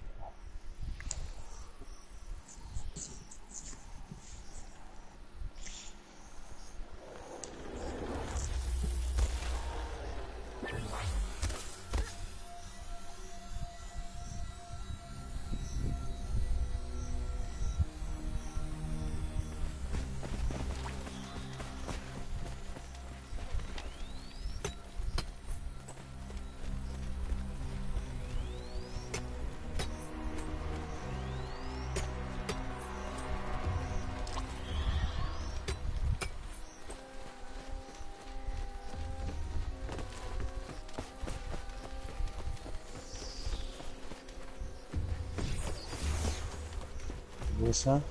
Wo ist er?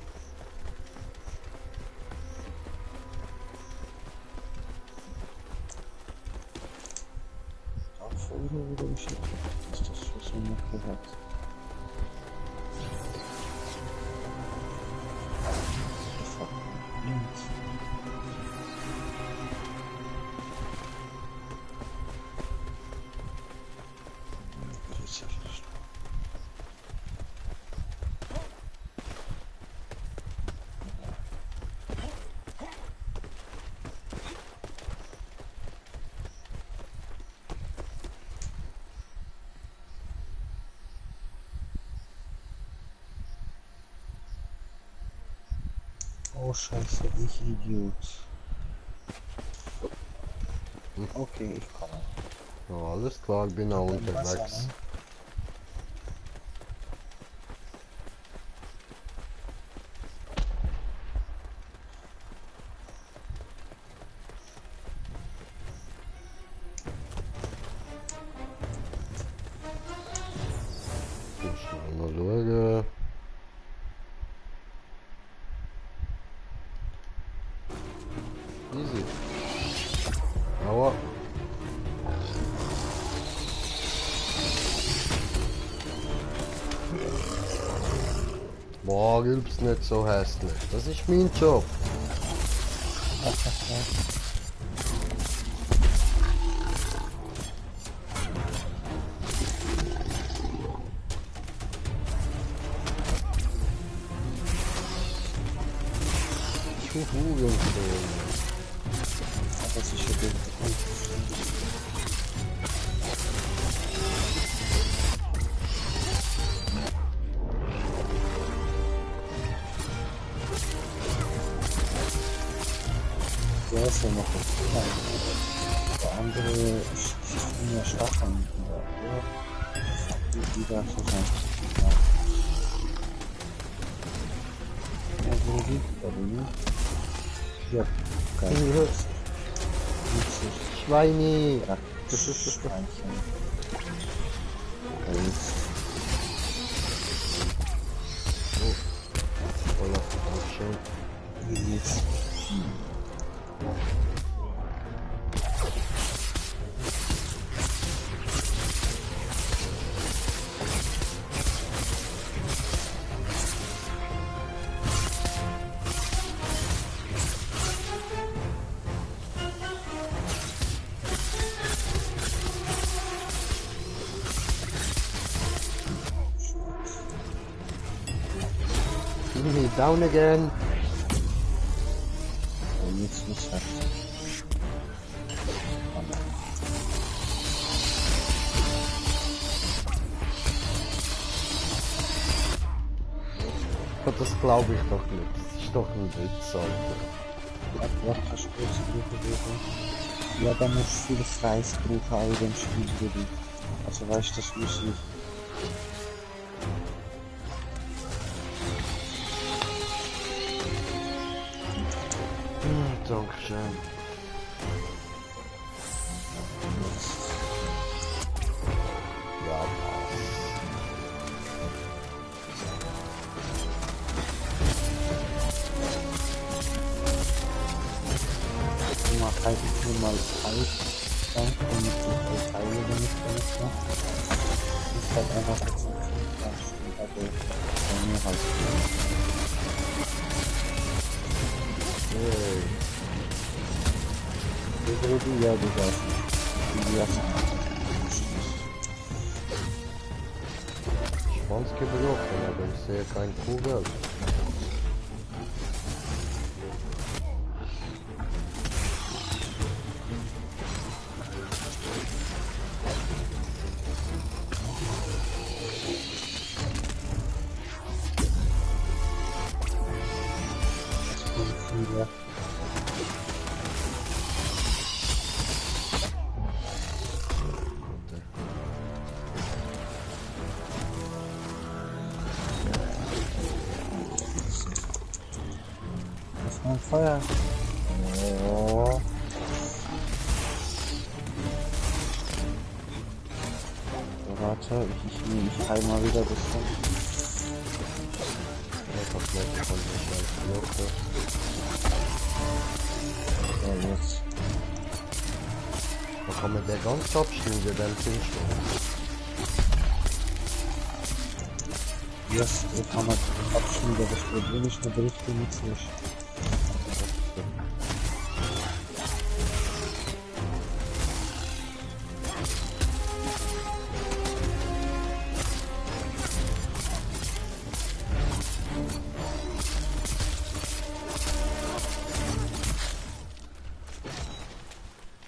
Auf oder ich ist das was so noch gehört? Fuck, links. Oh Scheiße, ich Idiot. Okay, ich komme. Ja, alles klar, ich bin auch unterwegs. Schnell mal schauen. Easy. Aua. Boah, gibt's nicht so hässlich. Das ist mein Job. Juhu, Das ist schon gut. Der ist ja noch klein. Der andere ist in der Stacheln. Die darf so sein. Ja, wo liegt der denn? Ja, geil. Schweini. Ja, das ist Schweinchen. Voller Dankeschön. Wie geht's? Down again. Und jetzt muss er. Das glaube ich doch nicht. Das ist doch ein Witz, Alter. Ja, Wasserstoßbewegung. Ja, da muss viel Freies brauchen auch in dem Spiel drin. Also weißt du, das muss ich. Dankeschön. Ja, Ich mache halt nur mal Eis, damit die Teile, wenn ich das mache. Ist halt einfach jetzt ein Spiel, also bei mir halt. hey. Ja, du darfst. Die lassen. Schwanz gebrochen, aber ich sehe kein Kugel. Ja. Das ist mein Feuer. Oh. Warte, ich heil mal wieder das Ding. Einfach nicht von der Scheiße. Ja, jetzt. Da kann man den ganz abschneiden, dann Zustand. Jetzt kann man abschneiden, das Problem ist, man bricht ihn nicht durch.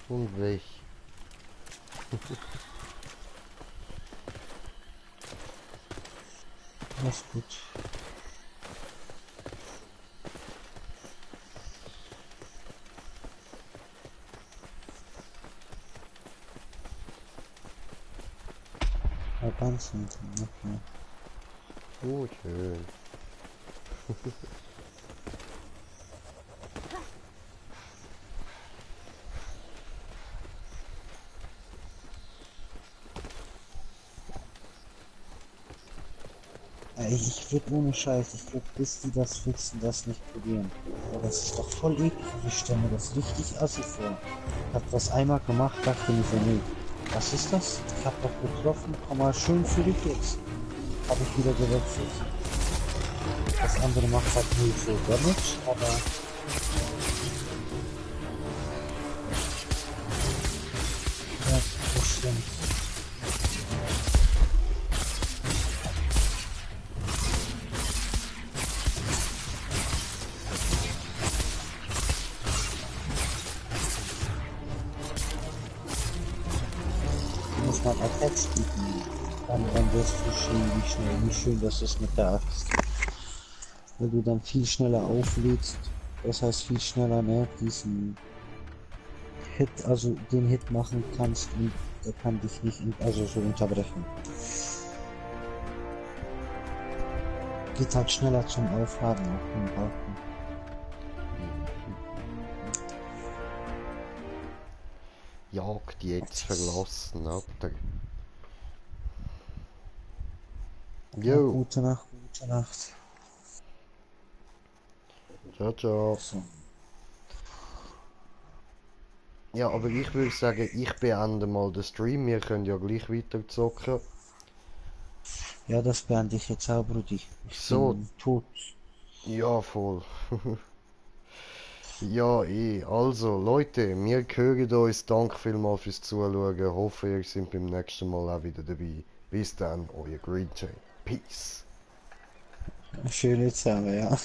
Und weg. Alles gut. Ja, ganz hinten, okay. Gut, schön. Ey, ich würd ohne Scheiß, ich würd bis die das fixen, das nicht probieren. Aber das ist doch voll eklig, ich stelle mir das richtig assi vor. Ich hab das einmal gemacht, dachte mir so, nee, was ist das? Ich hab doch getroffen, komm mal schön zurück jetzt. Hab ich wieder gewechselt. Das andere macht halt null so Damage, aber ja, das stimmt. Muss man Attacks bieten, dann wirst du sehen, wie schön das ist mit der Axt. Weil du dann viel schneller auflädst, das heißt viel schneller, ne, diesen Hit, also den Hit machen kannst und der kann dich nicht, also so unterbrechen. Geht halt schneller zum Aufladen auf den Balken. Jagd jetzt verlassen, ab der... Ja, Jo, gute Nacht, gute Nacht. ciao, ciao. So. Ja, aber ich würde sagen, ich beende mal den Stream. Wir können ja gleich weiter zocken. Ja, das beende ich jetzt auch, Brudi. Ich So. bin tot. Ja, voll. Ja, also, Leute, wir hören uns. Danke vielmals fürs Zuschauen. Hoffe, ihr seid beim nächsten Mal auch wieder dabei. Bis dann, euer Green Jay. Peace. Schöne Zeit, ja.